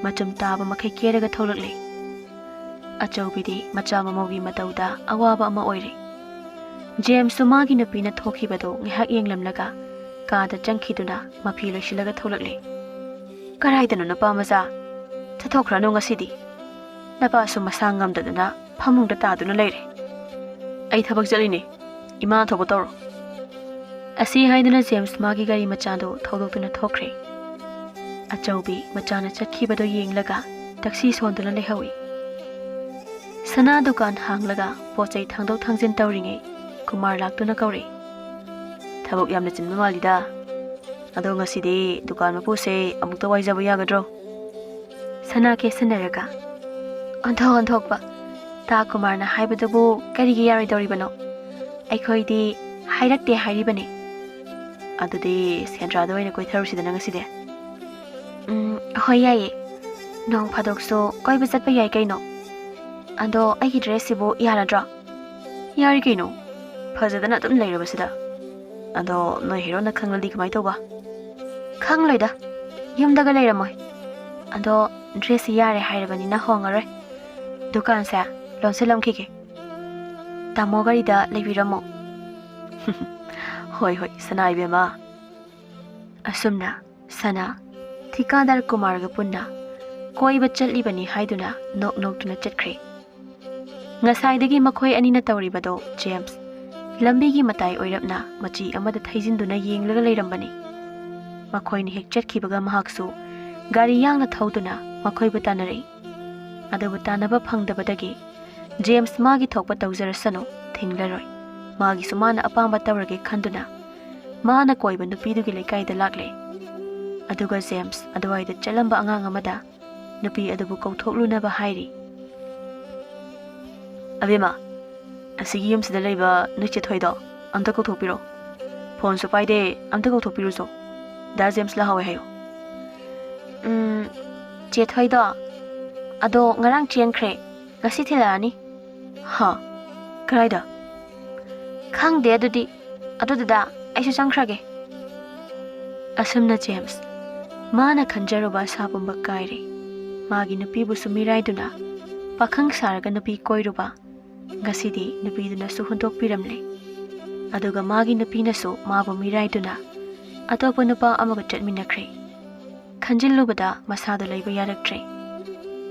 ꯃꯆꯨꯝ ꯇꯥꯕ ꯃꯈꯩ ꯀꯦꯔꯒ ꯊꯣꯛꯂꯛꯂꯦ꯫ ꯑꯆꯧꯕꯤꯗꯤ ꯃꯆꯥ ꯃꯃꯧꯒꯤ ꯃꯇꯧꯗ ꯑꯋꯥꯕ ꯑꯃ ꯑꯣꯏꯔꯦ꯫ ꯖꯦꯝꯁꯁꯨ ꯃꯥꯒꯤ ꯅꯨꯄꯤꯅ ꯊꯣꯛꯈꯤꯕꯗꯨ ꯉꯥꯏꯍꯥꯛ ꯌꯦꯡꯂꯝꯂꯒ ꯀꯥꯗ ꯆꯪꯈꯤꯗꯨꯅ ꯃꯐꯤ ꯂꯣꯏꯁꯤꯜꯂꯒ ꯊꯣꯛꯂꯛꯂꯦ꯫ "ꯀꯗꯥꯏꯗꯅꯣ ꯅꯨꯄꯥ ꯃꯆꯥ? ꯆꯠꯊꯣꯛꯈ꯭ꯔꯅꯨ ꯉꯁꯤꯗꯤ꯫ ꯅꯄꯥꯁꯨ ꯃꯁꯥ ꯉꯝꯗꯗꯅ ꯐꯃꯨꯡꯗ ꯇꯥꯗꯨꯅ ꯂꯩꯔꯦ꯫" "ꯑꯩ ꯊꯕꯛ ꯆꯠꯂꯤꯅꯦ꯫ ꯏꯃꯥ ꯊꯣꯛꯄ ꯇꯧꯔꯣ꯫" ꯑꯁꯤ ꯍꯥꯏꯗꯨꯅ ꯖꯦꯝꯁ ꯃꯥꯒꯤ ꯒꯥꯔꯤ ꯃꯆꯥꯗꯨ ꯊꯧꯗꯣꯛꯇꯨꯅ ꯊꯣꯛꯈ꯭ꯔꯦ꯫ ꯑꯆꯧꯕꯤ ꯃꯆꯥꯅ ꯆꯠꯈꯤꯕꯗꯨ ꯌꯦꯡꯂꯒ ꯇꯛꯁꯤ ꯁꯣꯟꯗꯨꯅ ꯂꯩꯍꯧꯏ꯫ ꯁꯅꯥ ꯗꯨꯀꯥꯟ ꯍꯥꯡꯂꯒ ꯄꯣꯠ ꯆꯩ ꯊꯥꯡꯗꯣꯛ ꯊꯥꯡꯖꯤꯟ ꯇꯧꯔꯤꯉꯩ ꯀꯨꯃꯥꯔ ꯂꯥꯛꯇꯨꯅ ꯀꯧꯔꯛꯏ꯫ "ꯊꯕꯛ ꯌꯥꯝꯅ ꯆꯤꯟꯕ ꯃꯥꯜꯂꯤꯗ꯫ ꯑꯗꯣ ꯉꯁꯤꯗꯤ ꯗꯨꯀꯥꯟ ꯃꯄꯨꯁꯦ ꯑꯃꯨꯛꯇ ꯋꯥꯏꯖꯕ ꯌꯥꯒꯗ꯭ꯔꯣ?" ꯁꯅꯥ ꯀꯦꯁꯟꯅꯔꯒ, "ꯑꯣꯟꯊꯣꯛ ꯑꯣꯟꯊꯣꯛꯄ꯫ ꯇꯥ ꯀꯨꯃꯥꯔꯅ ꯍꯥꯏꯕꯗꯨꯕꯨ ꯀꯔꯤꯒꯤ ꯌꯥꯔꯣꯏꯗꯧꯔꯤꯕꯅꯣ? ꯑꯩꯈꯣꯏꯗꯤ ꯍꯥꯏꯔꯛꯇꯦ ꯍꯥꯏꯔꯤꯕꯅꯤ꯫" "ꯑꯗꯨꯗꯤ ꯁꯦꯟꯗ꯭ꯔꯥꯗ ꯑꯣꯏꯅ ꯀꯣꯏꯊꯔꯨꯁꯤꯗꯅ ꯉꯁꯤꯗꯤ꯫" "ꯎꯝ, ꯍꯣꯏ, ꯌꯥꯏꯌꯦ꯫ ꯅꯣꯡ ꯐꯥꯗꯣꯛꯁꯨ ꯀꯣꯏꯕ ꯆꯠꯄ ꯌꯥꯏ ꯀꯩꯅꯣ꯫ ꯑꯗꯣ ꯑꯩꯒꯤ ꯗ꯭ꯔꯦꯁꯁꯤꯕꯨ ꯌꯥꯔꯗ꯭ꯔꯣ?" "ꯌꯥꯔꯤ ꯀꯩꯅꯣ꯫ ꯐꯖꯗꯅ ꯑꯗꯨꯝ ꯂꯩꯔꯕꯁꯤꯗ꯫ ꯑꯗꯣ ꯅꯣꯏ ꯍꯦꯔꯣꯅ ꯈꯪꯂꯗꯤ ꯀꯃꯥꯏ ꯇꯧꯕ?" "ꯈꯪꯂꯣꯏꯗ꯫ ꯌꯨꯝꯗꯒ ꯂꯩꯔꯝꯃꯣꯏ꯫ ꯑꯗꯣ ꯗ꯭ꯔꯦꯁꯁꯤ ꯌꯥꯔꯦ ꯍꯥꯏꯔꯕꯅꯤꯅ ꯍꯣꯡꯉꯔꯣꯏ꯫ ꯗꯨꯀꯥꯟꯁꯦ ꯂꯣꯟꯁꯤꯜꯂꯝꯈꯤꯒꯦ꯫ ꯇꯥꯃꯣ ꯒꯥꯔꯤꯗ ꯂꯩꯕꯤꯔꯝꯃꯣ꯫" "ꯍꯣꯏ, ꯍꯣꯏ, ꯁꯅꯥ ꯏꯕꯦꯝꯃ꯫" ꯑꯁꯨꯝꯅ ꯁꯅꯥ ꯊꯤꯀꯥꯗꯥꯔ ꯀꯨꯃꯥꯔꯒ ꯄꯨꯟꯅ ꯀꯣꯏꯕ ꯆꯠꯂꯤꯕꯅꯤ ꯍꯥꯏꯗꯨꯅ ꯅꯣꯛ ꯅꯣꯛꯇꯨꯅ ꯆꯠꯈ꯭ꯔꯦ꯫ ꯉꯁꯥꯏꯗꯒꯤ ꯃꯈꯣꯏ ꯑꯅꯤꯅ ꯇꯧꯔꯤꯕꯗꯣ ꯖꯦꯝꯁ ꯂꯝꯕꯤꯒꯤ ꯃꯇꯥꯏ ꯑꯣꯏꯔꯞꯅ ꯃꯆꯤ ꯑꯃꯗ ꯊꯩꯖꯤꯟꯗꯨꯅ ꯌꯦꯡꯂꯒ ꯂꯩꯔꯝꯕꯅꯤ꯫ ꯃꯈꯣꯏꯅ ꯍꯦꯛ ꯆꯠꯈꯤꯕꯒ ꯃꯍꯥꯛꯁꯨ ꯒꯥꯔꯤ ꯌꯥꯡꯅ ꯊꯧꯗꯨꯅ ꯃꯈꯣꯏꯕꯨ ꯇꯥꯟꯅꯔꯛꯏ꯫ ꯑꯗꯨꯕꯨ ꯇꯥꯟꯅꯕ ꯐꯪꯗꯕꯗꯒꯤ ꯖꯦꯝꯁ ꯃꯥꯒꯤ ꯊꯣꯛꯄ ꯇꯧꯖꯔꯁꯅꯨ, ꯊꯤꯡꯂꯔꯣꯏ, ꯃꯥꯒꯤꯁꯨ ꯃꯥꯅ ꯑꯄꯥꯝꯕ ꯇꯧꯔꯒꯦ ꯈꯟꯗꯨꯅ ꯃꯥꯅ ꯀꯣꯏꯕ ꯅꯨꯄꯤꯗꯨꯒꯤ ꯂꯩꯀꯥꯏꯗ ꯂꯥꯛꯂꯦ꯫ ꯑꯗꯨꯒ ꯖꯦꯝꯁ ꯑꯗꯨꯋꯥꯏꯗ ꯆꯠꯂꯝꯕ ꯑꯉꯥꯡ ꯑꯃꯗ ꯅꯨꯄꯤ ꯑꯗꯨꯕꯨ ꯀꯧꯊꯣꯛꯂꯨꯅꯕ ꯍꯥꯏꯔꯤ꯫ "ꯑꯕꯦꯝꯃ, ꯑꯁꯤꯒꯤ ꯌꯨꯝꯁꯤꯗ ꯂꯩꯕ ꯅꯣꯏ ꯆꯦ ꯊꯣꯏꯗꯣ ꯑꯝꯇ ꯀꯧꯊꯣꯛꯄꯤꯔꯣ꯫ ꯐꯣꯟꯁꯨ ꯄꯥꯏꯗꯦ, ꯑꯝꯇ ꯀꯧꯊꯣꯛꯄꯤꯔꯨꯆꯣ꯫ ꯗꯥ ꯖꯦꯝꯁ ꯂꯥꯛꯍꯧꯋꯦ ꯍꯥꯏꯌꯨ꯫" "ꯎꯝ, ꯆꯦ ꯊꯣꯏꯗꯣ? ꯑꯗꯣ ꯉꯔꯥꯡ ꯆꯦꯟꯈ꯭ꯔꯦ꯫ ꯉꯁꯤ ꯊꯤꯜꯂꯛꯑꯅꯤ꯫" "ꯍꯥ? ꯀꯗꯥꯏꯗ?" "ꯈꯪꯗꯦ ꯑꯗꯨꯗꯤ꯫ ꯑꯗꯨ ꯗꯗꯥ, ꯑꯩꯁꯨ ꯆꯪꯈ꯭ꯔꯒꯦ꯫" ꯑꯁꯨꯝꯅ ꯖꯦꯝꯁ ꯃꯥꯅ ꯈꯟꯖꯔꯨꯕ ꯑꯁꯥ ꯄꯨꯝꯕ ꯀꯥꯏꯔꯦ꯫ ꯃꯥꯒꯤ ꯅꯨꯄꯤꯕꯨꯁꯨ ꯃꯤꯔꯥꯏꯗꯨꯅ ꯄꯥꯈꯪ ꯁꯥꯔꯒ ꯅꯨꯄꯤ ꯀꯣꯏꯔꯨꯕ ꯉꯁꯤꯗꯤ ꯅꯨꯄꯤꯗꯨꯅꯁꯨ ꯍꯨꯟꯗꯣꯛꯄꯤꯔꯝꯂꯦ꯫ ꯑꯗꯨꯒ ꯃꯥꯒꯤ ꯅꯨꯄꯤꯅꯁꯨ ꯃꯥꯕꯨ ꯃꯤꯔꯥꯏꯗꯨꯅ ꯑꯇꯣꯞꯄ ꯅꯨꯄꯥ ꯑꯃꯒ ꯆꯠꯃꯤꯟꯅꯈ꯭ꯔꯦ꯫ ꯈꯟꯖꯤꯜꯂꯨꯕꯗ ꯃꯁꯥꯗꯨ ꯂꯩꯕ ꯌꯥꯔꯛꯇ꯭ꯔꯦ꯫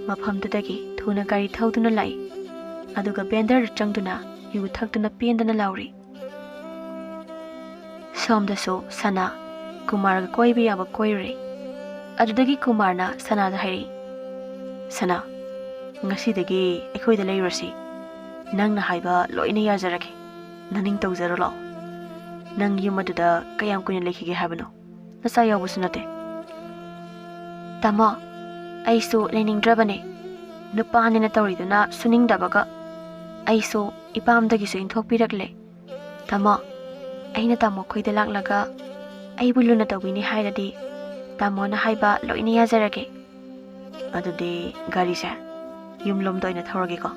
ꯃꯐꯝꯗꯨꯗꯒꯤ ꯊꯨꯅ ꯒꯥꯔꯤ ꯊꯧꯗꯨꯅ ꯂꯥꯛꯏ꯫ ꯑꯗꯨꯒ ꯕꯦꯟꯗꯔꯗ ꯆꯪꯗꯨꯅ ꯌꯨ ꯊꯛꯇꯨꯅ ꯄꯦꯟꯗꯅ ꯂꯥꯎꯔꯤ꯫ ꯁꯣꯝꯗꯁꯨ ꯁꯅꯥ ꯀꯨꯃꯥꯔꯒ ꯀꯣꯏꯕ ꯌꯥꯕ ꯀꯣꯏꯔꯨꯔꯦ꯫ ꯑꯗꯨꯗꯒꯤ ꯀꯨꯃꯥꯔꯅ ꯁꯅꯥꯗ ꯍꯥꯏꯔꯛꯏ, "ꯁꯅꯥ, ꯉꯁꯤꯗꯒꯤ ꯑꯩꯈꯣꯏꯗ ꯂꯩꯔꯨꯔꯁꯤ꯫ ꯅꯪꯅ ꯍꯥꯏꯕ ꯂꯣꯏꯅ ꯌꯥꯖꯔꯒꯦ꯫ ꯅꯅꯤꯡ ꯇꯧꯖꯔꯣ ꯂꯥꯛꯑꯣ꯫ ꯅꯪ ꯌꯨꯝ ꯑꯗꯨꯗ ꯀꯌꯥꯝ ꯀꯨꯏꯅ ꯂꯩꯈꯤꯒꯦ ꯍꯥꯏꯕꯅꯣ? ꯅꯆꯥ ꯌꯥꯎꯕꯁꯨ ꯅꯠꯇꯦ꯫" "ꯇꯥꯃꯣ, ꯑꯩꯁꯨ ꯂꯩꯅꯤꯡꯗ꯭ꯔꯕꯅꯦ꯫ ꯅꯨꯄꯥꯅꯦꯅ ꯇꯧꯔꯤꯗꯨꯅ ꯁꯨꯅꯤꯡꯗꯕꯒ꯫ ꯑꯩꯁꯨ ꯏꯄꯥꯝꯗꯒꯤꯁꯨ ꯏꯟꯊꯣꯛꯄꯤꯔꯛꯂꯦ꯫ ꯇꯥꯃꯣ, ꯑꯩꯅ ꯇꯥꯃꯣ ꯈꯣꯏꯗ ꯂꯥꯛꯂꯒ ꯑꯩꯕꯨ ꯂꯨꯅ ꯇꯧꯕꯤꯅꯤ ꯍꯥꯏꯔꯗꯤ ꯇꯥꯃꯣꯅ ꯍꯥꯏꯕ ꯂꯣꯏꯅ ꯌꯥꯖꯔꯒꯦ꯫" "ꯑꯗꯨꯗꯤ ꯒꯥꯔꯤꯁꯦ ꯌꯨꯝꯂꯣꯝꯗ ꯑꯣꯏꯅ ꯊꯧꯔꯒꯦꯀꯣ꯫"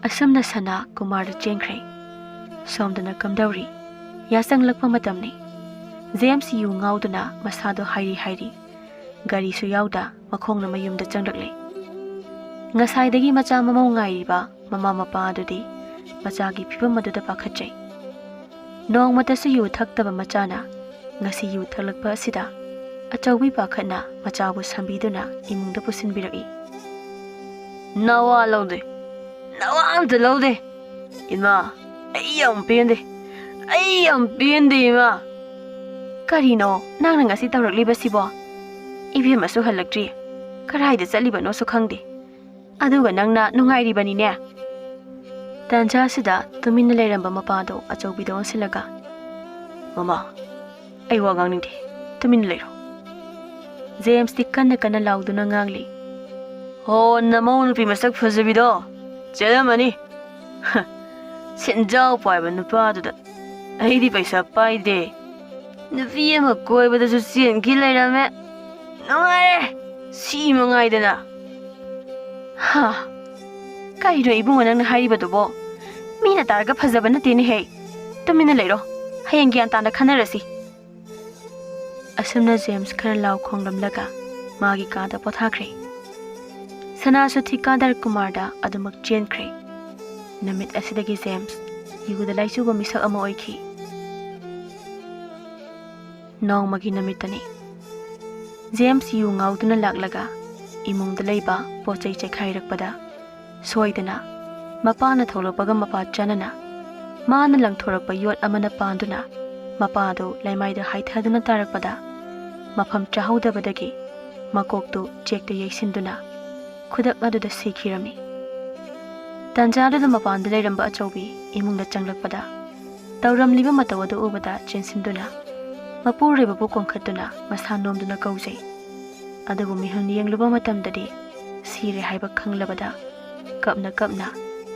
ꯑꯁꯨꯝꯅ ꯁꯅꯥ ꯀꯨꯃꯥꯔꯗ ꯆꯦꯟꯈ꯭ꯔꯦ꯫ ꯁꯣꯝꯗꯅ ꯀꯝꯗꯧꯔꯤ? ꯌꯥꯆꯪꯂꯛꯄ ꯃꯇꯝꯅꯤ꯫ ꯖꯦꯝꯁ ꯌꯨ ꯉꯥꯎꯗꯨꯅ ꯃꯁꯥꯗꯣ ꯍꯥꯏꯔꯤ ꯍꯥꯏꯔꯤ꯫ ꯒꯥꯔꯤꯁꯨ ꯌꯥꯎꯗ ꯃꯈꯣꯡꯅ ꯃꯌꯨꯝꯗ ꯆꯪꯂꯛꯂꯦ꯫ ꯉꯁꯥꯏꯗꯒꯤ ꯃꯆꯥ ꯃꯃꯧ ꯉꯥꯏꯔꯤꯕ ꯃꯃꯥ ꯃꯄꯥ ꯑꯗꯨꯗꯤ ꯃꯆꯥꯒꯤ ꯐꯤꯕꯝ ꯑꯗꯨꯗ ꯄꯥꯈꯠꯆꯩ꯫ ꯅꯣꯡꯃꯇꯁꯨ ꯌꯨ ꯊꯛꯇꯕ ꯃꯆꯥꯅ ꯉꯁꯤ ꯌꯨ ꯊꯛꯂꯛꯄ ꯑꯁꯤꯗ ꯑꯆꯧꯕꯤ ꯄꯥꯈꯠꯅ ꯃꯆꯥꯕꯨ ꯁꯝꯕꯤꯗꯨꯅ ꯏꯃꯨꯡꯗ ꯄꯨꯁꯤꯟꯕꯤꯔꯛꯏ꯫ "ꯅꯋꯥ ꯂꯧꯗꯦ, ꯅꯋꯥ ꯑꯝꯇ ꯂꯧꯗꯦ꯫ ꯏꯃꯥ, ꯑꯩ ꯌꯥꯝ ꯄꯦꯟꯗꯦ, ꯑꯩ ꯌꯥꯝ ꯄꯦꯟꯗꯦ ꯏꯃꯥ꯫" "ꯀꯔꯤꯅꯣ ꯅꯪꯅ ꯉꯁꯤ ꯇꯧꯔꯛꯂꯤꯕꯁꯤꯕꯣ? ꯏꯕꯦꯝꯃꯁꯨ ꯍꯜꯂꯛꯇ꯭ꯔꯤ, ꯀꯗꯥꯏꯗ ꯆꯠꯂꯤꯕꯅꯣꯁꯨ ꯈꯪꯗꯦ꯫ ꯑꯗꯨꯒ ꯅꯪꯅ ꯅꯨꯡꯉꯥꯏꯔꯤꯕꯅꯤꯅꯦ꯫" ꯇꯥꯟꯖꯥꯁꯤꯗ ꯇꯨꯃꯤꯟꯅ ꯂꯩꯔꯝꯕ ꯃꯄꯥꯗꯣ ꯑꯆꯧꯕꯤꯗ ꯑꯣꯟꯁꯤꯜꯂꯒ, "ꯃꯃꯥ, ꯑꯩ ꯋꯥ ꯉꯥꯡꯅꯤꯡꯗꯦ, ꯇꯨꯃꯤꯟꯅ ꯂꯩꯔꯣ꯫" ꯖꯦꯝꯁꯇꯤ ꯀꯟꯅ ꯀꯟꯅ ꯂꯥꯎꯗꯨꯅ ꯉꯥꯡꯂꯤ꯫ "ꯍꯣ, ꯅꯃꯧ ꯅꯨꯄꯤ ꯃꯁꯛ ꯐꯖꯕꯤꯗꯣ ꯆꯦꯜꯂꯝꯃꯅꯤ꯫ ꯍ, ꯁꯦꯟꯖꯥꯎ ꯄꯥꯏꯕ ꯅꯨꯄꯥꯗꯨꯗ ꯑꯩꯗꯤ ꯄꯩꯁꯥ ꯄꯥꯏꯗꯦ꯫ ꯅꯨꯄꯤ ꯑꯃ ꯀꯣꯏꯕꯗꯁꯨ ꯆꯦꯟꯈꯤ ꯂꯩꯔꯝꯃꯦ꯫ ꯅꯨꯡꯉꯥꯏꯔꯦ, ꯁꯤ ꯃꯉꯥꯏꯗꯅ꯫" "ꯍꯥ? ꯀꯔꯤꯅꯣ ꯏꯕꯨꯡꯉꯣ ꯅꯪꯅ ꯍꯥꯏꯔꯤꯕꯗꯨꯕꯣ? ꯃꯤꯅ ꯇꯥꯔꯒ ꯐꯖꯕ ꯅꯠꯇꯦꯅꯦꯍꯦ꯫ ꯇꯨꯃꯤꯟꯅ ꯂꯩꯔꯣ, ꯍꯌꯦꯡ ꯒ꯭ꯌꯥꯟ ꯇꯥꯅ ꯈꯟꯅꯔꯁꯤ꯫" ꯑꯁꯨꯝꯅ ꯖꯦꯝꯁ ꯈꯔ ꯂꯥꯎ ꯈꯣꯡꯂꯝꯂꯒ ꯃꯥꯒꯤ ꯀꯥꯗ ꯄꯣꯊꯥꯈ꯭ꯔꯦ꯫ ꯁꯅꯥꯁꯨ ꯊꯤꯀꯥꯗꯥꯔ ꯀꯨꯃꯥꯔꯗ ꯑꯗꯨꯃꯛ ꯆꯦꯟꯈ꯭ꯔꯦ꯫ ꯅꯨꯃꯤꯠ ꯑꯁꯤꯗꯒꯤ ꯖꯦꯝꯁ ꯌꯨꯗ ꯂꯥꯏꯆꯨꯕ ꯃꯤꯁꯛ ꯑꯃ ꯑꯣꯏꯈꯤ꯫ ꯅꯣꯡꯃꯒꯤ ꯅꯨꯃꯤꯠꯇꯅꯤ꯫ ꯖꯦꯝꯁ ꯌꯨ ꯉꯥꯎꯗꯨꯅ ꯂꯥꯛꯂꯒ ꯏꯃꯨꯡꯗ ꯂꯩꯕ ꯄꯣꯠ ꯆꯩ ꯆꯦꯈꯥꯏꯔꯛꯄꯗ ꯁꯣꯏꯗꯅ ꯃꯄꯥꯅ ꯊꯣꯛꯂꯛꯄꯒ ꯃꯄꯥ ꯆꯥꯅꯅ ꯃꯥꯅ ꯂꯪꯊꯣꯔꯛꯄ ꯌꯣꯠ ꯑꯃꯅ ꯄꯥꯟꯗꯨꯅ ꯃꯄꯥꯗꯨ ꯂꯩꯃꯥꯏꯗ ꯍꯥꯏꯊꯗꯨꯅ ꯇꯥꯔꯛꯄꯗ ꯃꯐꯝ ꯆꯥꯍꯧꯗꯕꯗꯒꯤ ꯃꯀꯣꯛꯇꯨ ꯆꯦꯛꯇ ꯌꯩꯁꯤꯟꯗꯨꯅ ꯈꯨꯗꯛ ꯑꯗꯨꯗ ꯁꯤꯈꯤꯔꯝꯃꯤ꯫ ꯇꯥꯟꯖꯥꯗꯨꯗ ꯃꯄꯥꯟꯗ ꯂꯩꯔꯝꯕ ꯑꯆꯧꯕꯤ ꯏꯃꯨꯡꯗ ꯆꯪꯂꯛꯄꯗ ꯇꯧꯔꯝꯂꯤꯕ ꯃꯇꯧ ꯑꯗꯨ ꯎꯕꯗ ꯆꯦꯟꯁꯤꯟꯗꯨꯅ ꯃꯄꯨꯔꯣꯏꯕꯕꯨ ꯀꯣꯟꯈꯠꯇꯨꯅ ꯃꯁꯥ ꯅꯣꯝꯗꯨꯅ ꯀꯧꯖꯩ꯫ ꯑꯗꯨꯕꯨ ꯃꯤꯍꯨꯟ ꯌꯦꯡꯂꯨꯕ ꯃꯇꯝꯗꯗꯤ ꯁꯤꯔꯦ ꯍꯥꯏꯕ ꯈꯪꯂꯕꯗ ꯀꯞꯅ ꯀꯞꯅ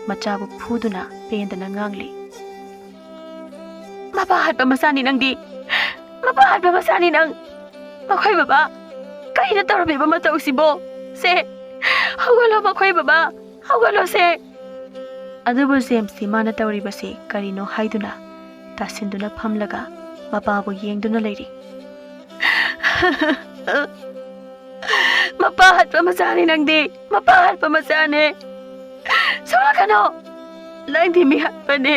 ꯃꯆꯥꯕꯨ ꯐꯨꯗꯨꯅ ꯄꯦꯟꯗꯅ ꯉꯥꯡꯂꯤ꯫ "ꯃꯄꯥ ꯍꯥꯠꯄ ꯃꯆꯥꯅꯤ ꯅꯪꯗꯤ, ꯃꯄꯥ ꯍꯥꯠꯄ ꯃꯆꯥꯅꯤ ꯅꯪ꯫ ꯃꯈꯣꯏ ꯕꯕꯥ, ꯀꯩꯅ ꯇꯧꯔꯝꯃꯤꯕ ꯃꯇꯧꯁꯤꯕꯣ? ꯁꯦ, ꯍꯧꯒꯠꯂꯣ ꯃꯈꯣꯏ ꯕꯕꯥ, ꯍꯧꯒꯠꯂꯣ ꯁꯦ!" ꯑꯗꯨꯕꯨ ꯖꯦꯝꯁꯇꯤ ꯃꯥꯅ ꯇꯧꯔꯤꯕꯁꯤ ꯀꯔꯤꯅꯣ ꯍꯥꯏꯗꯨꯅ ꯇꯥꯁꯤꯟꯗꯨꯅ ꯐꯝꯂꯒ ꯃꯄꯥꯕꯨ ꯌꯦꯡꯗꯨꯅ ꯂꯩꯔꯤ꯫ "ꯃꯄꯥ ꯍꯥꯠꯄ ꯃꯆꯥꯅꯤ ꯅꯪꯗꯤ, ꯃꯄꯥ ꯍꯥꯠꯄ ꯃꯆꯥꯅꯦ꯫ ꯁꯣꯛꯂꯛꯀꯅꯣ, ꯅꯪꯗꯤ ꯃꯤ ꯍꯥꯠꯄꯅꯦ꯫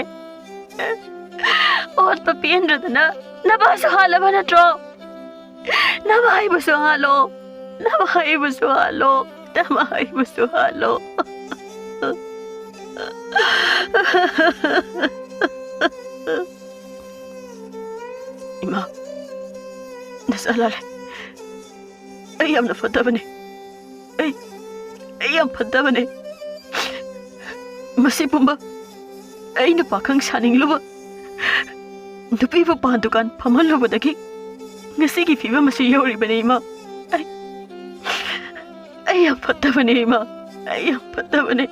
ꯑꯣꯠꯄ ꯄꯦꯟꯗ꯭ꯔꯗꯅ ꯅꯄꯥꯁꯨ ꯍꯥꯠꯂꯕ ꯅꯠꯇ꯭ꯔꯣ? ꯅꯃꯥꯏꯕꯨꯁꯨ ꯍꯥꯠꯂꯣ, ꯅꯃꯥꯏꯕꯨꯁꯨ ꯍꯥꯠꯂꯣ, ꯅꯃꯥꯏꯕꯨꯁꯨ ꯍꯥꯠꯂꯣ꯫" "ꯏꯃꯥ, ꯅꯆꯥ ꯂꯥꯜꯂꯦ꯫ ꯑꯩ ꯌꯥꯝꯅ ꯐꯠꯇꯕꯅꯦ꯫ ꯑꯩ, ꯑꯩ ꯌꯥꯝ ꯐꯠꯇꯕꯅꯦ꯫ ꯃꯁꯤ ꯄꯨꯝꯕ ꯑꯩꯅ ꯄꯥꯈꯪ ꯁꯥꯅꯤꯡꯂꯨꯕ ꯅꯨꯄꯤꯕꯨ ꯄꯥꯟ ꯗꯨꯀꯥꯟ ꯐꯝꯍꯜꯂꯨꯕꯗꯒꯤ ꯉꯁꯤꯒꯤ ꯐꯤꯕꯝ ꯑꯁꯤ ꯌꯧꯔꯤꯕꯅꯤ, ꯏꯃꯥ꯫ ꯑꯩ, ꯑꯩ ꯌꯥꯝ ꯐꯠꯇꯕꯅꯦ, ꯏꯃꯥ꯫ ꯑꯩ ꯌꯥꯝ ꯐꯠꯇꯕꯅꯦ꯫"